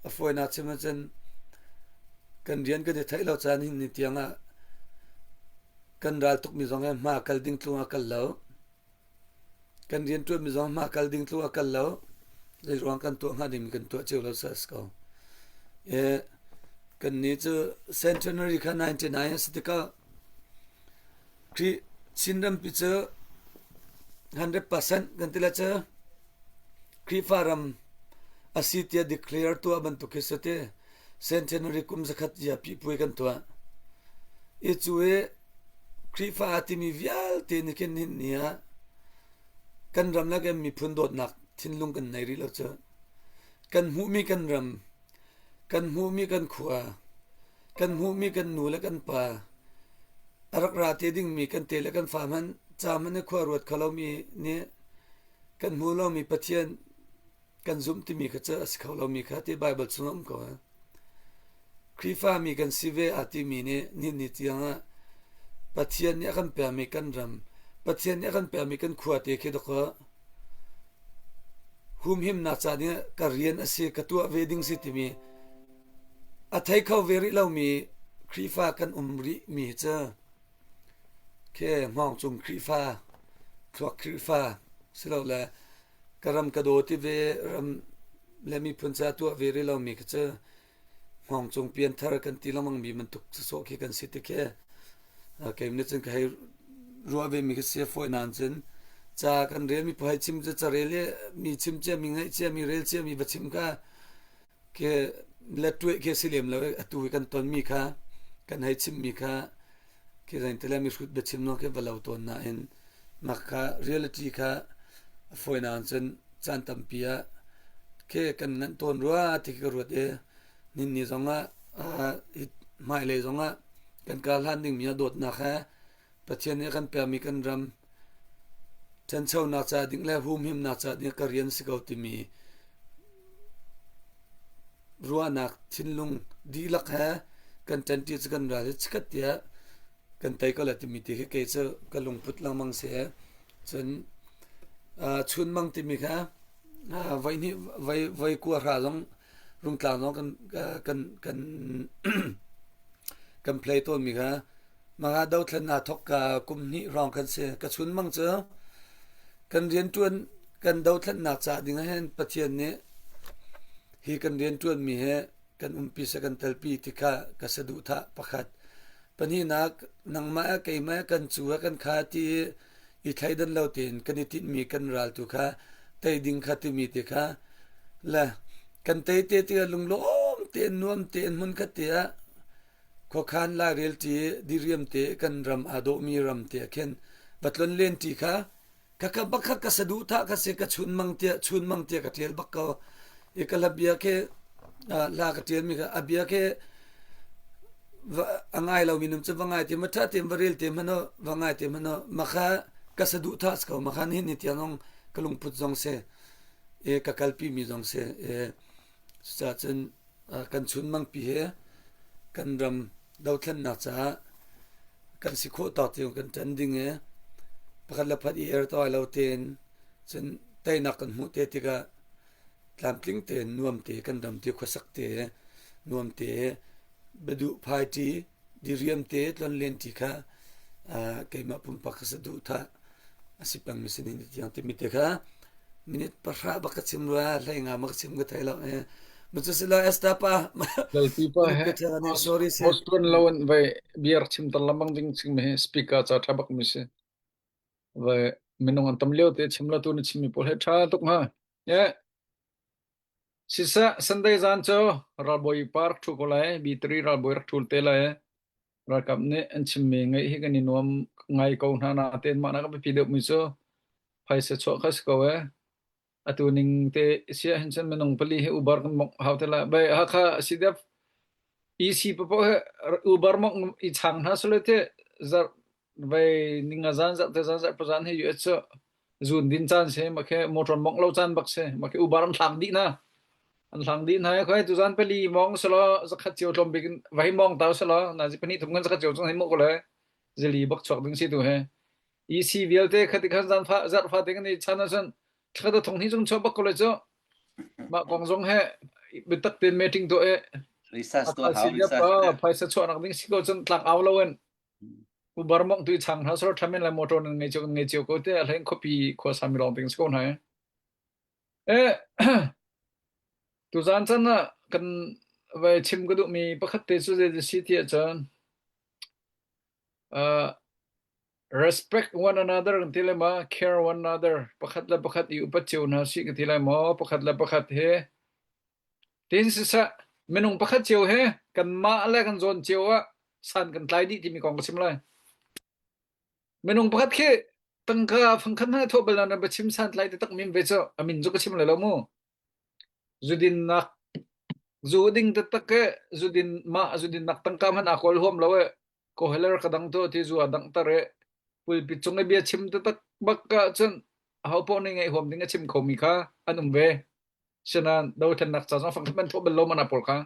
a fawinak chim ahcun kan rian kan i theih lo caan hin ni tiang ah kan raltukmi zong he hma kal ding tlung a kal lo. Kan rian ṭuanmi zong hma kal ding tlung a kal lo. Zeiruang kan tuah hnga dingmi kan tuah cio lo si ko. E, kanni cu centenary kha ninety nine a si tikah Khrih Chin rampi cu hundred percent kan ti le cu Khrihfa ram a si tiah declare tuah bantuk khi si ti. Centenary kum zakhat zia pihpui kan tuah i cu i Khrihfa aa timi vialte nih khin nihin ni ah kan ram le kan miphun dawtnak thinlung kan nei rih lo cu. Kan hmuhmi kan ram, kan hmuhmi kan khua, kan hmuhmi kan nu le kan pa, a rak ra te dingmi kan te le kan fa hmanh, ca hmanh i khua ruat kho lomi nih kan hmu lomi Pathian kan zumh timi kha cu a si kho lomi kha ti Baibal chungah um ko. Khrihfami kan si ve aa timi nih nihin ni tiang ah Pathian nih a kan piami kan ram, Pathian nih a kan piami kan khua te khi dawk ah humhimnak ca ding ah ka rian a si, ka tuah ve ding si timi a thei kho ve rih lomi Khrihfa kan um rih mi hi cu khi hngawng cung Khrihfa, thluak Khrihfa si lo le ka ram ka daw ti ve, ram le miphun ca tuah ve rih lomi kha cu hngawng cung pianthar kan ti lengmang mi bantuk sawsawh khi kan si ti khi, aa, keimah nih cun ka hei ruah ve mi kha si a fawi nain cun ca kan rel mi paoh hei chim cu ca rel i mi chim cia, mi ngaih cia, mi rel cia, mi va chim kha khi le tuai khi si lem lo, atu hi kan tonmi kha, kan hei chimmi kha khi zan ti le mi hrut biachim lawng khi va lo tawn nain mah kha reality kha a fawi nain cun caan tampi ah khi kan nganh tawn rua ti khi ka ruat i nihin ni zongah, aa, hi hmailei zongah kan kar hlan dingmi ah dawtnak he Pathian nih a kan piami kan ram ṭhanchonak ca ding le humhimnak ca ding ka rian si ko timi ruahnak thinlung dihlak he kan ṭanṭi cu kan ral hi chikkhat tiah kan tei ko le timi ti khi kei cu ka lungput lengmang si he. Cun, aa, chunmang timi kha, aa, voi hnih, voi, voi kua hra zong, rungtlang zong kan, aa, kan, kan, kan play tawnmi kha, mah kha dothlennak thawk ka kum hnih hrawng kan si. Ka chunmang cu kan rianṭuan, kan dothlennak ca ding ah hin Pathian nih hi kan rianṭuanmi he kan umpi si, kan telpi ti kha ka saduhthah pakhat. Pahnihnak, nangmah ah keimah ah kan cu ah kan kha ti i thleidan lo tein kan i tinhmi kan ral tu kha tei ding kha timi ti kha le kan tei te ti ah lunglawm tein nuam tein hmun khat te ah Kokhan lairel ti, diriam te, kan ram a dawhmi ram te a khen va tlon len ti kha, ka, ka bak kha ka saduh thah ka si, ka chunmang tia, chunmang tia ka ṭial bak ko. I ka la bia khe, a, la ka ṭial mi kha, a bia khe, va, a ngai lo mi num cu va ngai te, ma ṭha te, va rel te, mano, va ngai te, mano, ma kha ka saduh thah si ko, ma khan hin hi tiang zong ka lungput zong si, e, ka kalpi mi zong si, e, cucaah cun, a, kan chunmangpi he kan ram dothlennak caah kan si khawh tawk tiang kan ṭan ding e. Pakhat le pakhat i er tawi lo tein cun teinak kan hmuh te tikah tlamtling tein nuam te kan ram ti khuasak te nuam te biaduh phai ti diriam te tlonlen ti kha, aa, keimah pumpak ka saduh thah a si pengmi sin in tiang timi te kha minit pahra bak ka chim rua, hleinga mak ka chim ka thei lo. Eh, ma cu si lo, Esther pa. Lalpi pa he ka ṭha ni, sorry si. Host tuan lo in vai biar chim tan lamang ding chim he speaker ca ṭha bak mi si. Vai minung an tam lio te chim lo tu na chim mi pawl he ṭha tuk ha. Yeah. Sisa Sunday zan cu ralbawi pa rak ṭhu ko lai, B three ralbawi rak ṭhu te lai. Ralkap nih an chimmi ngeih hi kan i nuam ngai ko hna natein mah na ka biapi deuhmi cu phaisa chuah kha si ko e. Atu ning te si ah hin cun minung pali hi ubar kan mawngh hau te lai. Bai, Hakha C D F E C paoh he ubar mawngh i chang hna si lo te, zarh vai ning a zan zarh te zan zarh pazan hi U S cu zun din caan si, mah khi motor mawngh lo caan bak si, mah khi ubar an thlang dih hna. An thlang dih hna, khuai tu zan pali mawngh si law, zakhat cio tlawm bik in va hi mawngh tau si law, nazi pahnih thum khan zakhat cio cun hei mawh ko lai. Zili bak chuak ding si tu he. E C vialte khat i khan zan fa, zarh fa te kan i chan ahcun, thla thong hnih cung chuah bak ko lai cu. Mah kong zong he, biatak tein meeting tuah e. Research tuah hau, research tuah. Phaisa chuahnak ding si ko cun tlang au lo in. Uber mawngh tu i chang hna sor ṭhamen lai motor nan ngei cio, kan ngei cio ko te, a hleng khuapi khuasa mi lawng ding si ko hna. Eh, tuzan chan ah kan vai chim ka duhmi pakhat te cu zei si ti ahcun, ah, respect one another kan ti lai maw, care one another, pakhat le pakhat i upat cio hna si kan ti lai maw, pakhat le pakhat he tin siseh, minung pakhat cio he kanmah le kan zawn cio ah san kan tlai dih timi kong ka chim lai. Minung pakhat khi tangka fangkhat hna thawh bal nan biachim san tlai taktak min ve cu a min cu ka chim lai lo mu. Zudinnak, zu ding taktak e, zudin mah, zudinnak tangka hmanh aa kawl huam lo e, koheler ka dang tuah ti zu aa dangh tar e, pulpit cung e biachim taktak bak ah cun ahopaoh nih ngeih huam ding a chim khomi kha an um ve. Sinain dothlennak ca zong fangkhat man thawh bal lo mana pawl kha.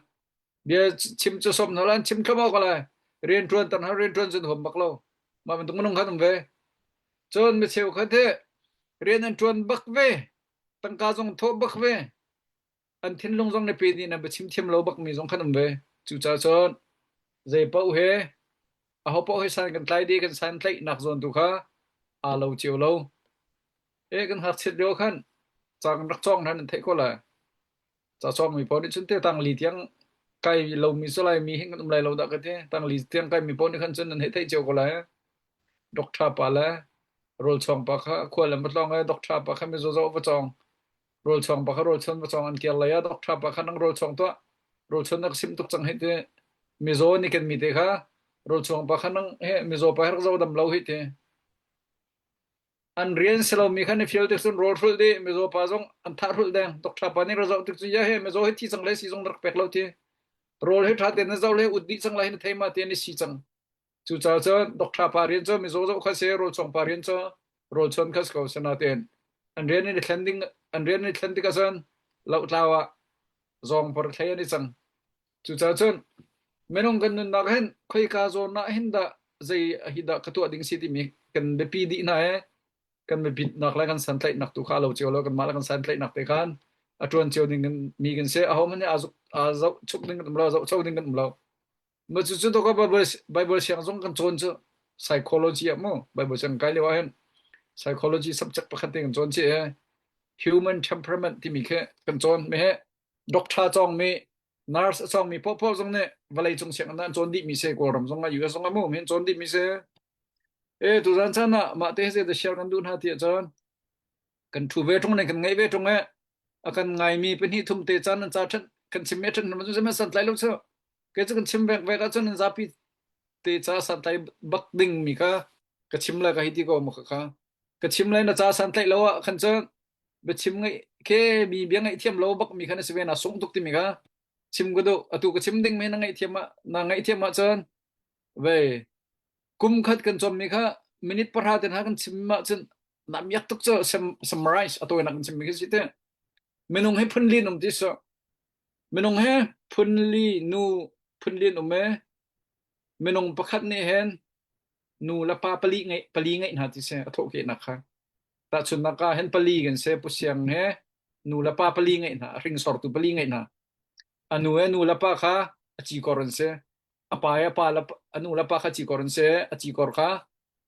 Bia chim cu sawm hna lai, an chim thlam awk lai. Rian ṭuan tan hau, rian ṭuan cun huam bak lo. Mah bantuk minung khan um ve. Cun mi cheukhat he rian an ṭuan bak ve. Tangka zong thawh bak ve. An thinlung zong na pe nih nan biachim thiam lo bak mi zong khan um ve. Cucaah cun zei paoh he, ahopaoh he san kan tlai dih, kan san tlaihnak zawn tu kha aa lo cio lo. E kan ngakchiat lio khan cang rak cawng hna nan theih ko lai. Ca cawngmi paoh nih cun te tangli tiang kai lomi cu Laimi hin kan um lai lo dah ka ti. Tangli tiang kaimi paoh nih khan cun nan heh theih cio ko lai. Doctor pa le rawlchuang pa kha khua lam va tlawng e, doctor pa kha mizaw zoh va cawng. Rawlchuang pa kha rawlchuan va cawng an kial lai a, doctor pa kha nang rawlchuang tuah. Rawlchuan rak sim tuk cang hi ti. Mizaw nih kan mi te kha rawlchuang pa kha nang he mizaw pa he rak zoh dam lo hi ti. An rian si lomi khan i fial tik cun rawl hrulh dih, mizaw pa zong an thah hrulh deng. Doctor pa nih ra zoh tik cun, ya he mizaw hi thi cang le si zong na rak pek lo ti. Rawl hi ṭha tein na zoh le ut dih cang lai hi na thei ma tein i si cang. Cucaah cun doctor pa rian cu mizaw zoh kha si, rawlchuang pa rian cu rawlchuan kha si ko sinain an rian in i thlen ding, an rian in i thlen tik ahcun lohtlau ah zawng por thlei an i cang. Cucaah cun minung kan nunnak hin khoika zawn ah hin dah zei ahi dah ka tuah ding si timi kan biapi dih hna e. Kan biapitnak le kan santlaihnak tu kha a lo cio lo, kanmah le kan santlaihnak te khan a ṭuan cio ding kan, mi kan si, ahohmanh nih aa zuk, aa zoh chuk ding kan um lo, zoh cho ding kan um lo. Ma cucu tu ka Bible, Bible siang zong kan cawn cu psychology ah mu, Bible siang kai lio ah hin psychology subject pakhat te kan cawn si e. Human temperament timi khi kan cawn mi he doctor cawngmi, nurse a cawngmi paohpaoh zong nih vawleicung sianginn ah an cawn dihmi si, Kawlram zong ah, U S zong ah mu, mi an cawn dihmi si. E, tuzan caan ah mah te he zeidah share kan duh hna ti ahcun kan ṭhu ve ṭung nih kan ngeih ve ṭung e, a kan ngaimi pahnih thum te caan an ca ṭhan, kan chim e ṭhan hna, cun zeihmanh san tlai lo cu. Kei cu kan chim vek vek ahcun an zapi te ca santlaih bak ding mi kha ka chim lai ka hi ti ko maw kha kha. Ka chim lai na ca santlaih lo ah khan cun biachim ngaih ke mi bia ngaih thiam lo bak mi kha na si ve na sung tuk ti mi kha chim ka duh. Atu ka chim ding mi na ngaih thiam ah, na ngaih thiam ah cun ve kum khat kan cawm mi kha minit pahra te hna kan chim ah cun na miak tuk cu sum-, summarize a tawinak kan chim mi kha si te. Minung he phunlin um ti so. Minung he phunli nu phunlin um e. Minung pakhat nih hen nu le pa pali ngaih, pali ngaih hna ti si a thawhkehnak kha. Tahchunhnak ah hen pali kan si, pusiang he nu le pa pali ngaih hna, a hringsortu pali ngaih hna. A nu he nu le pa kha a cikor an si. A pa he a pa le pa, a nu le pa kha cikor an si, a cikor kha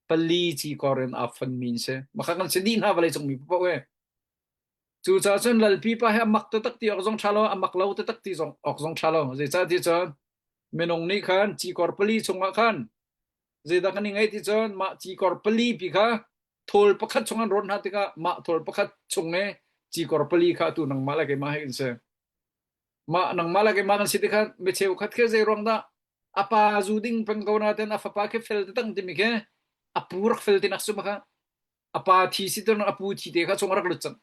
pali cikor in a fanmi an si. Makha kan si dih hna vawlei cung mi paoh he. Cucaah cun lalpi pa he a mak taktak ti awk zong ṭha lo, a mak lo taktak ti zong awk zong ṭha lo. Zeicah ti cun minung nih khan cikor pali chungah khan zeidah kan i ngaih ti cun mah cikor pali pi kha thawl pakhat chung an rawn hna tikah mah thawl pakhat chung e cikor pali kha atu nangmah le keimah he kan si. Mah nangmah le keimah kan si ti khan mi cheukhat khi zei ruang dah a pa zu ding peng ko nain a fapa khi fel taktak ti mi khi a pu rak fel tinak si makha. A pa thi si tu a pu thi te kha chung rak lut cang.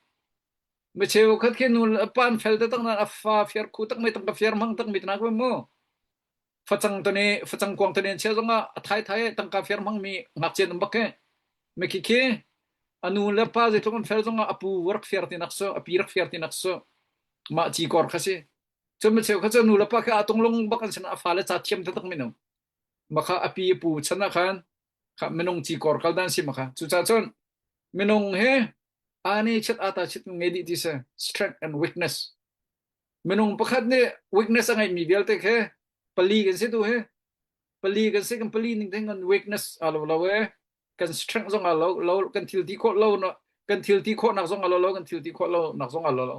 Mi cheukhat khi nu le pa an fel taktak nain a fa fiar khu tak mi, tangka fiar hmang tak mi tinak ve maw? Facang tane, facang kuang tane chia zongah a thai thai tangka fiar hmang mi ngakchiat um bak he. Mi khi khi a nu le pa zeitluk an fel zongah a pu rak fiar tinak so, a pi rak fiar tinak so. Mah cikor kha si. Cun mi cheukhat cu nu le pa khi a tunglung bak an sin a fa le ca thiam taktak mi no. Makha a pi a pu chan ah khan kha minung cikor kal dan si makha. Cucaah cun minung he aa ni chet aa ta chet ngei dih ti si, strength and weakness. Minung pakhat nih weakness a ngeihmi vialte khi pali kan si tu hi. Pali kan si, kan pali ning te kan weakness a lo lo e. Kan strength zong a lo lo, kan thil ti khawh lo na, kan thil ti khawhnak zong a lo lo, kan thil ti khawh lo nak zong a lo lo.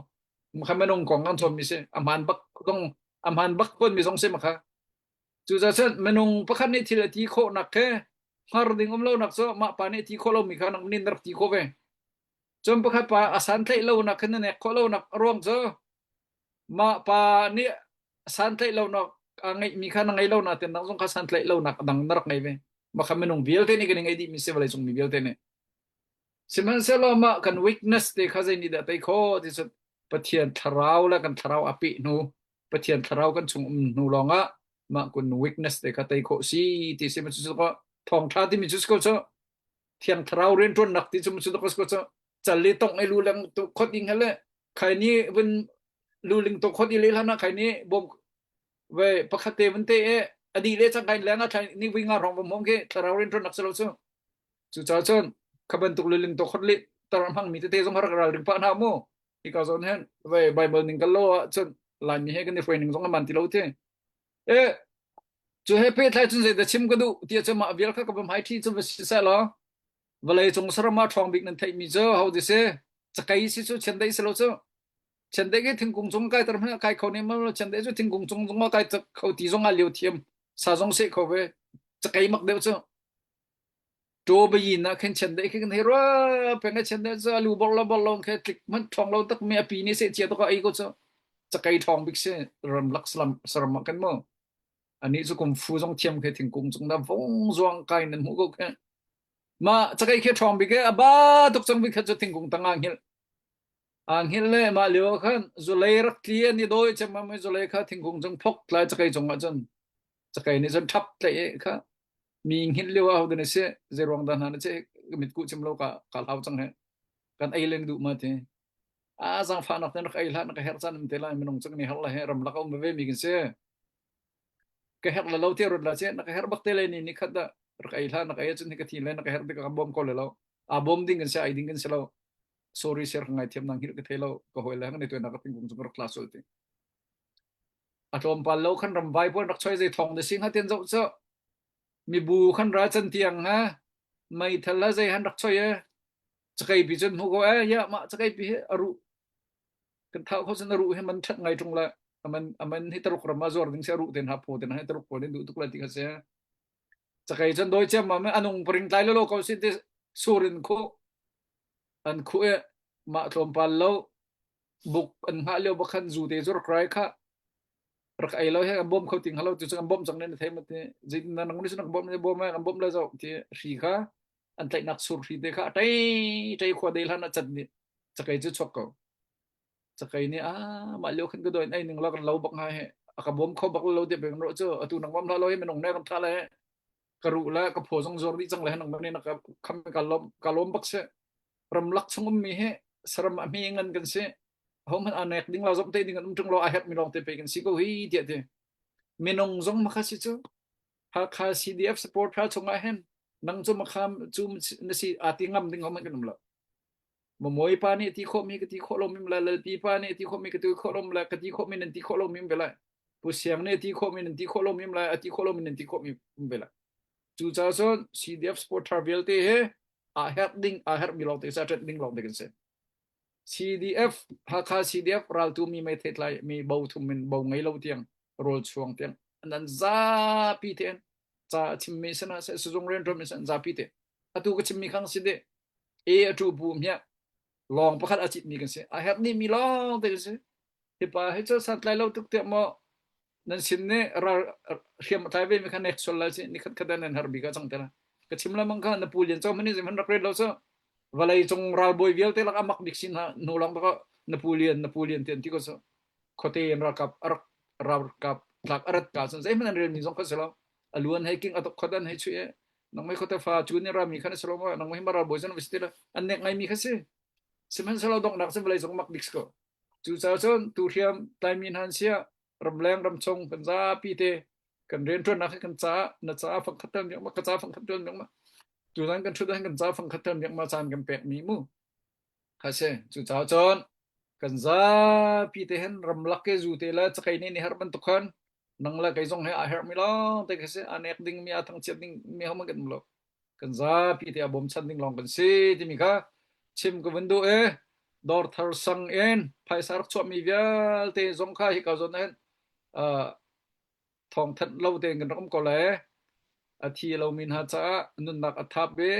Makha minung kong kan cawnmi si, a hmaan bak zong, a hmaan bak khonmi zong si makha. Cucaah cun minung pakhat nih thil a ti khawhnak khi hngar ding um lonak cu mah pa nih a ti khawh lomi kha nak nin rak ti khawh ve. Cun pakhat pa a santlaih lonak kha na nek khawh lonak a ruang cu mah pa nih a santlaih lonak a ngeihmi kha na ngei lo nain nak zong kha santlaih lonak a dang na rak ngei ve. Makha minung vialte nih kan i ngei dihmi si vawlei cung mi vialte nih. Sihmanhsehlaw mah kan weakness te kha zei nih dah tei khawh ti cun Pathian thlarau le kan thlarau a peh hnu, Pathian thlarau kan chung um hnu lawngah mah kun weakness te kha tei khawh si ti si. Mah cu cu thawngṭha timi cu si ko cu thiang thlarau rianṭuannak ti cu mah cu tuk si ko cu cal le tongh e lu leng tu khawt ding he le khai ni vun lu ling tu khawt i le hlan ah khai ni bawm ve pakhat te vun te e a dih le cang kai leng ah khai ni vui nga hrawng vom hawng khi thlarau rianṭuannak si lo cu. Cucaah cun kha bantuk lu ling tu khawt le tar hmang mi tete zong har ral ring pah hna mu. Hika zawn hen ve Bible ning kal lo ah cun Laimi he kan i hruai ning zong a man ti lo te. Eh, cu he pehtlaih cun zeidah chim ka duh tiah cun mah vial kha ka va hmai ṭhi cu va si seh law. Vawlei cung saram ah ṭhawng bik nan theihmi cu ho ti si. Cakei si cu chiandeih si lo cu. Chiandeih khi thingkung cung kaiter hmanh a kai kho nih maw, chiandeih cu thingkung cung zong a kai kho ti zong a lio thiam sa zong seh kho ve. Cakei mak deuh cu. Ṭawbayin ah khin chiandeih khi kan hei rua peng a chiandeih cu a lu bawlh lo bawlh lo khe tlik hmanh ṭhawng lo tak mi a pi nih seh cia tuk a ei ko cu. Cakei ṭhawng bik si ramlak saram, saram ah kan maw. Anih cu kumfu zong thiam khi thingkung cung dah vung zuang kai nan hmuh ko khe. Mah cakei khi ṭhawng bik e a ba tuk cang bik khat cu thingkung tang a hngilh. A hngilh le mah lio khan zulei rak tli an i dawi cem mah zulei kha thingkung cung phok tlai cakei cung ah cun cakei nih cun ṭhap tlaih e kha. Mi hngilh lio ah ho dah na si, zei ruang dah hna na si, ka mit kuh cim lo ka, ka hlau cang he. Kan ei leng duh ma ti. A zangfahnak tein rak ei hlah, na ka herh caan um te lai, minung cang ni har lai he, ramlak a um ve mi kan si. Ka herh le lo tiah ruat lai si, na ka herh bak te lai ni, ni khat dah rak ei hlah, na ka ei cun hi ka thi lai, na ka herh dik ka bawm ko le lo. A bawm ding kan si, ei ding kan si lo. Sorry, ser ka ngaithiam nang hngilh ka thei lo, ka hawi le hang ni tuainak ka thingkung cung rak tla sual ti. A tlawmpal lo khan ramvai pawl rak choi zei thawng dah si hnga tian zoh cu. Mibu khan ra can tiang ha, meithal ha zei han rak choi e. Cakeipi cun hmu ko e, ya mah cakeipi hi a ruh. Kan thau kho cun a ruh hi man ṭhat ngai ṭung le. A man, a man hi taruk ram a zuar ding si a ruh ten ha pho ten ha hi taruk pawl in duh tuk lai ti kha si. Cakei cun dawi ciam mah a nung paring tlai lo lo ko si ti sur in khuh. An khuh e, mah tlawmpal lo. Buk an hngah lio bakhan zu te cu rak rai kha. rak ei lo he, kan bawm kho ting halo, tu cang kan bawm cang nen thei mati. Zin na nang ni cang kan bawm le bawm kan bawm le zo ti hri kha, an tlaihnak sur hri te kha a tei tei khua dei hlan a cat ni cakei cu chuak ko. Cakei ni a mah lio khan ka dawi in ei ning lo kan lo bak hnga he, a ka bawm kho bak lo te peng rawh cu, atu nang bawm hlah lo he, minung ne kan thah le he, ka ruh le ka phaw zong zuar dih cang le he, nang mah ni na ka kham ka lawm, ka lawm bak seh. Ramlak chung ummi he saram a hme ngan kan si. Ahohmanh aa nek ding la zomh te ding an um ṭung lo, aa herhmi lawngte pei kan si ko hi tiah ti. Minung zong makha si cu. Hakha C D F supporter chungah hin nang cu makha cu na si aa ti ngam ding ahohmanh kan um lo. Mamawi pa nih a ti khawhmi ka ti khawh lomi um lai, Lalpi pa nih a ti khawhmi ka ti khawh lomi um lai, ka ti khawhmi nan ti khawh lomi um ve lai. Pusiang nih a ti khawhmi nan ti khawh lomi um lai, a ti khawh lomi nan ti khawhmi um ve lai. Cucaah cun C D F supporter vialte he aa herh ding, aa herhmi lawngte, sa ṭet ding lawngte kan si. C D F, Hakha C D F raltu mi mei theitlai mi bo thum in bo ngei lo tiang, rawl chuang tiang an, an zapi te an ca a chimmi sin ah seh, sizung rianṭuanmi sin an zapi te. Atu ka chimmi khang si dih. E a ṭupu hmiah lawng pakhat a citmi kan si. A herh dihmi lawngte kan si. Hi pa hi cu santlai lo tuk tiah maw? Nan sin nih ral hriam a tlai ve mi kha nek sual lai si, nikhat khat nan har bik ah cang te la. Ka chim lamang kha Napoleon cu hmanh nih hmanh rak ret lo cu. Vawlei cung ralbawi vialte lak a mak bik si hna hnu lawng takah Napoleon, Napoleon tiah an ti ko cu. Khuate in ralkap a rak, ralkap tlak a rat ka cun zeihmanh an relmi zong kha si lo. A luan hei king a tok khuat an hei chuih e. Nangmah khuate fa cu nih rami kha na si lo maw? Nangmah hi ma ralbawi zan va si ti la. An nek ngaimi kha si. Sihmanhsehlaw donghnak cun vawlei cung mak bik si ko. Cucaah cun tu hriam tlaimi hna an si ah ramleng ramchung kan zapi te kan rianṭuannak hi kan caah na caah fangkhat tel miak maw, ka caah fangkhat tel miak maw. Tuzan kan ṭhut ah hin kan caah fangkhat tel miak maw caan kan pekmi mu. Kha si, cucaah cun kan zapi te hin ramlak ke zu te le cakei nih ni herh bantuk khan nang le kei zong he aa herhmi lawngte kha si, aa nek dingmi, aa thangchiat dingmi ahohmanh kan um lo. Kan zapi te aa bawmchan ding lawng kan si timi kha chim ka vun duh e. Dawr thar sang in phaisa rak chuahmi vialte zong kha hi ka zawn ah hin, aa, thawngthanh lo tein kan rak um ko lai. A thi lomi hna caah a nunnak a thap ve,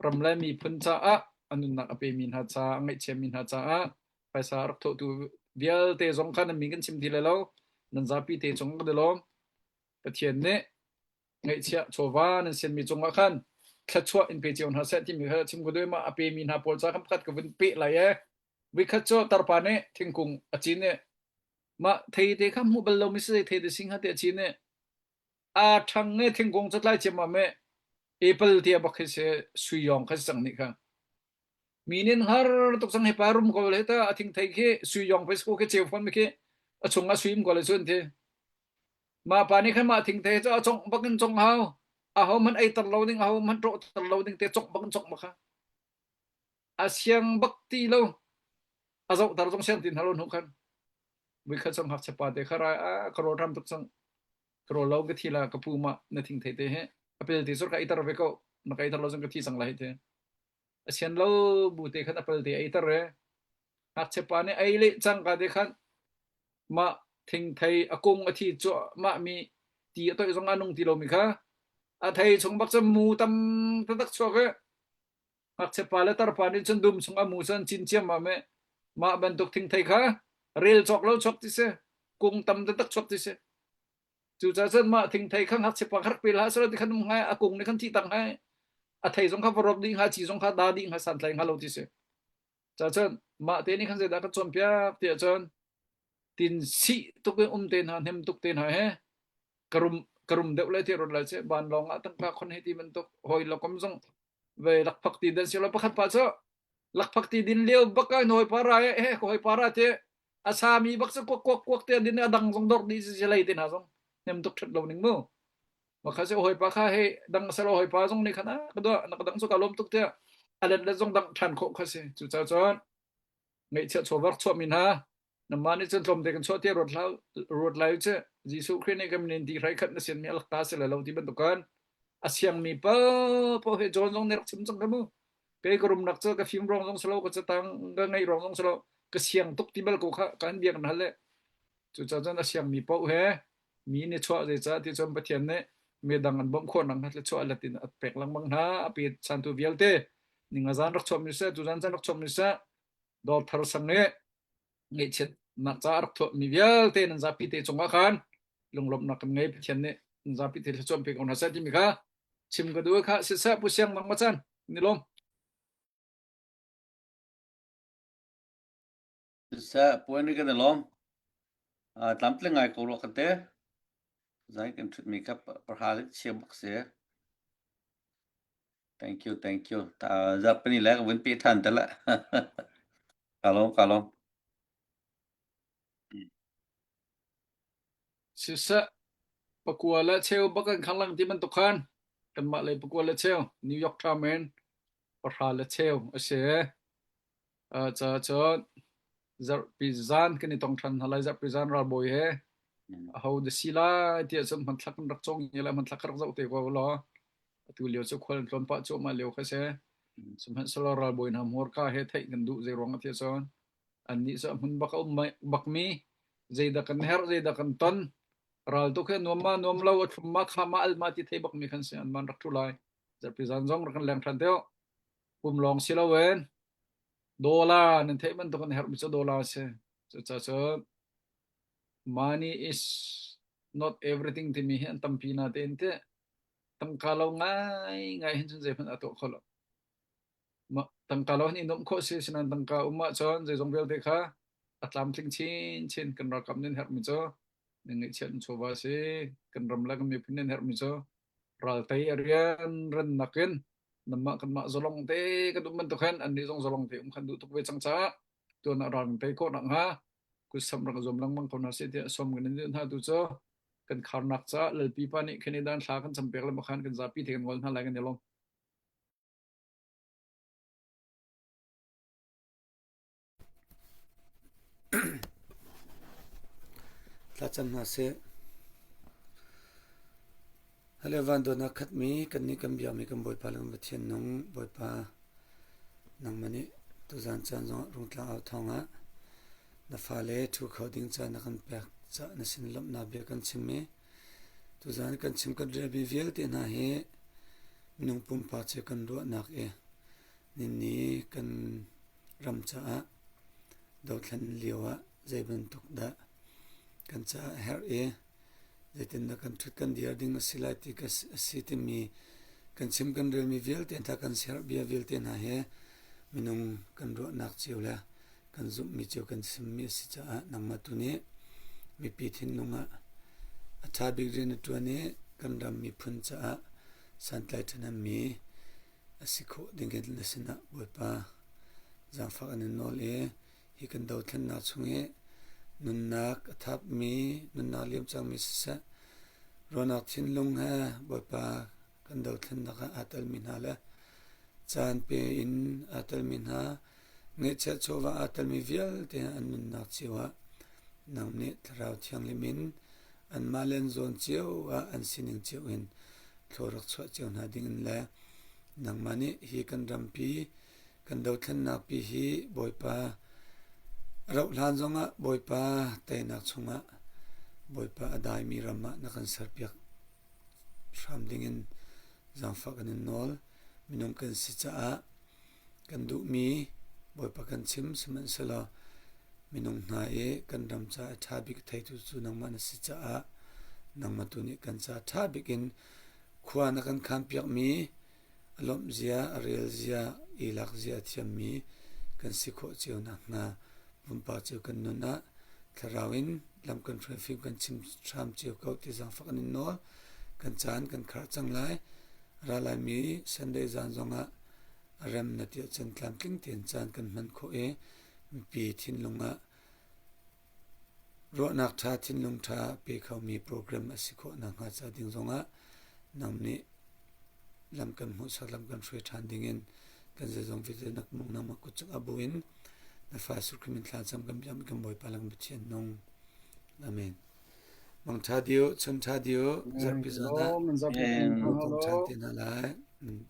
ram le miphun caah a nunnak a pemi hna caah, a ngaihchiami hna caah phaisa a rak thawhtu vialte zong kha nan min kan chim ti lai lo. Nan zapi te cung ka lawm. Pathian nih ngaihchiah chawva nan sianmi cungah khan thluachuah in pe cio hna seh timi kha chim ka duh i, mah a pemi hna pawl ca khan pakhat ka vun peh lai e. Voikhat cu tarpa nih thingkung a cin i, mah thei te kha hmuh bal lomi si, thei te si hnga te a cin i, aa ṭhang i thingkung cu tlai ciammam i, apple tiah bak khi si, suiyawng kha si cang nih kha. Mi nih an har tuk cang, hi pa rum ko le ta, a thingthei khi suiyawng pei si ko khi, ceu fawn mi khi a chungah sui um ko le cu an ti. Mah pa nih khan mah thingthei cu a congh bak in congh hau, ahohmanh eiter lo ding, ahohmanh ṭawhter lo ding te congh bak in congh bak kha. A siang bak ti lo, a zohter zong siang ti hna lo hnu khan. Voikhat cang ngakchia pa te kha ra i, a ka rawl ṭam tuk cang. Ka rawl lo ka thi la, ka pu mah na thingthei te he apple te cu ka eiter ve ko, na ka eiter lo cun ka thi cang lai hi te. A sian lo bu te khan apple te a eiter e. Ngakchia pa nih ei leh cangka te khan mah thingthei a kung a thi cuah mah mi ti a toih zong a nung ti lomi kha a thei chung bak cun mu tam taktak chuak e. Ngakchia pa le tarpa nih cun dum chung a mu cun cin ciammam e. Mah bantuk thingthei kha rel cawk lo chuak ti si, kung tam taktak chuak ti si. Cucaah cun mah thingthei kha ngakchia pa kha rak pe hlah seh law ti khan um hnga i, a kung nih khan thih tak hnga i, a thei zong kha va rawk dih hnga, ci zong kha dah dih hnga, santlai hnga lo ti si. Cucaah cun mah te nih khan zeidah kan cawnpiak tiah cun, tin sih tuk in um te hna, hnem tuk te hna he ka rum, ka rum deuh lai tiah ruat lai seh, ban lawng ah tangka khon he ti bantuk hawi lakom zong ve, lakphak ti dan si lo, pakhat pa cu lakphak ti din lio bak ah hin hawipa ra e, he ka hawipa ra tiah a sami bak cu kuak, kuak, kuak tiah din, a dang zong dorh dih si, si lei te hna zong hnem tuk ṭhat lo ning mu. Makha si hawipa kha hei dang a si lo, hawipa zong nih khan a ka duh, na ka dang cu ka lawm tuk tiah a let let zong dang ṭhan khawh kha si. Cucaah cun ngaihchiah chawva rak chuahmi hna, nanmah nih cun tlawmte kan chuah tiah ruat hlah, ruat lai u sih. Jesuh Khrih nih kan min in ti hrai khat na sianmi a lakka si lai lo ti bantuk khan a siangmi paoh, paoh he John zong nih rak chim cang kha mu. Kei ka rumnak cu ka fim ruang zong si lo, ka catang ka ngeih ruang zong si lo, ka siang tuk ti bal ko kha ka han biak hna le. Cucaah cun a siangmi paoh he mi nih chuah, zeicah ti cun Pathian nih midang an bawmh khawh nakhnga thluachuah a let in a pek lengmang hna, a pe chantu vialte. Ning a zan rak chuahmi seh, tuzan zan rak chuahmi seh, dawr thar sang nih ngaihchiat nak ca a rak thuah mi vialte nan zapi te cungah khan lunglawmhnak kan ngei. Pathian nih nan zapi te thluachuah pek ko hna seh timi kha chim ka duh kha. Sisa Pu Siang nangmah can ni lawm. Sisa Pu Henry kan i lawm. Ah, tlamtling ngai ko ruak kan te. Zai kan thut mi kha pa-, pahra le chia bak se. Thank you, thank you. Ta zat pani le ka vun pi than ta la. Ka lawm, ka lawm. Sisa pakua le cheu bak kan khang lang ti man tuk khan. Kanmah lei pakua le cheu New York Times in pahra le cheu a si. Ah, ca cun zarhpi zan kan i tong ṭhan hna lai, zarhpi zan ralbawi he aho dah si lai tiah cun hmanthlak kan rak cawng i lai, hmanthlak kan rak zoh te ko law. Atu lio cu khual an tlawn pah cuahmah lio kha si. Sihmanhsehlaw ralbawi hna hmurka he theih kan duh zei ruangah tiah cun annih cu a hmun bak a um mai-, bakmi, zeidah kan herh, zeidah kan ton, ral tuk he nuam ma nuam lo, a thlum ma kha ma al ma ti thei bakmi khan si. Anmah rak ṭhu lai. Zarhpi zan zong rak kan leng ṭhan te uh. Pumlawng si loin dollar nan theih bantuk kan herhmi cu dollar si. Cucaah cun money is not everything timi hi an tampi natein teh tangka lo ngaingai hin cun zeihmanh aa tuah kho lo. Mah, tangka lo hin i nuamh khawh si, sinain tangka um ahcun zeizong vialte kha a tlamtling chinchin. Kan ralkap nih an herhmi cu nan ngaihchiat in chawva a si. Kan ram le kan miphun nih an herhmi cu ral tei a rian ran nakin nanmah kanmah zalong te kan um bantuk khan annih zong zalong te um khan duh tuk ve cang caah tuan ah ral kan tei khawh nakhnga kutsam rak zuam lengmang ko hna seh tiah sawm kan in duh hna. Tu cu kan kharnak caah Lalpi pa nih Canada an thla kan campek le makhan kan zapi te kan ngol hna lai kan i lawm. Thlacam hna seh. Hale van dawtnak khatmi kannih kan biakmi kan Bawipa le kan Pathian nung, Bawipa, nangmah nih tuzan caan zongah rungtlang au thawngah na fale ṭhu kho ding ca na kan pek caah na sin lawmhnak bia kan chimmi. Tuzan kan chim kan relmi vialte hna hi minung pumpak cio kan ruahnak i nihin ni kan ram caah dothlen lio ah zei bantuk dah kan caah herh i zeitindah kan ṭhut kan dir ding a si lai ti ka si, a si timi kan chim kan relmi vialte hna, kan herh bia vialte hna he minung kan ruahnak cio le kan zumhmi cio kan chimmi a si caah nangmah tu nih mipi thinlung ah a ṭha bik rian a ṭuan i kan ram miphun caah santlai ṭhanammi a si khawh dingin na sinah Bawipa zaangfak in in nawl i hi kan dothlennak chung i nunnak a thapmi, nunnak liam cangmi siseh, ruahnak thinlung he Bawipa kan dothlennak ah aa telmi hna le caan pe in aa telmi hna, ngaihchiat chawva aa telmi vialte an nunnak cio ah nang nih Thlarau Thianghlim in anmah le an zawn cio ah an sining cio in thlaw rak chuah cio hna dingin le nangmah nih hi kan rampi, kan dothlennak pi hi Bawipa, a rauh hlan zongah Bawipa teinak chungah Bawipa a daimi ram ah na kan serpiak hram dingin zaangfak in in nawl. Minung kan si caah kan duhmi Bawipa kan chim, sihmanhsehlaw minung hna i kan ram caah a ṭha bik theitu cu nangmah na si caah nangmah tu nih kan ca ṭha bik in khua na kan khanpiakmi, a lawmhzia, a relzia, i lakzia a thiammi kan si khawh cio nakhnga pumpak cio kan nun ah Thlarau in lam kan hruai fim, kan chim hram cio ko ti zaangfak in in nawl. Kan caan kan kharh cang lai. Ra laimi Sunday zan zongah a rem na tiah cun tlamtling tein caan kan hman khawh i mipi thinlung ah ruahnak ṭha, thinlung ṭha pe khomi program a si khawh nakhnga ca ding zongah nang nih lam kan hmuhsak, lam kan hruai ṭhan dingin kan zeizong vialte na mung nangmah kut cungah bu in na fa Jesuh Khrih min thlacam kan biakmi kan Bawipa le kan Pathian nung. Amen. Mang ṭha dih, chun ṭha dih, zarhpi zan ah Amen. Amen. Ṭhan te hna lai. Mm.